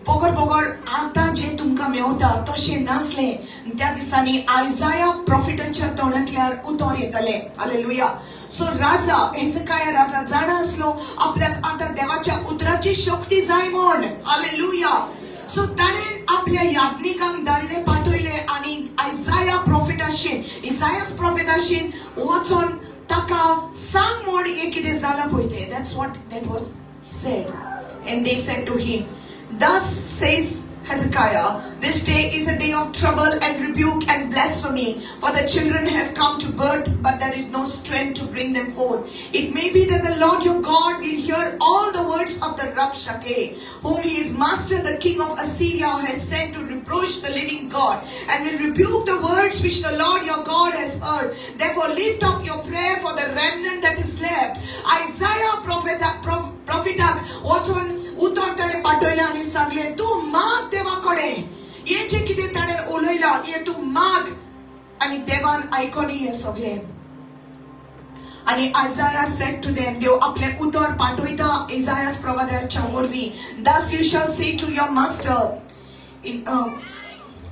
बगर बगर आतां जे तुमकां मेवता तशें नासलें. त्या दिसांनी आयजाया प्रॉफिटाच्या तोंडांतल्यान उतर येतालें. हालेलुया. सो राजा हेजकाया राजा जाणा आसलो आपल्याक आतां देवाच्या उतराची शक्ती जाय म्हूण. हालेलुया. सो ताणें आपल्या याज्ञिकांक धाडले, पाठयले आनी आयजाया प्रॉफिटाशीन, इजायास प्रॉफिटाशीन वचोन ताका सांग म्हूण हें कितें जालां पळय तें. That's what that was said. And they said to him, Thus says Hezekiah, this day is a day of trouble and rebuke and blasphemy, for the children have come to birth, but there is no strength to bring them forth. It may be that the Lord your God will hear all the words of the Rabshakeh, whom his master the king of Assyria has sent to reproach the living God, and will rebuke the words which the Lord your God has heard. Therefore lift up your prayer for the remnant that is left. Isaiah prophet वचून उतर ताणें पाठयलें आनी सांगलें, तूं माग देवा कडेन, हें जें कितें ताणें उलयलां हें तूं माग. आनी देवान आयकली हें सगळें. आनी आयजाया said to them, देव आपलें उतर पाठयता इजायास प्रवादाच्या वरवीं, Thus you shall say to your master, in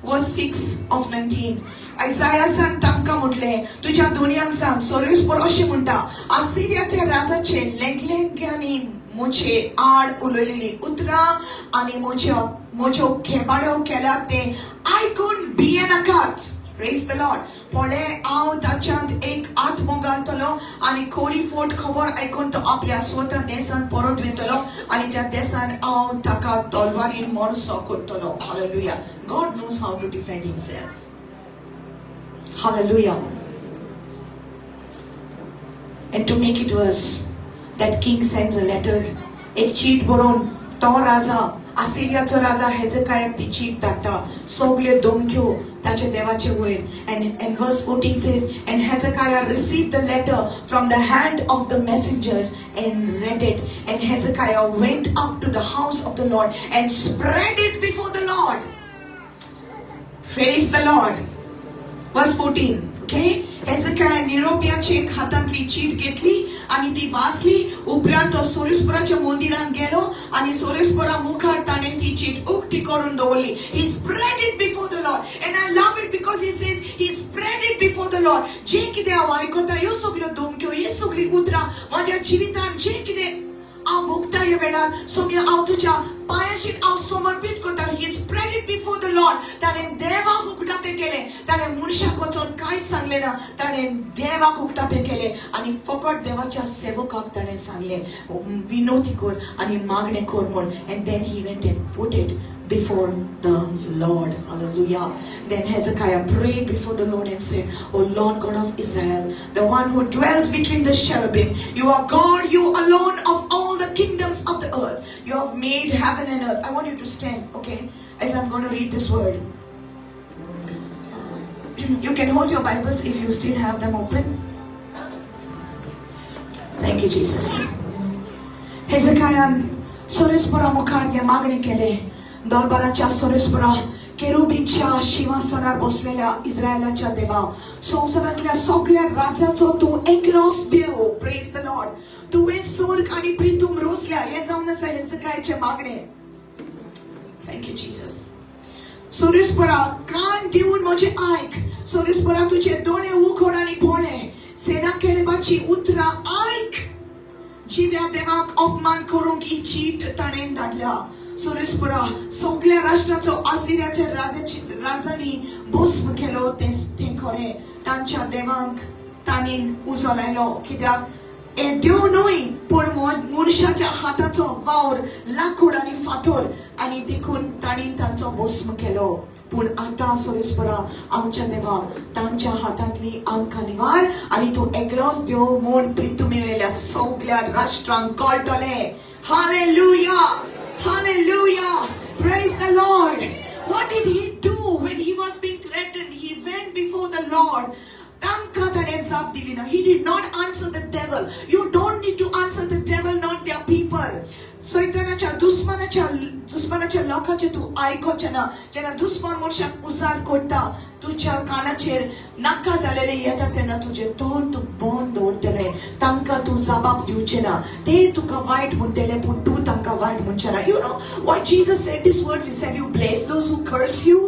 verse 6 of 19. आयजायासान तांकां म्हटलें, तुज्या दोनयांक सांग, सर्वेस्पर अशें म्हणटा, आसिरियाच्या राजाचे लेंगलेंग्यांनी म्हजे आड उलयलेली उतरां आनी म्हज्यो खेबाड्यो केल्यात तें आयकून भियेनाकात. Praise the Lord. पळय हांव ताच्यांत एक आत्मो घालतलो आनी कोडी फोट खबर आयकून तो आपल्या स्वता देसान परत वयतलो आनी त्या देसान हांव ताका तलवारीन मोरसो करतलो. Hallelujah. God knows how to defend himself. Hallelujah. And to make it worse, that king sends a letter. एक चीट बरोवन तो राजा, आसिरियाचो राजा हेजकायाक ती चीट धाडटा, सगल्यो धमक्यो ताच्या देवाचे वयर. And verse 14 says, and Hezekiah received the letter from the hand of the messengers and read it. And Hezekiah went up to the house of the Lord and spread it before the Lord. Praise the Lord. Verse 14. Okay? Hezekiah निरोप्याचे हातांतली चीट घेतली आनी ती वाचली. उपरांत तो सोरेस्पराच्या मंदिरान गेलो आनी सोरेस्परा मुखार ताणें ती चीट उक्ती करून दवरली. He spread it before the Lord. And I love it because he says he spread it before the Lord. जें कितें हांव आयकता ह्यो सगल्यो धमक्यो, ह्यो सगळीं उतरां म्हज्या जिवितान जें कितें हांव भोगता ह्या वेळार सगळें हांव तुज्या पांयाशीक हांव समर्पीत करता. He spread it before the Lord. ताणें देवाक उगडापें केलें. ताणें मनशाक वचोन कांयच सांगलें ना. ताणें देवाक उगडापें केलें आनी फकत देवाच्या सेवकाक ताणें सांगलें, विनोती कर आनी मागणें कर म्हूण. And then he went and put it before the Lord. Hallelujah. Then Hezekiah prayed before the Lord and said, O Lord God of Israel, the one who dwells between the cherubim, you are God, you alone of all the kingdoms of the earth. You have made heaven and earth. I want you to stand, okay, as I'm going to read this word. You can hold your Bibles if you still have them open. Thank you, Jesus. Hezekiah सोरेस्परा मुखार हे मागणी केले. दरबाराच्या सोरेस्परा केरुबींच्या शिंवासनार बसलेल्या इस्रायलाच्या देवा, संवसारांतल्या सगळ्या राजाचो तूं एकलोच देव. Praise the Lord. तुवें स्वर्ग आनी प्रितूम रोसल्या. हें जावन आसा हेजकायाचें मागणें. Thank you Jesus. सोरेस्परा कान दिवन म्हजें आयक. सोरेस्परा तुजे दोळे उघड आनी पळय. सेनाकेरेबाची उतरां आयक. जिव्या देवाक अपमान करूंक ही चीट ताणें धाडल्या. सोरेस्परा सगळ्या राष्ट्राचो आसिऱ्याच्या राजांनी भस्म केलो तें खरें. तांच्या देवांक तांणी उजो लायलो. कित्याक हे देव न्हय पूण मनशाच्या हाताचो वावर, लाकूड आनी फातर, आनी देखून तांणी तांचो भस्म केलो. पूण आतां सोरेस्परा आमच्या देवा तांच्या हातांतली आमकां निवार आनी तूं एकलोच देव म्हूण प्रितुमेवेल्या सगळ्या राष्ट्रांक कळटलें. Hallelujah. Hallelujah. Praise the Lord. What did he do when he was being threatened? He went before the Lord. तांकां ताणें जाप दिली ना. He did not answer the devil. You don't need to answer the devil, not their people. सैतानाच्या दुस्मनाच्या लोकांचे तूं आयकोचें ना. जेन्ना दुस्मन मनशाक उजार करता, तुज्या कानाचेर नाका जालेले येता तेन्ना तुजें तोंड तूं बंद दवरतलें. तांकां तूं जबाब दिवचें ना. ते तुका वायट म्हणटले पूण तूं तांकां वायट म्हणचें ना. You know what Jesus said these words? He said, you bless those who curse you.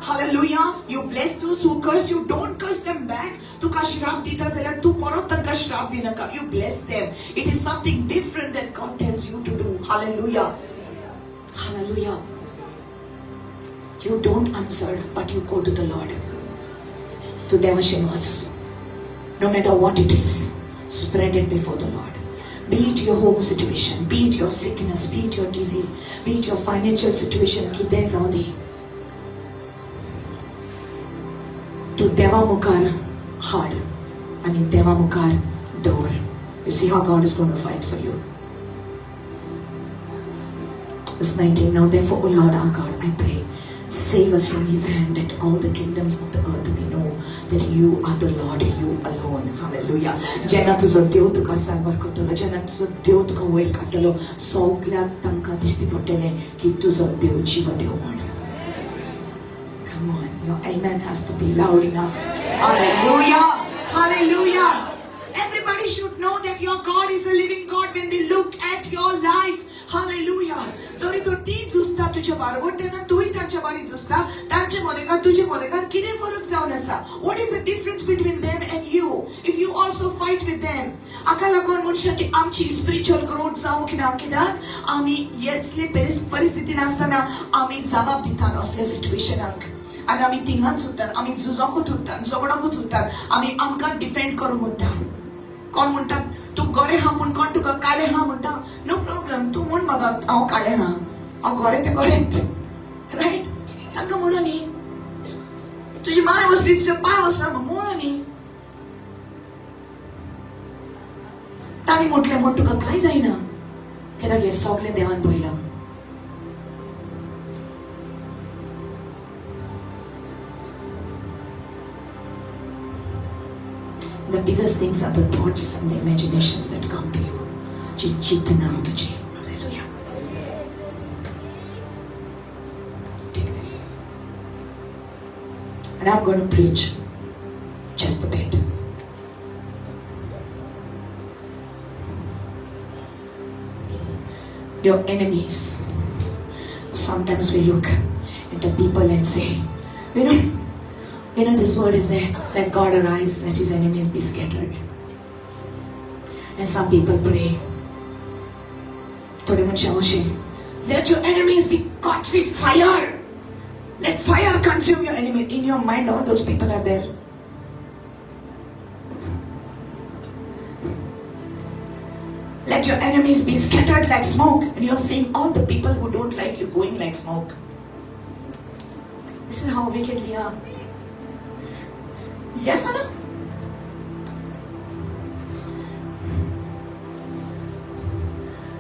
Hallelujah. You bless those who curse you. Don't curse them back. तुका श्राप दिता जाल्यार तूं परत तांकां श्राप दिनाका. You bless them. It is something different that God tells you to do. Hallelujah. Hallelujah. You don't answer, but you go to the Lord. To देवाशेन वच. No matter what it is, spread it before the Lord. Be it your home situation, be it your sickness, be it your disease, be it your financial situation, कितें जावं दी, तूं देवा मुखार हाड आनी देवा मुखार दवर. You see how God is going to fight for you. Verse 19. Now therefore, O Lord our God, I pray, save us from his hand, that all the kingdoms of the earth may know that you are the Lord, you alone. Hallelujah. जेन्ना तुजो देव तुका सारवार करतलो, जेन्ना तुजो देव तुका वयर काडटलो, सगळ्याक तांकां दिश्टी पडटलें की तुजो देव जिवो देव म्हूण. Come on, your amen has to be loud enough. Hallelujah. Hallelujah. Everybody should know that your God is a living God when they look at your life. Hallelujah. जरी तो ती झुजता तुज्या बरोबर तेन्ना तूंय तांच्या बारी झुजता. तांचे मदेगार तुजे मदेगार कितें फरक जावन आसा? What is the difference between them and you? If you also fight with them. हाका लागून मनशाची आमची स्पिरिच्युअल ग्रोथ जावंक ना. कित्याक आमी येसले परिस्थितीन आसतना आमी जबाब दितात असल्या सिट्युएशनाक, आनी आमी थिंगाच उरतात, आमी झुजोकूच उरतात, झगडोकूच उरतात, आमी आमकां डिफेंड करूंक उरता. कोण म्हणटात तूं गोरें आहा पूण कोण तुका काळें आहा म्हणटा. नो प्रॉब्लम, तूं म्हण बाबा हांव काळें आहा, हांव गोरें तें गोरेंच, रायट? तांकां म्हणून न्ही तुजी माय वसली तुजे पांय वसना म्हणून न्ही. तांणी म्हटलें म्हूण तुका कांय जायना, कित्याक हें सगळें देवान पळयलां. The biggest things are the thoughts and the imaginations that come to you. Chitna tuji. Hallelujah. Take this. And I'm going to preach just a bit. Your enemies. Sometimes we look at the people and say, you know, this word is there, let God arise, let his enemies be scattered. And some people pray, let your enemies be caught with fire. Let fire consume your enemies. In your mind, all those people are there. Let your enemies be scattered like smoke. And you're seeing all the people who don't like you going like smoke. This is how wicked we are. Yes or no?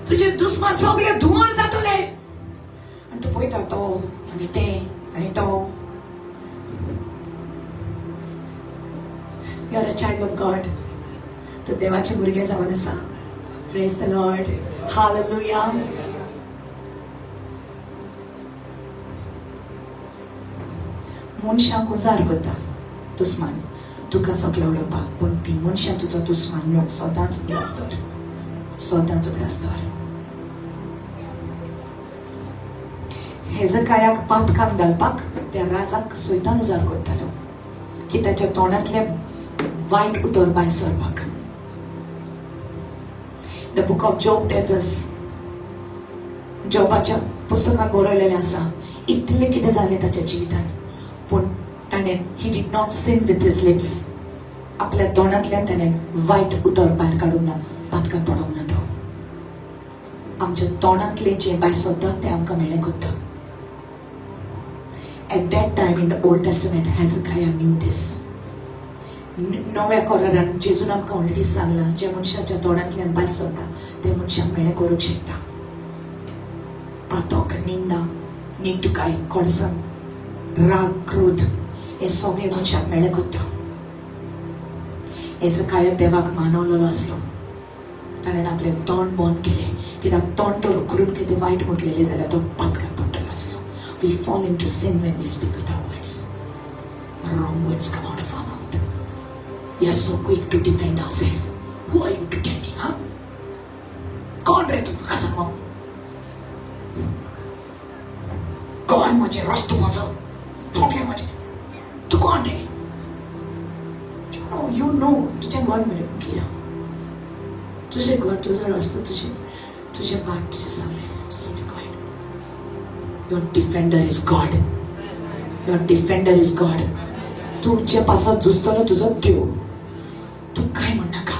तुजे दुस्मान सगळे धुवन जातले आनी तूं पळयता तो आनी तें आनी तो. You are a child of God. तूं देवाचे भुरगें जावन आसा. Praise the Lord. Hallelujah. मनशांक उजार करता दुस्मान तुका सगळें उडोवपाक, पूण ती मनशां तुजो दुस्मान न्हू. सदांच उगडास दवर, सदांच उगडास दवर. हेजकायाक पातकान घालपाक त्या राजाक सैतान उजार करतालो की ताच्या तोंडांतलें वायट उतर भायर सरपाक. The book of Job tells us, जॉबाच्या पुस्तकान बरयलेलें आसा, इतलें कितें जालें ताच्या जिवितान, पूण ताणें he did not sin with his lips. आपल्या तोंडांतल्यान ताणें वायट उतर भायर काडूंक ना, पातकान पडोंक ना. तो आमच्या तोंडांतलें जें भायर सरता तें आमकां मेळ्ळें करता. At that time in the Old Testament, Hezekiah knew this. नव्या करारान जेजून आमकां ऑलरेडी सांगलां, जे मनशाच्या तोंडांतल्यान भायर सरता ते मनशाक मेळ्ळें करूंक शकता. पातक, निंदा, निटुकाय, कोडसण, राग, क्रोध हे सगळे मनशाक मेळ्ळें करता. हेजकाया देवाक मानवलेलो आसलो. ताणें आपलें तोंड बंद केलें, कित्याक तोंड तर उकडून कितें वायट म्हटलेलें जाल्यार तो पातकान पडटलो आसलो. We fall into sin when we speak with our words. Wrong words come out of our mouth. We are so quick to defend ourselves. Who are you to tell me, huh? कोण रे तूं म्हाका सांगो? कोण म्हजें रस्तो म्हजो थोडे म्हजें तूं कोण रे? You know, you know. तुजें घर मरे कितें? तुजें घर, तुजो रस्तो, तुजें तुजें पाट, तुजें सगळें. Just be quiet. Your defender is God. Your defender is God. तूं जे पासत झुजतलो तुजो देव. तूं कांय म्हणनाका.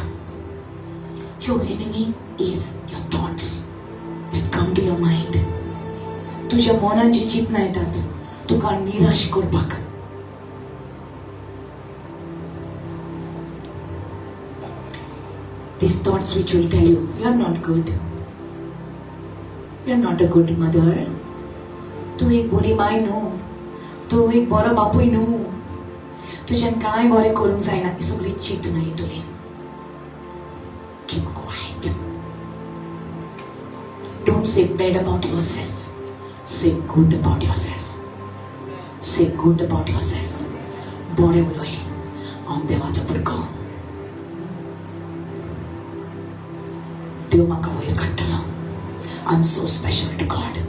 Your enemy is your thoughts that come to your mind. तुज्या मनान जी चिंतनां येतात तुका निराश करपाक. These thoughts which will tell you, you are not good. You are not a good mother. तूं एक बरी माय न्हू, तूं एक बरो बापूय न्हू, तुज्यान कांय बरें करूंक जायना. ही सगळी चिंतनां येतली. Keep quiet. Don't say bad about yourself. Say good about yourself. Say good about yourself. बरें उलय, हांव देवाचो भुरगो, देव म्हाका वयर काडटलो. I am so special to God.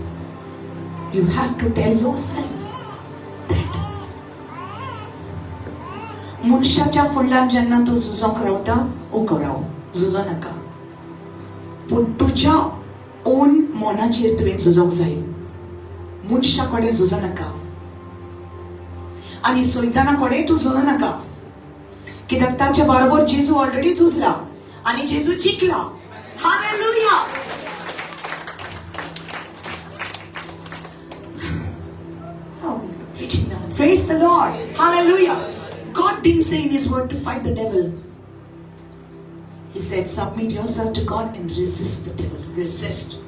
You have to tell yourself that. मनशाच्या फुडल्यान जेन्ना तूं झुजोंक रावता, उगो राव, झुजो नाका. पूण तुज्या ओन मनाचेर तुवें झुजोंक जाय. मनशा कडेन झुजो नाका आनी सैताना कडेन तूं झुजो नाका, कित्याक ताच्या बरोबर जेजू ऑलरेडी झुजला आनी जेजू जिखला. Hallelujah. Preaching now. Praise the Lord. Hallelujah. God didn't say in His word to fight the devil. He said, submit yourself to God and resist the devil. Resist.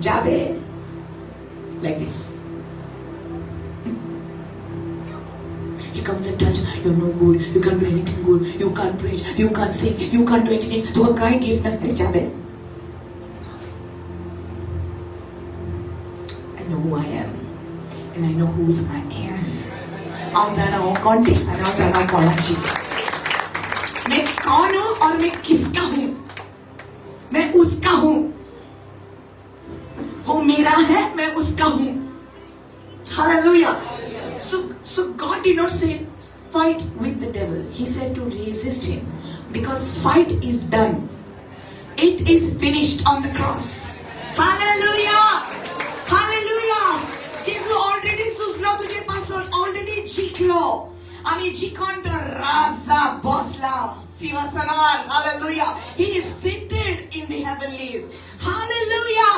Jabe. Like this. He comes and tells you, you're no good, you can't do anything good, you can't preach, you can't sing, you can't do anything. तुका कांय gift ना. Jabe. I know who I am. And I know whose I am. हांव जाणा हांव कोण ती आनी हांव जाणा कोणाची. मैं कौन हूं और मैं किसका हूं. मैं उसका हूं, वो मेरा है, मैं उसका हूं. Hallelujah. So God did not say fight with the devil. He said to resist him, because fight is done. It is finished on the cross. Hallelujah. Hallelujah. जेजू ऑलरेडी झुजलो तुजे पासून, ऑलरेडी जिखलो आनी जिखोन तो राजा बसला सिंहासनार. Hallelujah. He is seated in the heavenlies. Hallelujah.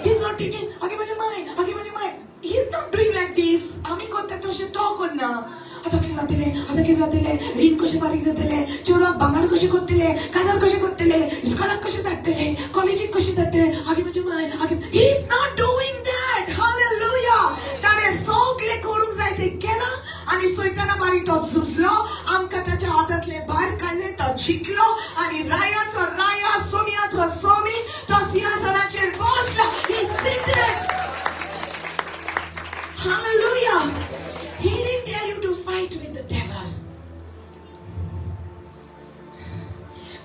He's not thinking, "Age म्हजे my, age म्हजे my." He's not doing ना. आतां कितें जातलें, आतां कितें जातलें, रीण कशें फारीक जातलें, चेडवाक भांगर कशें करतलें, काजार कशें करतलें, इस्कॉलाक कशें धाडटलें, कॉलेजीक कशें धाडटलें, आगे म्हजे माय आगे. He is not doing that. Hallelujah. ताणें सगळें करूंक जाय तें केलां आनी सैताना बारी तो झुजलो, आमकां ताच्या हातांतलें भायर काडलें, तो जिखलो आनी रायाचो राया, सोमियाचो सोमी, तो सिंहासनाचेर बसला. He seated. Hallelujah. He didn't tell you to fight with the devil.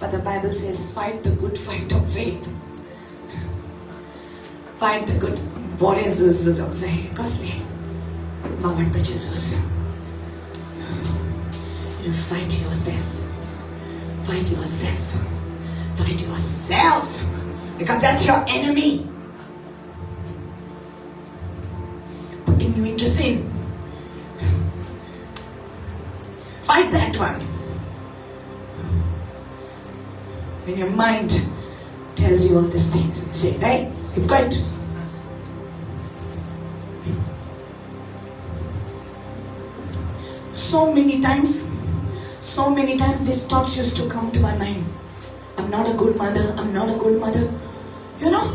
But the Bible says, fight the good fight of faith. Fight the good. बरें झूज झुजोंक जाय. कसलें? भावार्थाचें झूज. You fight yourself. Fight yourself. Fight yourself. Because that's your enemy. Putting you into sin. Fight that one. When your mind tells you all these things, you say, right? Keep quiet. So many times these thoughts used to come to my mind. I'm not a good mother, I'm not a good mother. You know?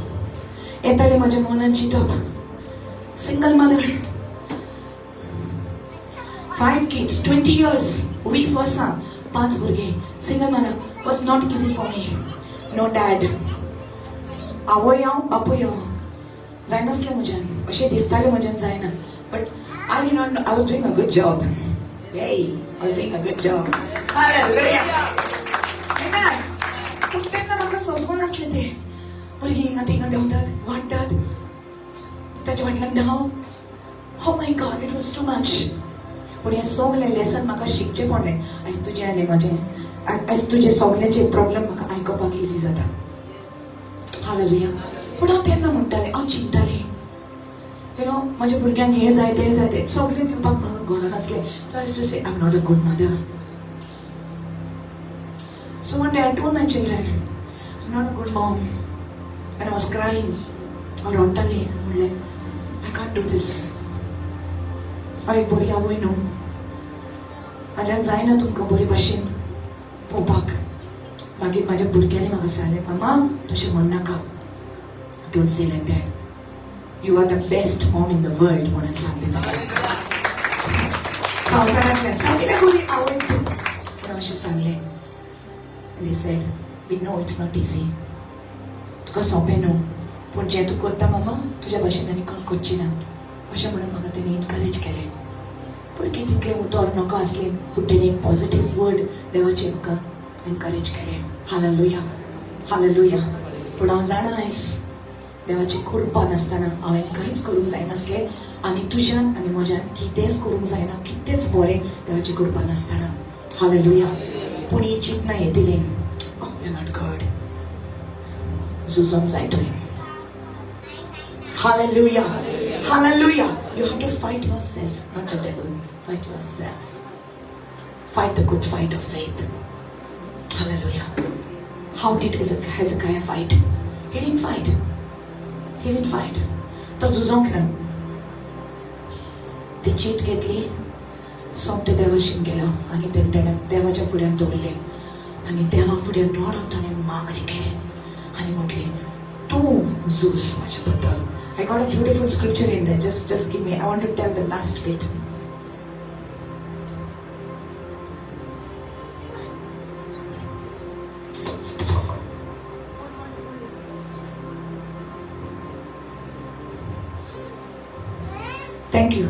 येताले म्हज्या मनान चिंतप. Single mother. 5 kids, 20 years, 20 वर्सां, 5 भुरगे. Single mother was not easy for me. No dad. आवय हांव, बापूय हांव. जायनासलें म्हज्यान. अशें दिसतालें म्हज्यान जायना. But I did not know, I was doing a good job. Hey, I was doing a good job. Hallelujah. Amen. पूण तेन्ना म्हाका सोंसवनासलें तें. भुरगीं हिंगा थिंगा देंवतात, वाडटात, ताच्या फाटल्यान धांव. Oh my God, it was too much. पूण हें सगळें लेसन म्हाका शिकचें पडलें. आयज तुजें आनी म्हजें, आयज तुजें सगळ्याचे प्रॉब्लम म्हाका आयकुपाक इजी जाता. हालेलुया. पूण हांव तेन्ना म्हणटालें, हांव चिंततालें, you know, म्हज्या भुरग्यांक हें जाय तें जाय तें सगळें दिवपाक म्हाका घडनासलें. So I used to say, I'm not a good mother. So one day I told my children, I'm not a good mom. And I was crying. हांव रडटालें, म्हणलें, I can't do this. हांव एक बरी आवय न्हू, म्हाज्यान जायना तुमकां बरे भाशेन पळोवपाक. मागीर म्हाज्या भुरग्यांनी म्हाका सांगलें, मामा तशें म्हणनाका, don't say like that, you are the best mom in the world म्हणून सांगलें तांकां. संवसारांतल्यान सगळ्या बरी आवय तूं म्हणून अशें सांगलें. And they said, we know it's not easy. तुका सोंपें न्हू, पूण जें तूं करता मामा तुज्या भाशेन आनी कोण करची ना, अशें म्हणून म्हाका तेणी एनकरेज केलें. भुरगीं तितलें उतर नाका आसलें, पूण तेणी एक पॉजिटीव वर्ड देवाचें म्हाका एनकरेज केलें. Hallelujah, hallelujah. पूण हांव जाणा आयज देवाची कृपा नासतना हांवें कांयच करूंक जायनासलें आनी तुज्यान आनी म्हज्यान कितेंच करूंक जायना, कितेंच बरें देवाची कृपा नासतना. हालेलुया. पूण ही चिंतना येतली, you not good, झुजोंक जाय तुवें. Hallelujah, hallelujah. You have to fight yourself, not the devil. Fight yourself. Fight the good fight of faith. Hallelujah. How did Hezekiah fight? He didn't fight. He didn't fight. तो झुजोंक ना. ती चीट घेतली, सोमते देवाशीन गेलो आनी तेणें देवाच्या फुड्यान दवरलें आनी देवा फुड्यान रडत ताणें मागणें केलें आनी म्हटलें, तूं झूज म्हाज्या बद्दल. I got a beautiful scripture in there. Just give me. I want to tell the last bit. Thank you.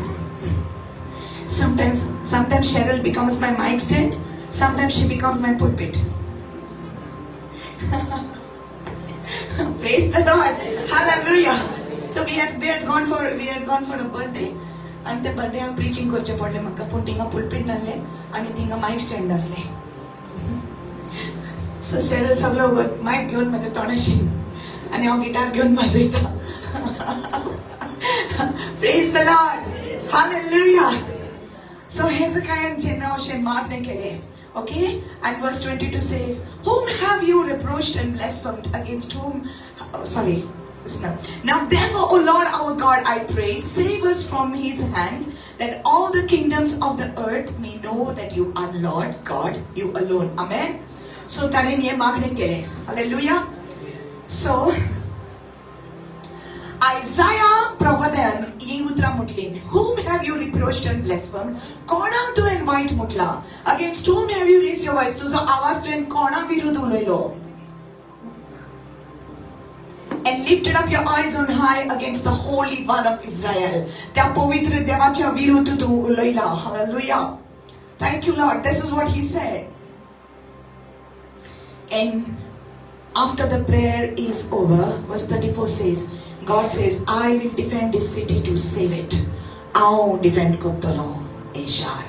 Sometimes Cheryl becomes my mic stand. Sometimes she becomes my pulpit. Praise the Lord. Hallelujah. So we had gone for a birthday, and the birthday हांव preaching करचें पडलें म्हाका, पूण थिंगा pulpit नासलें आनी थिंगा mic stand नासलें. So Cheryl सगळो mic घेवन म्हाज्या तोंडाशी आनी हांव गिटार घेवन वाजयता. Praise the Lord. Hallelujah. So Hezekiah जेन्ना अशें मागणें केलें, okay, and verse 22 says, whom have you reproached and blasphemed, against whom, sorry, Listen. Now therefore, O Lord our God, I pray, save us from his hand, that all the kingdoms of the earth may know that you are Lord God, you alone. Amen. So ताणें हें मागणें केलें. Hallelujah. So Isaiah प्रवाद्यान ही उतरां म्हटलीं, Whom have you reproached and blasphemed? कोणाक तुवें वायट म्हटलां? Against whom have you raised your voice? तुजो आवाज तुवें कोणा विरुद्ध उलयलो? And lifted up your eyes on high against the Holy One of Israel. त्या पवित्र देवाच्या विरुद्ध तूं उलयला. Hallelujah. Thank you, Lord. This is what he said. And after the prayer is over, verse 34 says, God says, I will defend this city to save it. हांव defend करतलो हें शार,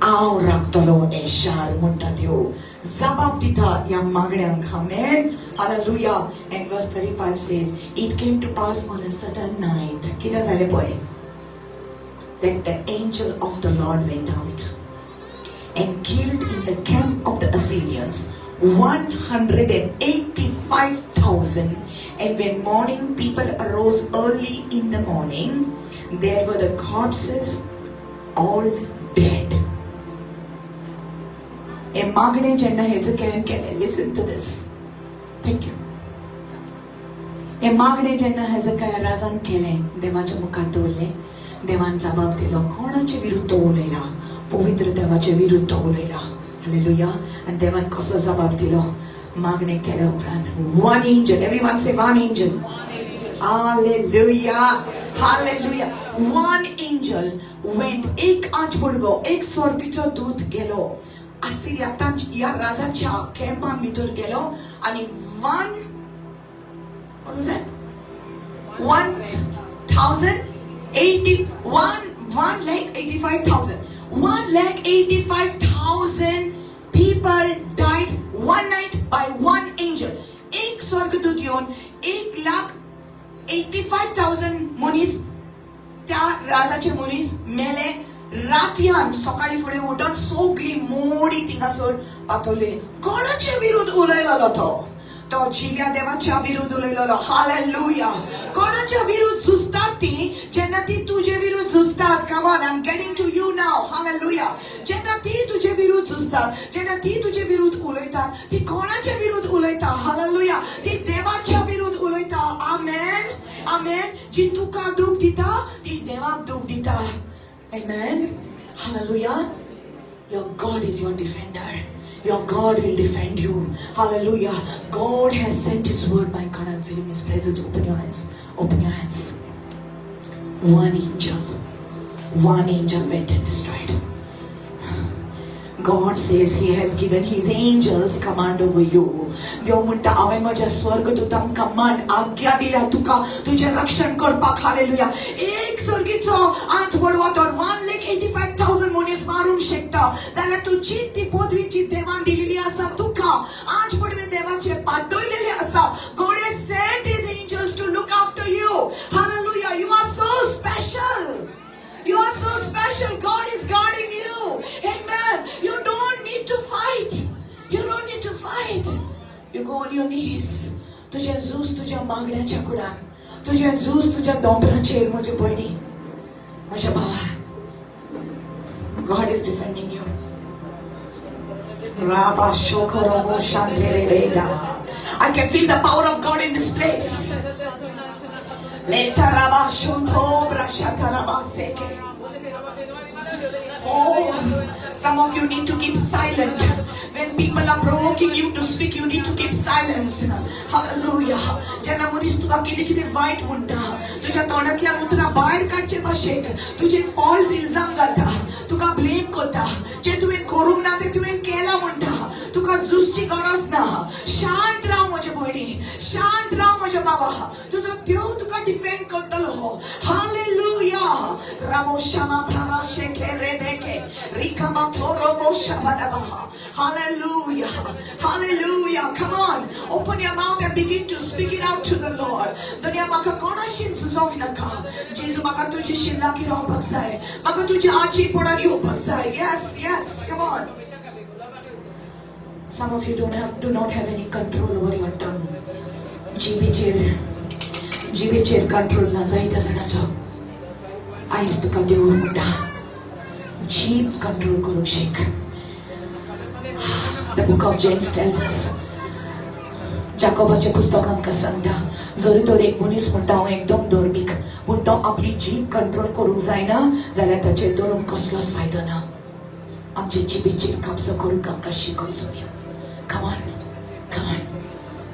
हांव राखतलो हें शार म्हणटा त्यो जबाब दिता ह्या मागण्यांक. Amen. Hallelujah. And verse 35 says, it came to pass on a certain night, कितें जालें पळय, that the angel of the Lord went out and killed in the camp of the Assyrians 185,000. And when morning people arose early in the morning, there were the corpses all dead. हे मागणे जेन्ना हेजकियान केलें, listen to this, thank you. हे मागणे जेन्ना हेजकिया राजान केलें, देवाच्या मुखार दवरलें, देवान जबाब दिलो. कोणाचे विरुद्ध उलयला? पवित्र देवाचे विरुद्ध उलयला. हालेलुया. आनी देवान कसो जबाब दिलो? मागणे केल्या उपरांत one angel, everyone say one angel. Hallelujah. Hallelujah. One angel went, एक आंच पडगो, एक स्वर्गीचो दूत गेलो आसिरिया ह्या राजाच्या कॅम्पान भितर गेलो आनी one, what was that? 1,080, 1,85,000. 1,85,000 people died one night by one angel. एक स्वर्गदूत येवन 1,85,000 मनीस, त्या राजाचे मनीस मेले रातयान. सकाळी फुडें उठून सगळी मोडी थिंगासर पातळलेली. कोणाचे विरुद्ध उलयलेलो तो? तो जिव्या देवाच्या विरुद्ध उलयलेलो. हालेलुया. कोणाच्या विरुद्ध झुजतात ती? जेन्ना ती तुजे विरुद्ध झुजतात, come on, I am getting to you now. Hallelujah. जेन्ना ती तुजे विरुद्ध झुजतात, जेन्ना ती तुजे विरुद्ध उलयतात, ती कोणाच्या विरुद्ध उलयता? हालेलुया. ती देवाच्या विरुद्ध उलयता. आमेन, आमेन. जी तुका दूख दिता ती देवाक दूख दिता. Amen. Hallelujah. Your God is your defender. Your God will defend you. Hallelujah. God has sent His word. My God, I'm feeling His presence. Open your hands. Open your hands. One angel. One angel went and destroyed. God says He has given His angels command over you. देव म्हणटा, हांवें म्हज्या स्वर्गदूतांक command, आज्ञा दिल्या तुका तुजें रक्षण करपाक. हालेलुया. एक स्वर्गीचो आंत बडवा तर 1,85,000 मनीस मारूंक शकता जाल्यार तुजी ती पदवी जी देवान दिलेली आसा तुका, आंज पडवे देवाचे पाठवलेले आसा. God has sent His angels to look after you. Hallelujah. You are so special. You are so special. God is guarding you. Amen. You don't need to fight. You don't need to fight. You go on your knees. तुझे झूज तुझ्या मागण्याच्या कुडान, तुझे झूज तुझ्या दोंपराचेर. म्हजे भयणी, म्हज्या भावा, God is defending you. Rabba Shokorobo Shantere. I can feel the power of God in this place. Leta Rabba Shunto Brashata Rabba Seke. Oh, some of you need to keep silent. When people are provoking you to speak, you need to keep silence. Hallelujah. जेन्ना मनीस तुका कितें कितें वायट म्हणटा, तुज्या तोंडांतल्यान उतरां भायर काडचे भाशेन तुजेर फॉल्स इल्जाम घालता, तुका ब्लेम करता, जें तुवें करूंक ना तें तुवें केलां म्हणटा, तुका झुजची गरज ना. शांत राव म्हजे भयणी, शांत राव म्हज्या बाबा, तुजो देव तुका डिफेंड करतलो. हालेलुया. रामो शमा थारा शेखे रेबेके रिकामा थोरोबो शबदबा. Hallelujah. Hallelujah. Come on. Open your mouth and begin to speak it out to the Lord. दुनिया म्हाका कोणाशीन झुजोंक नाका. जेजू, म्हाका तुजी लागीं रावपाक जाय, म्हाका तुज्या आजी पोडार येवपाक जाय. Yes, come on. Some of you do not have any control over your tongue. जिबेचेर जिबेचेर कंट्रोल ना जायत्या जाणाचो. आयज तुका देव म्हणटा, जीब कंट्रोल करूंक शीक. The book of James tells us, जाकोबाचें पुस्तक आमकां सांगता, जरी तर एक मनीस म्हणटा हांव एकदम धर्मीक, पूण तो आपली जीब कंट्रोल करूंक जायना जाल्यार ताचेर धरून कसलोच फायदो ना. आमचे जिबेचेर कब्जो करूंक आमकां शिकय Saumya. Come on, come on.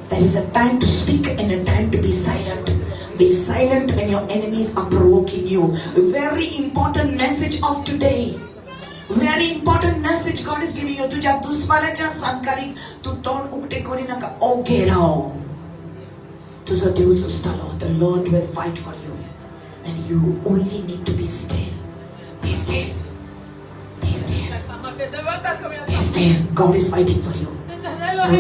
There is a time to speak and a time to be silent. Be silent when your enemies are provoking you. Very important message of today. Very important message God is giving you. तुझ्या दुस्मानाच्या सामकारीक तूं तोंड उक्तें करी नाका, ओगे राव. तुजो देव झुजतलो. The Lord will fight for you and you only need to be still. Be still. Be still. Be still. God is fighting for you. The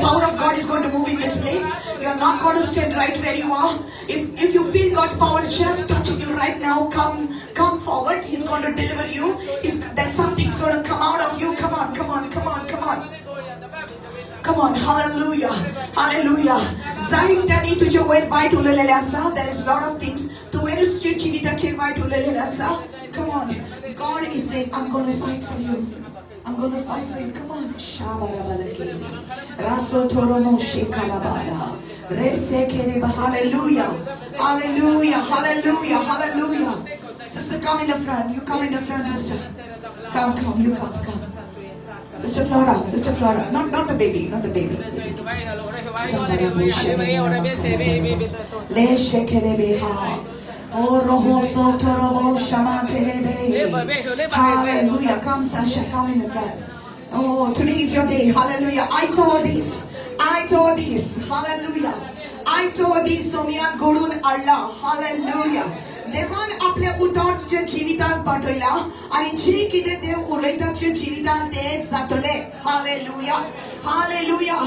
power of God is going to move in this place. You are not going to stand right where you are. If you feel God's power just touching you right now, come forward. He's going to deliver you. There's something's going to come out of you. Come on, come on, come on, come on. Come on, hallelujah, hallelujah. जायत्यांनी तुजे वयर वायट उलयलेलें आसा. There is lot of things. तुवेंच तुज्या जिविताचेर वायट उलयलेलें आसा. Come on. God is saying, I'm going to fight for you. I'm going to fight for you. Come on. Shabarabalaki. Raso toromo shekalabala. Resekereba. Hallelujah. Hallelujah. Hallelujah. Hallelujah. Sister, come in the front. You come in the front, sister. Come, come. You come, come. Sister Flora, Sister Flora. Not the baby, not the baby. Le shekerebeha. Oh, roho sotorobo shamaterebe. Hallelujah. Come, Sasha, come in the front. Oh, today is your day. Hallelujah. I saw this. I saw this. Hallelujah. I saw this. सोमियान घडून हाडला. Hallelujah. देवान आपले उतर तुझ्या जिवितान पाठयला आनी जे कितें देव उलयता तुझ्या जिवितान तेच जातलें. Hallelujah, hallelujah.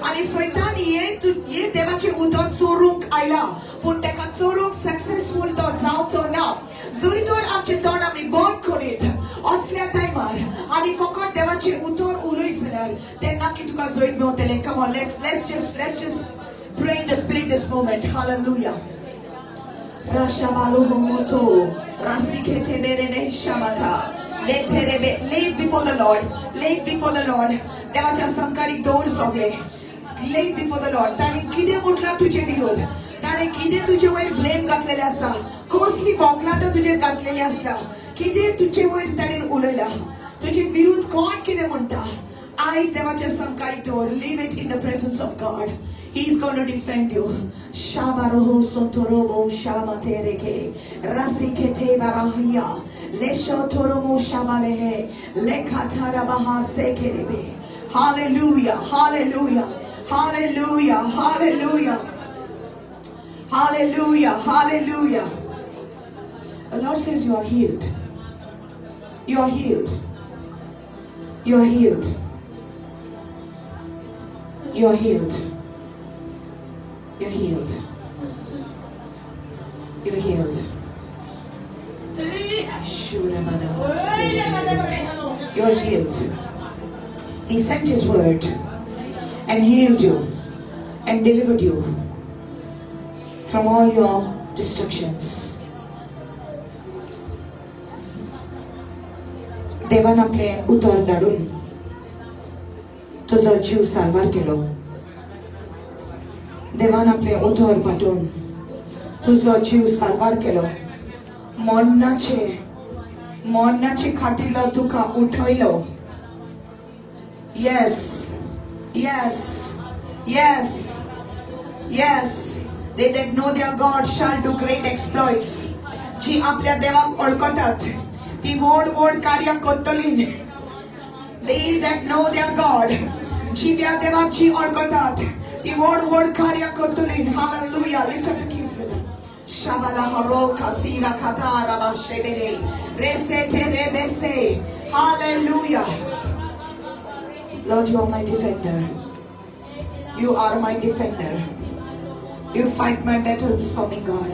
आनी सैतान हे देवाचें उतर चोरूंक आयला, पूण ताका चोरूंक सक्सेसफूल तो जावचो ना. जरी तर आमचें तोंड आमी बंद करीत असल्या टायमार आनी फकत देवाचें उतर उलयत जाल्यार तेन्ना की तुका जैत मेवतलें. Come on, let's just pray in the spirit this moment. Hallelujah. Rashabaluhumoto, Rasiketeberene Shamata, Leterebe. Lay it before the Lord. Lay it before the Lord. देवाच्या सामकारीक दवर सगळे. Lay it before the Lord. ताणें कितें म्हटलां तुजे विरोध, ताणें कितें तुजे वयर ब्लेम घातलेलें आसा, कसली बोगलाटां तुजेर घातलेली आसा, कितें तुजे वयर ताणें उलयलां, तुजे विरुद्ध कोण कितें म्हणटा, आयज देवाच्या सामकारीक दवर. Leave it in the presence of God. He is going to defend you. Shabaroho sotorobo shamatereke rasikete barahia lesho toromo shamalehe lekatarabaha sekerebe. Hallelujah, hallelujah, hallelujah, hallelujah, hallelujah, hallelujah. The Lord says you are healed. You are healed. You are healed. You are healed. You're healed. You're healed. You're healed. He sent His word and healed you and delivered you from all your destructions. देवान आपले उतर धाडून तुजो जीव साल्वार केलो. देवान आपले उतर पाठोवन तुजो जीव साल्वार केलो. मरणाचे खाटीलो तुका उठयलो. Yes. They that know their God shall do great exploits. जी आपल्या देवाक ओळखतात ती व्हड व्हड कार्यां करतली. They that know their God, जी त्या देवाक जी ओळखतात ती व्हड व्हड कार्यां करतली. Hallelujah. Lift up the keys, brother. Shabala haro kasira katara bashebere rese tere bese. Hallelujah. Lord, you are my defender. You are my defender. You fight my battles for me, God.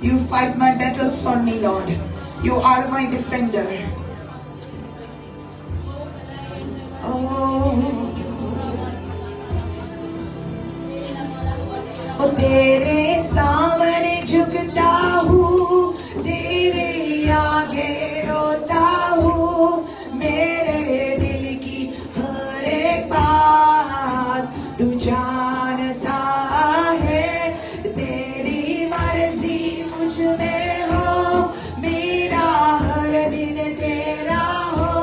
You fight my battles for me, Lord. You are my defender. Oh, ओ तेरे सामने झुकता हूँ, तेरे आगे रोता हूँ, मेरे दिल की हर एक बात तू जानता है। तेरी मर्जी मुझ में हो, मेरा हर दिन तेरा हो,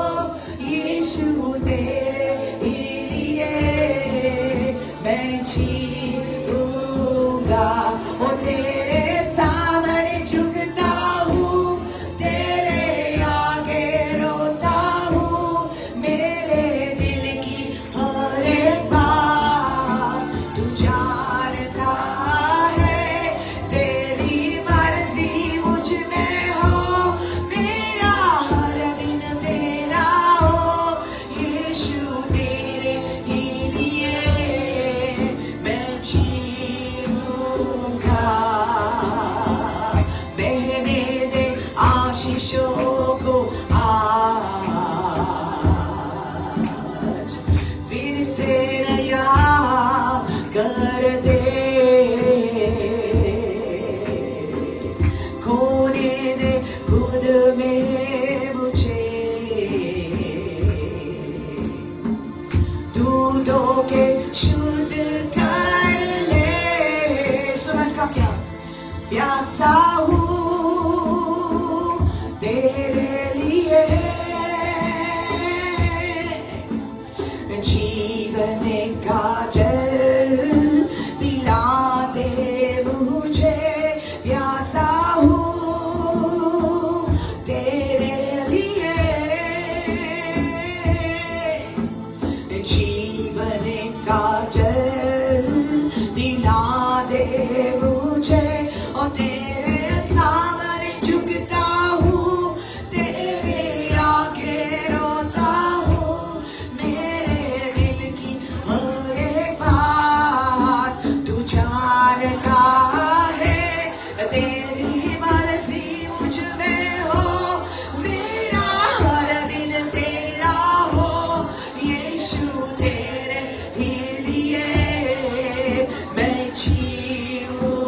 यीशु तेरे ही लिए मैं जीऊंगा। ओ तेरे सामने झुकता हूँ, तेरे आगे रोता हूँ, मेरे दिल की हर एक बात तू जानता है। तेरी मर्जी मुझ में हो, मेरा हर दिन तेरा हो, यीशु तेरे ही लिए मैं जीऊंगा। बहने दे आशीषों को आज, फिर से नया कर दे, खोने दे खुद में मुझे, दूधों के शुद्ध कर ले। सुमन का क्या प्यासा हूँ तेरे लिए, जीवन का जल पिला दे मुझे, प्यासा हूँ तेरे लिए, जीवन का जल दिला दे मुझे। और तेरे सामने झुकता हूँ, तेरे आगे रोता हूँ, मेरे दिल की हर एक बात तू जानता है। तेरी मर्जी मुझ में हो, मेरा हर दिन तेरा हो, यीशु तेरे ही लिए मैं जीऊंगा,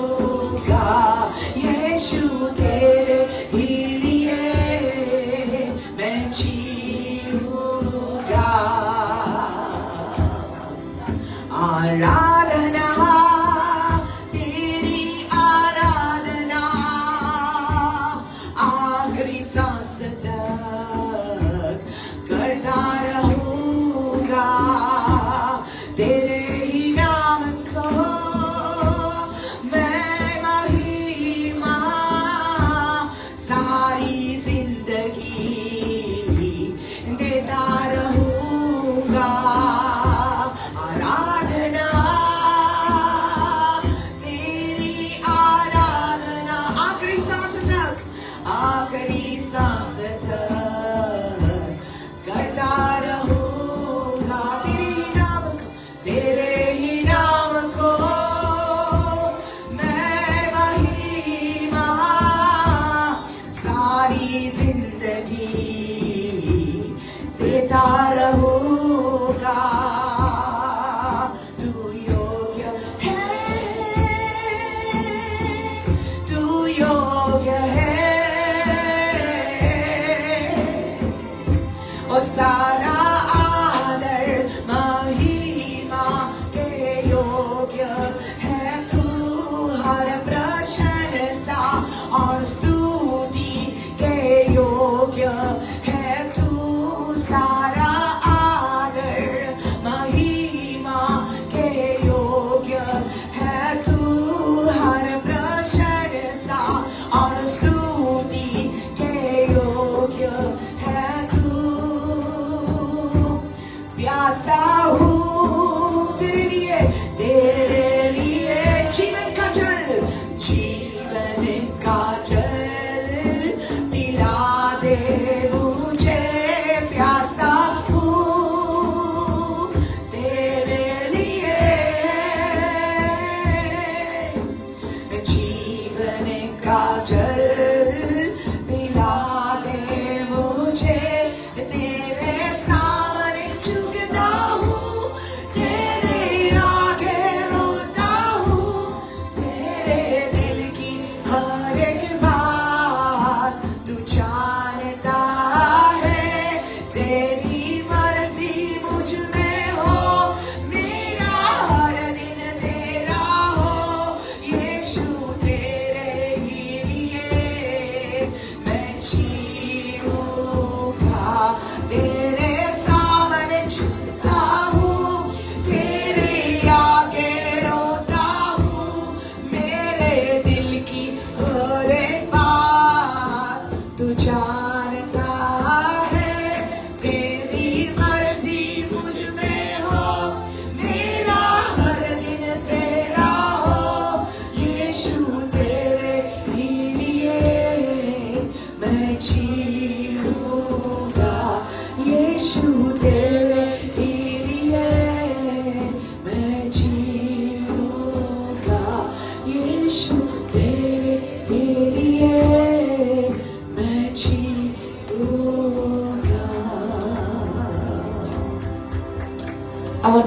यीशु तेरे ही लिए मैं जीऊंगा। आराधना तेरी आराधना, आखिरी सांस तक करता रहूंगा, तेरे ही नाम को मैं महिमा सारी जिंदगी देता रहूंगा। आराधना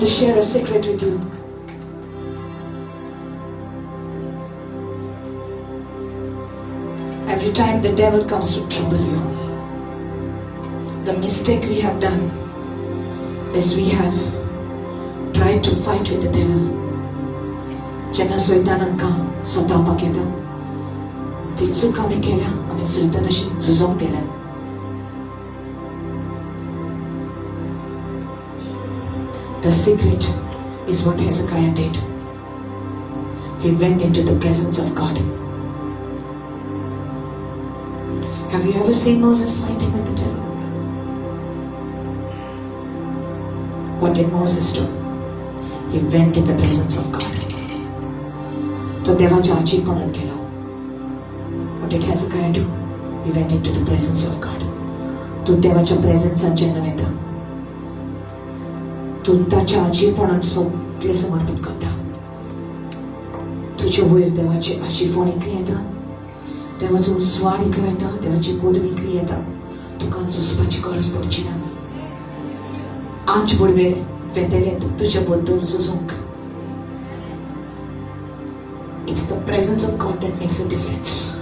want to share a secret with you. Every time the devil comes to trouble you, the mistake we have done is we have tried to fight with the devil. जेन्ना सैतान आमकां सतावपाक येता ती चूक आमी केल्या, आमी सैतानाशी झुजोंक गेल्या. The secret is what Hezekiah did. He went into the presence of God. Have you ever seen Moses fighting with the devil? What did Moses do? He went in the presence of God. तो देवाच्या आजीपणान गेलो. What did Hezekiah do? He went into the presence of God. तूं देवाच्या प्रेझेन्सान जेन्ना वता, तूं ताच्या आजीपणान सगळें समर्पीत करता. तुजे वयर देवाची आशीर्वाद इतली येता, देवाचो उजवाड इतलो येता, देवाची पदवी इतली येता, तुका झुजपाची गरज पडची ना. आज बडवे वेतले तुजे बद्दल झुजूंक. It's the presence of God that makes a difference.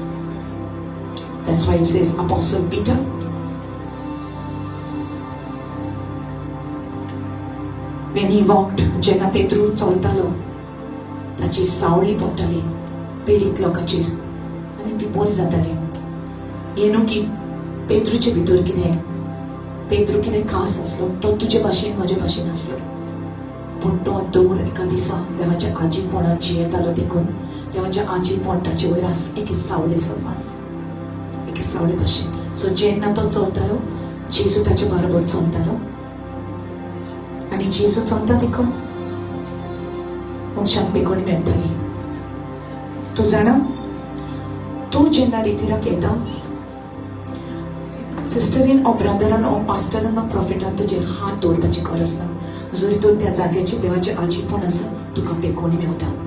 That's why it says Apostle Peter, when he walked, जेन्ना पेत्रू चलतालो ताची सावळी पडटाली पिडीत लोकांचेर आनी ती बरी जाताली. हें न्हू की पेत्रूचे भितर कितें, पेत्रू कितें खास आसलो, तो तुजे भाशेन म्हजे भाशेन आसलो, पूण तो दवर एका दिसा देवाच्या आजीपणान जियेतालो देखून देवाच्या आजीपण ताचे वयर आस एके सावळे समान, एके सावळे भाशेन. सो जेन्ना तो चलतालो जेजू ताचे बरोबर चलतालो आनी जेजू चलता देखून मनशाक बेगोणी मेळटाली. तूं जाणा, तूं जेन्ना रितीराक येता, सिस्टरीन ओ ब्रदरान ओ पास्टरान ओ प्रोफेटान तुजेर हात दवरपाची गरज ना. जरी तर त्या जाग्याचेर देवाचें आजीपण आसा, तुका बेगोणी मेवता.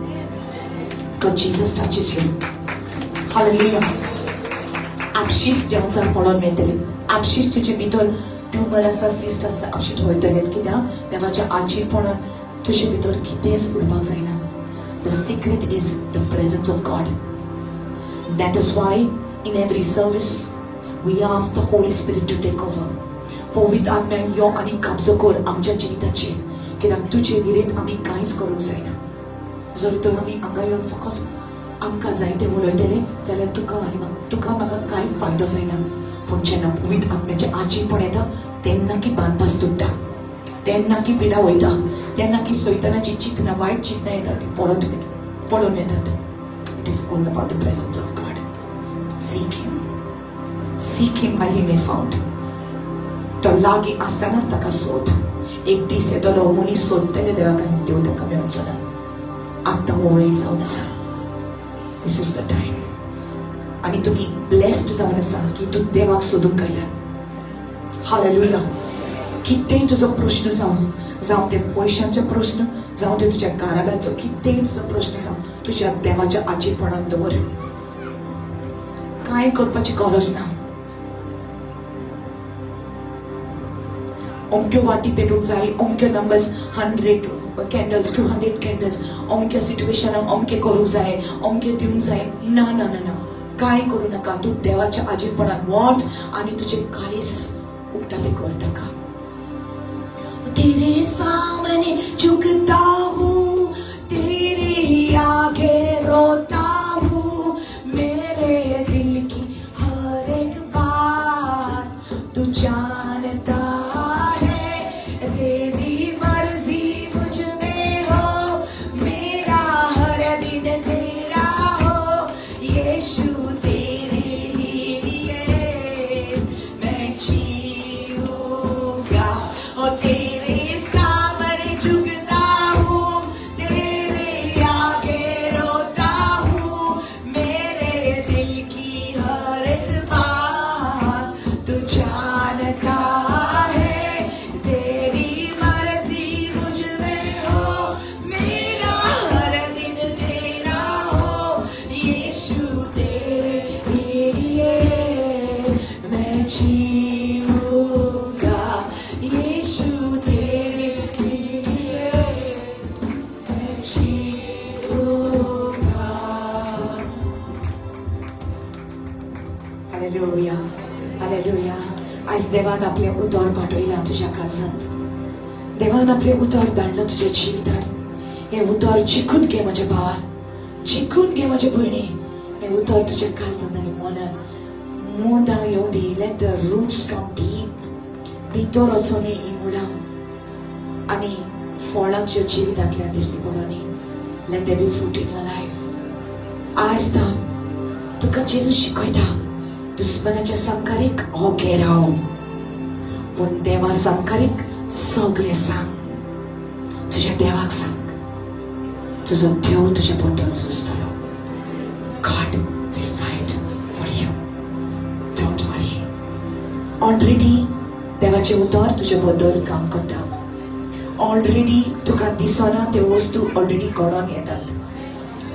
Because Jesus touches you. Hallelujah. आपशीच देवाचार पळोवन मेळटले, आपशीच तुजे भितर ट्युमर आसा, सिस्ट आसा, आपशीच वयतले. कित्याक देवाच्या आजीपणान तुजे भितर कितेंच उरपाक जायना. The secret is the presence of God. That is why in every service we ask the Holy Spirit to take over. पवित्र आत्म्या यो आनी कब्जो कर आमच्या जिविताचेर, कित्याक तुजे विरेत आमी कांयच करूंक जायना. जर तर आमी हांगा येवन फकत आमकां जाय तें उलयतले जाल्यार तुका आनी तुका म्हाका कांय फायदो जायना. पूण जेन्ना पवित्र आत्म्याचें आजीपण येता तेन्ना की बांदपास तुट्टा, तेन्ना की पिडा वयता, तेन्ना की सैतानाची चिंतना, वायट चिंतना येता ती पळोवन येतात. It is all about the presence of God. Seek him. Seek him while he may found. तो लागीं आसतनाच ताका सोद. एक दीस येतलो मनीस सोदतले देवाक आनी देव ताका मेळचो ना. आतां हो वेळ जावन आसा. This is the time. आनी तुमी ब्लेस्ड जावन आसा की तूं देवाक सोदूंक आयला. हालेलुया. कितेंय तुजो प्रश्न जावं, जावं ते पयशांचो प्रश्न, जावं ते तुज्या घराब्याचो, कितेंय तुजो प्रश्न जावं, तुज्या देवाच्या आजीपणान दवर. कांय करपाची गरज ना. अमक्यो वाटी पेटूंक जाय, अमक्यो नंबर्स, 100 कॅन्डल्स, 200 कॅन्डल्स, अमक्या सिट्युएशनाक अमकें करूंक जाय, अमकें दिवंक जाय. ना ना ना ना, कांय करूं नाका. तूं देवाच्या आजीपणान वच आनी तुजें काळीज उक्तालें कर ताका. तेरे सामने झुकता हूँ, तेरे आगे रोता हूँ, मेरे दिल की हर एक बात तू जानता है, तेरी मर्जी मुझ में हो, मेरा हर दिन तेरा हो, यीशु तेरे ही लिए मैं जीऊंगा, ओ तेरे सामने झुकता तुका. Hallelujah, hallelujah. आयज देवान आपलें उतर पाठयलां तुज्या काळजांत. देवान आपलें उतर धाडलां तुज्या जिवितांत. हें उतर जिखून घे म्हज्या भावा, जिखून घे म्हज्या भयणी. हें उतर तुज्या काळजांत आनी मनान मुदां येवं दी. Let the roots come deep. भितर वचोनी ही मुळां आनी फळां तुज्या जिवितांतल्यान दिश्टी पडोनी. Let there be fruit in your life. आयज दाम तुका जेजू शिकयता, दुस्मनाच्या संकारीक ओगे राव, पूण देवा संकारीक सगळें सांग. तुज्या देवाक सांग, तुजो देव तुज्या बद्दल झुजतलो. God will fight for you. Don't worry. Already देवाचें उतर तुज्या बद्दल काम करता. ऑलरेडी तुका दिसना त्यो वस्तू ऑलरेडी घडोवन येतात.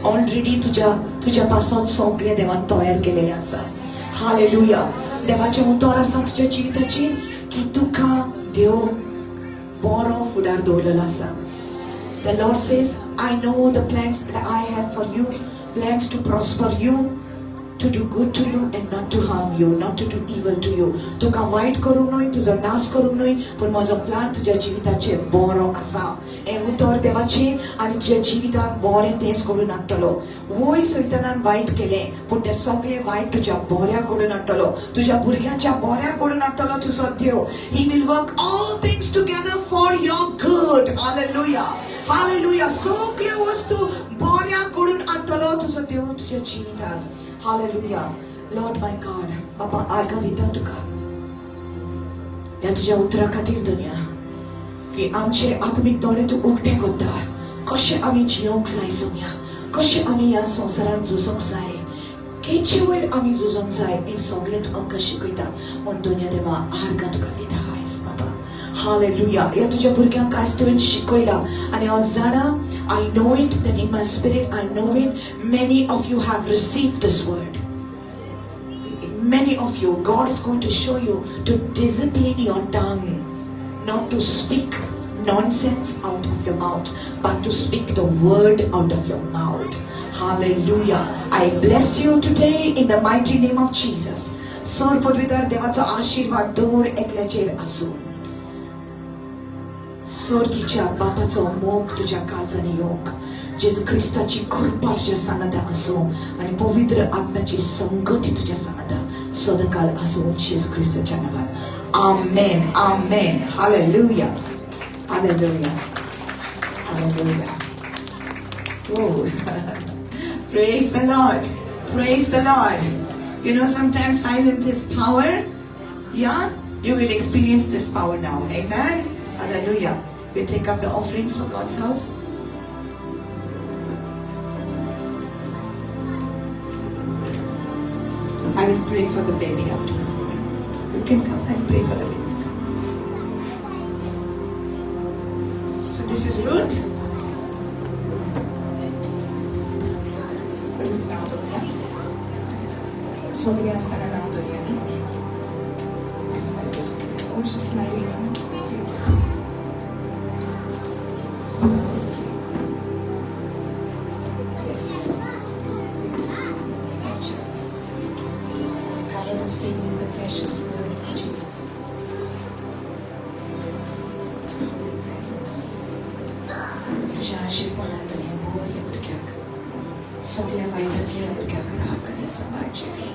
ऑलरेडी तुज्या पासून सगळें देवान तयार केलेलें आसा. हालेलुया. देवाचें उतर आसा तुज्या जिविताचेर की तुका देव बरो फुडार दवरलेलो आसा. The Lord says, I know the plans that I have for you, plans to prosper you, to do good to you and not to harm you, not to do evil to you. तुका वायट करूंक न्हय, तुजो नाश करूंक न्हय, पूण म्हजो प्लान तुज्या जिविताचेर बरो आसा. हें उतर देवाचें आनी तुज्या जिवितांत बरें तेंच घडून हाडटलो. वय सैतानान वायट केलें, पूण तें सगळें वायट तुज्या बऱ्या घडून हाडटलो, तुज्या भुरग्यांच्या बऱ्या घडून हाडटलो तुजो देव. He will work all things together for your good. Hallelujah, hallelujah. सगळ्यो वस्तू बऱ्या घडून हाडटलो तुजो देव तुज्या जिवितांत. Hallelujah. Lord my God, बाबा आर्गां दिता तुका ह्या तुज्या उतरा खातीर दुनिया, की आमचे आत्मीक दोळे तूं उक्ते करता. कशें आमी जियोंक जाय सोन्या, कशें आमी ह्या संवसारान झुजोंक जाय, केचे वयर आमी झुजोंक जाय, हें सगळें तूं आमकां शिकयता. म्हूण दुनिया देवा आर्गां तुका दिता आयज बाबा. हालेलुया. ह्या तुज्या भुरग्यांक आयज तुवें शिकयलां आनी हांव जाणा, I know it that in my spirit I know it, many of you have received this word. Many of you, God is going to show you to discipline your tongue, not to speak nonsense out of your mouth, but to speak the word out of your mouth. Hallelujah. I bless you today in the mighty name of Jesus. Sir पदवीधर देवाचो आशीर्वाद दवर एकल्याचेर आसूं. स्वर्गीच्या बापाचो मोग तुज्या काळजांनी येवंक, जेजू क्रिस्ताची कृपा तुज्या सांगाता आसूं आनी पवित्र आत्म्याची संगती तुज्या सांगाता सदांकाल आसूं. जेजू क्रिस्ताच्या नांवान amen, amen. Hallelujah, hallelujah, hallelujah. Oh, praise the Lord, praise the Lord. You know, sometimes silence is power. Yeah, you will experience this power now. Amen. Hallelujah. We take up the offerings for God's house. I will pray for the baby afterwards. You can come and pray for the baby. So this is Ruth. Ruth नांव दवरया. सगळीं आसतना नांव दवरया न्ही. Oh, she's smiling. So cute. So sweet. Yes. Lord Jesus. Cover this baby in the precious blood of Jesus. Holy presence. तुझ्या आशीर्वादान तुवें बऱ्या भुरग्याक, सगळ्या वायटांतल्या भुरग्याक राख आनी सांबाळ जेजू.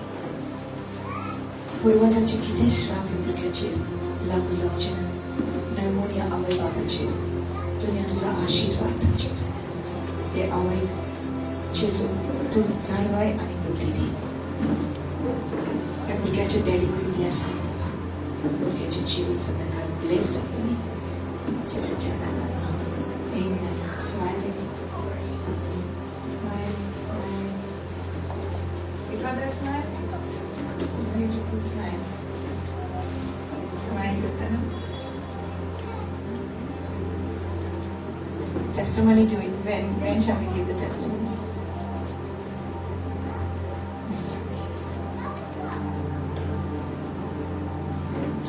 पुर्वजांचे कितें श्राप ह्या भुरग्याचेर लागू जावचें ना, न्हय ह्या आवय बापाचेर. तुवें तुजो आशिर्वाद तांचेर. हे आवयक जेजू तूं जाणवाय आनी बुद्धी दी. ह्या भुरग्याच्या डॅडीकूय ब्लेस कर बाबा. भुरग्याचें जिवीत सदांकाळ ब्लेस्ड आसूं न्ही जेजूच्या नांवान. Amen. Smile, baby. Smile, smile. You got that smile? It's a beautiful smile. Smile करता ना? Testimony to it. When shall we give the testimony? Next time.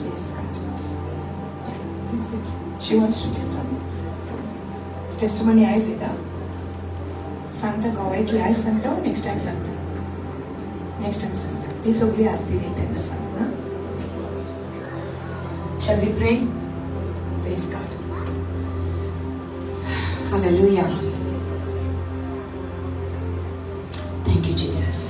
Yes, God. Yeah, that's it. She wants to tell something. Testimony I say that. सांगता गोवायकी आयज सांगता, next time सांगता, next time सांगता. ती सगळी आसतली तेन्ना सांग ना. Shall we pray? Praise God. Hallelujah. Thank you, Jesus.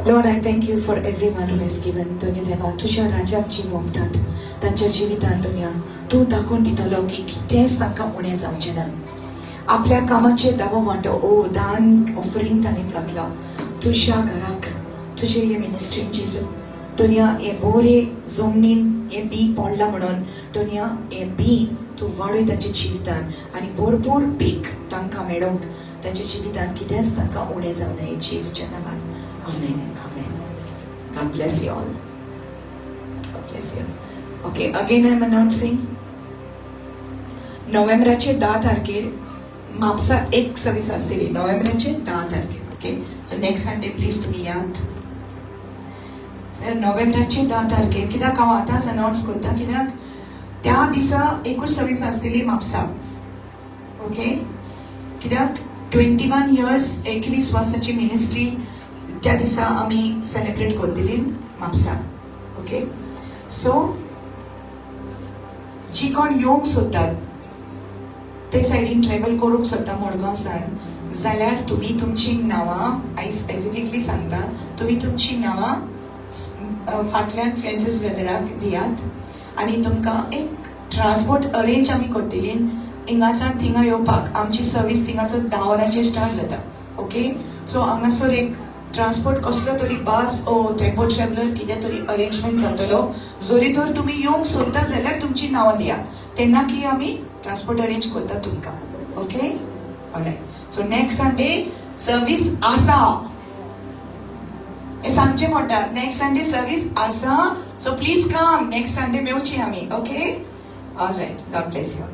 Lord, I thank you for everyone who has given. तुन्या देवा तुज्या राजाक जी मोगतात तांच्या जिवितान तुन्या तूं दाखोवन दितलो की कितेंच तांकां उणें जावचें ना. आपल्या कामाचेर दावो वांटो ओ दान ऑफरींग ताणें घातला तुज्या घराक, तुजे हे मिनिस्ट्रीन जेजू. तुन्या हे बोरे जमनीन हें बी पडलां म्हणून तुन्या हें बी तूं वाडय तांच्या जिवितान आनी भरपूर पीक तांकां मेळोवंक तांच्या जिवितान कितेंच तांकां उणें जावं नये जेजूच्या नांवान. Amen. Amen. God bless you all. God bless you. Okay, again I am announcing नोव्हेंबराचे 10 तारखेर म्हापसा एक सर्वीस आसतली, नोव्हेंबराचे 10 तारखेर. Okay, so next Sunday please तुमी यात. सर नोव्हेंबराचे 10 तारखेर कित्याक हांव आतांच अनावन्स करता कित्याक त्या दिसा एकूच सर्वीस आसतली म्हापसा. ओके, कित्याक 21 इयर्स 21 वर्साची मिनिस्ट्री त्या दिसा आमी सेलिब्रेट करतली म्हापसा. ओके, सो जी कोण येवंक सोदतात ते सायडीन ट्रॅवल करूंक सोदता मडगांव सावन जाल्यार तुमी तुमची नांवां, I specifically सांगता, तुमी तुमची नांवां फाटल्यान फ्रेंसीस ब्रदराक दियात आनी तुमकां एक ट्रान्सपोर्ट अरेंज आमी करतली हिंगासान थिंगा येवपाक. आमची सर्वीस थिंगासर 10 वरांचेर स्टार्ट जाता. ओके, सो हांगासर एक ट्रान्सपोर्ट कसलो तरी बस ओ टेम्पो ट्रॅवलर कितें तरी अरेंजमेंट जातलो. जरी तर तुमी येवंक सोदता जाल्यार तुमची नांवां दिया, तेन्ना की आमी ट्रान्सपोर्ट अरेंज करता तुमकां. Okay, alright. So next Sunday service आसा, हें सांगचें पडटा. नेक्स्ट संडे सर्वीस आसा, so please come next Sunday मेवची आमी. Okay, alright. God bless you.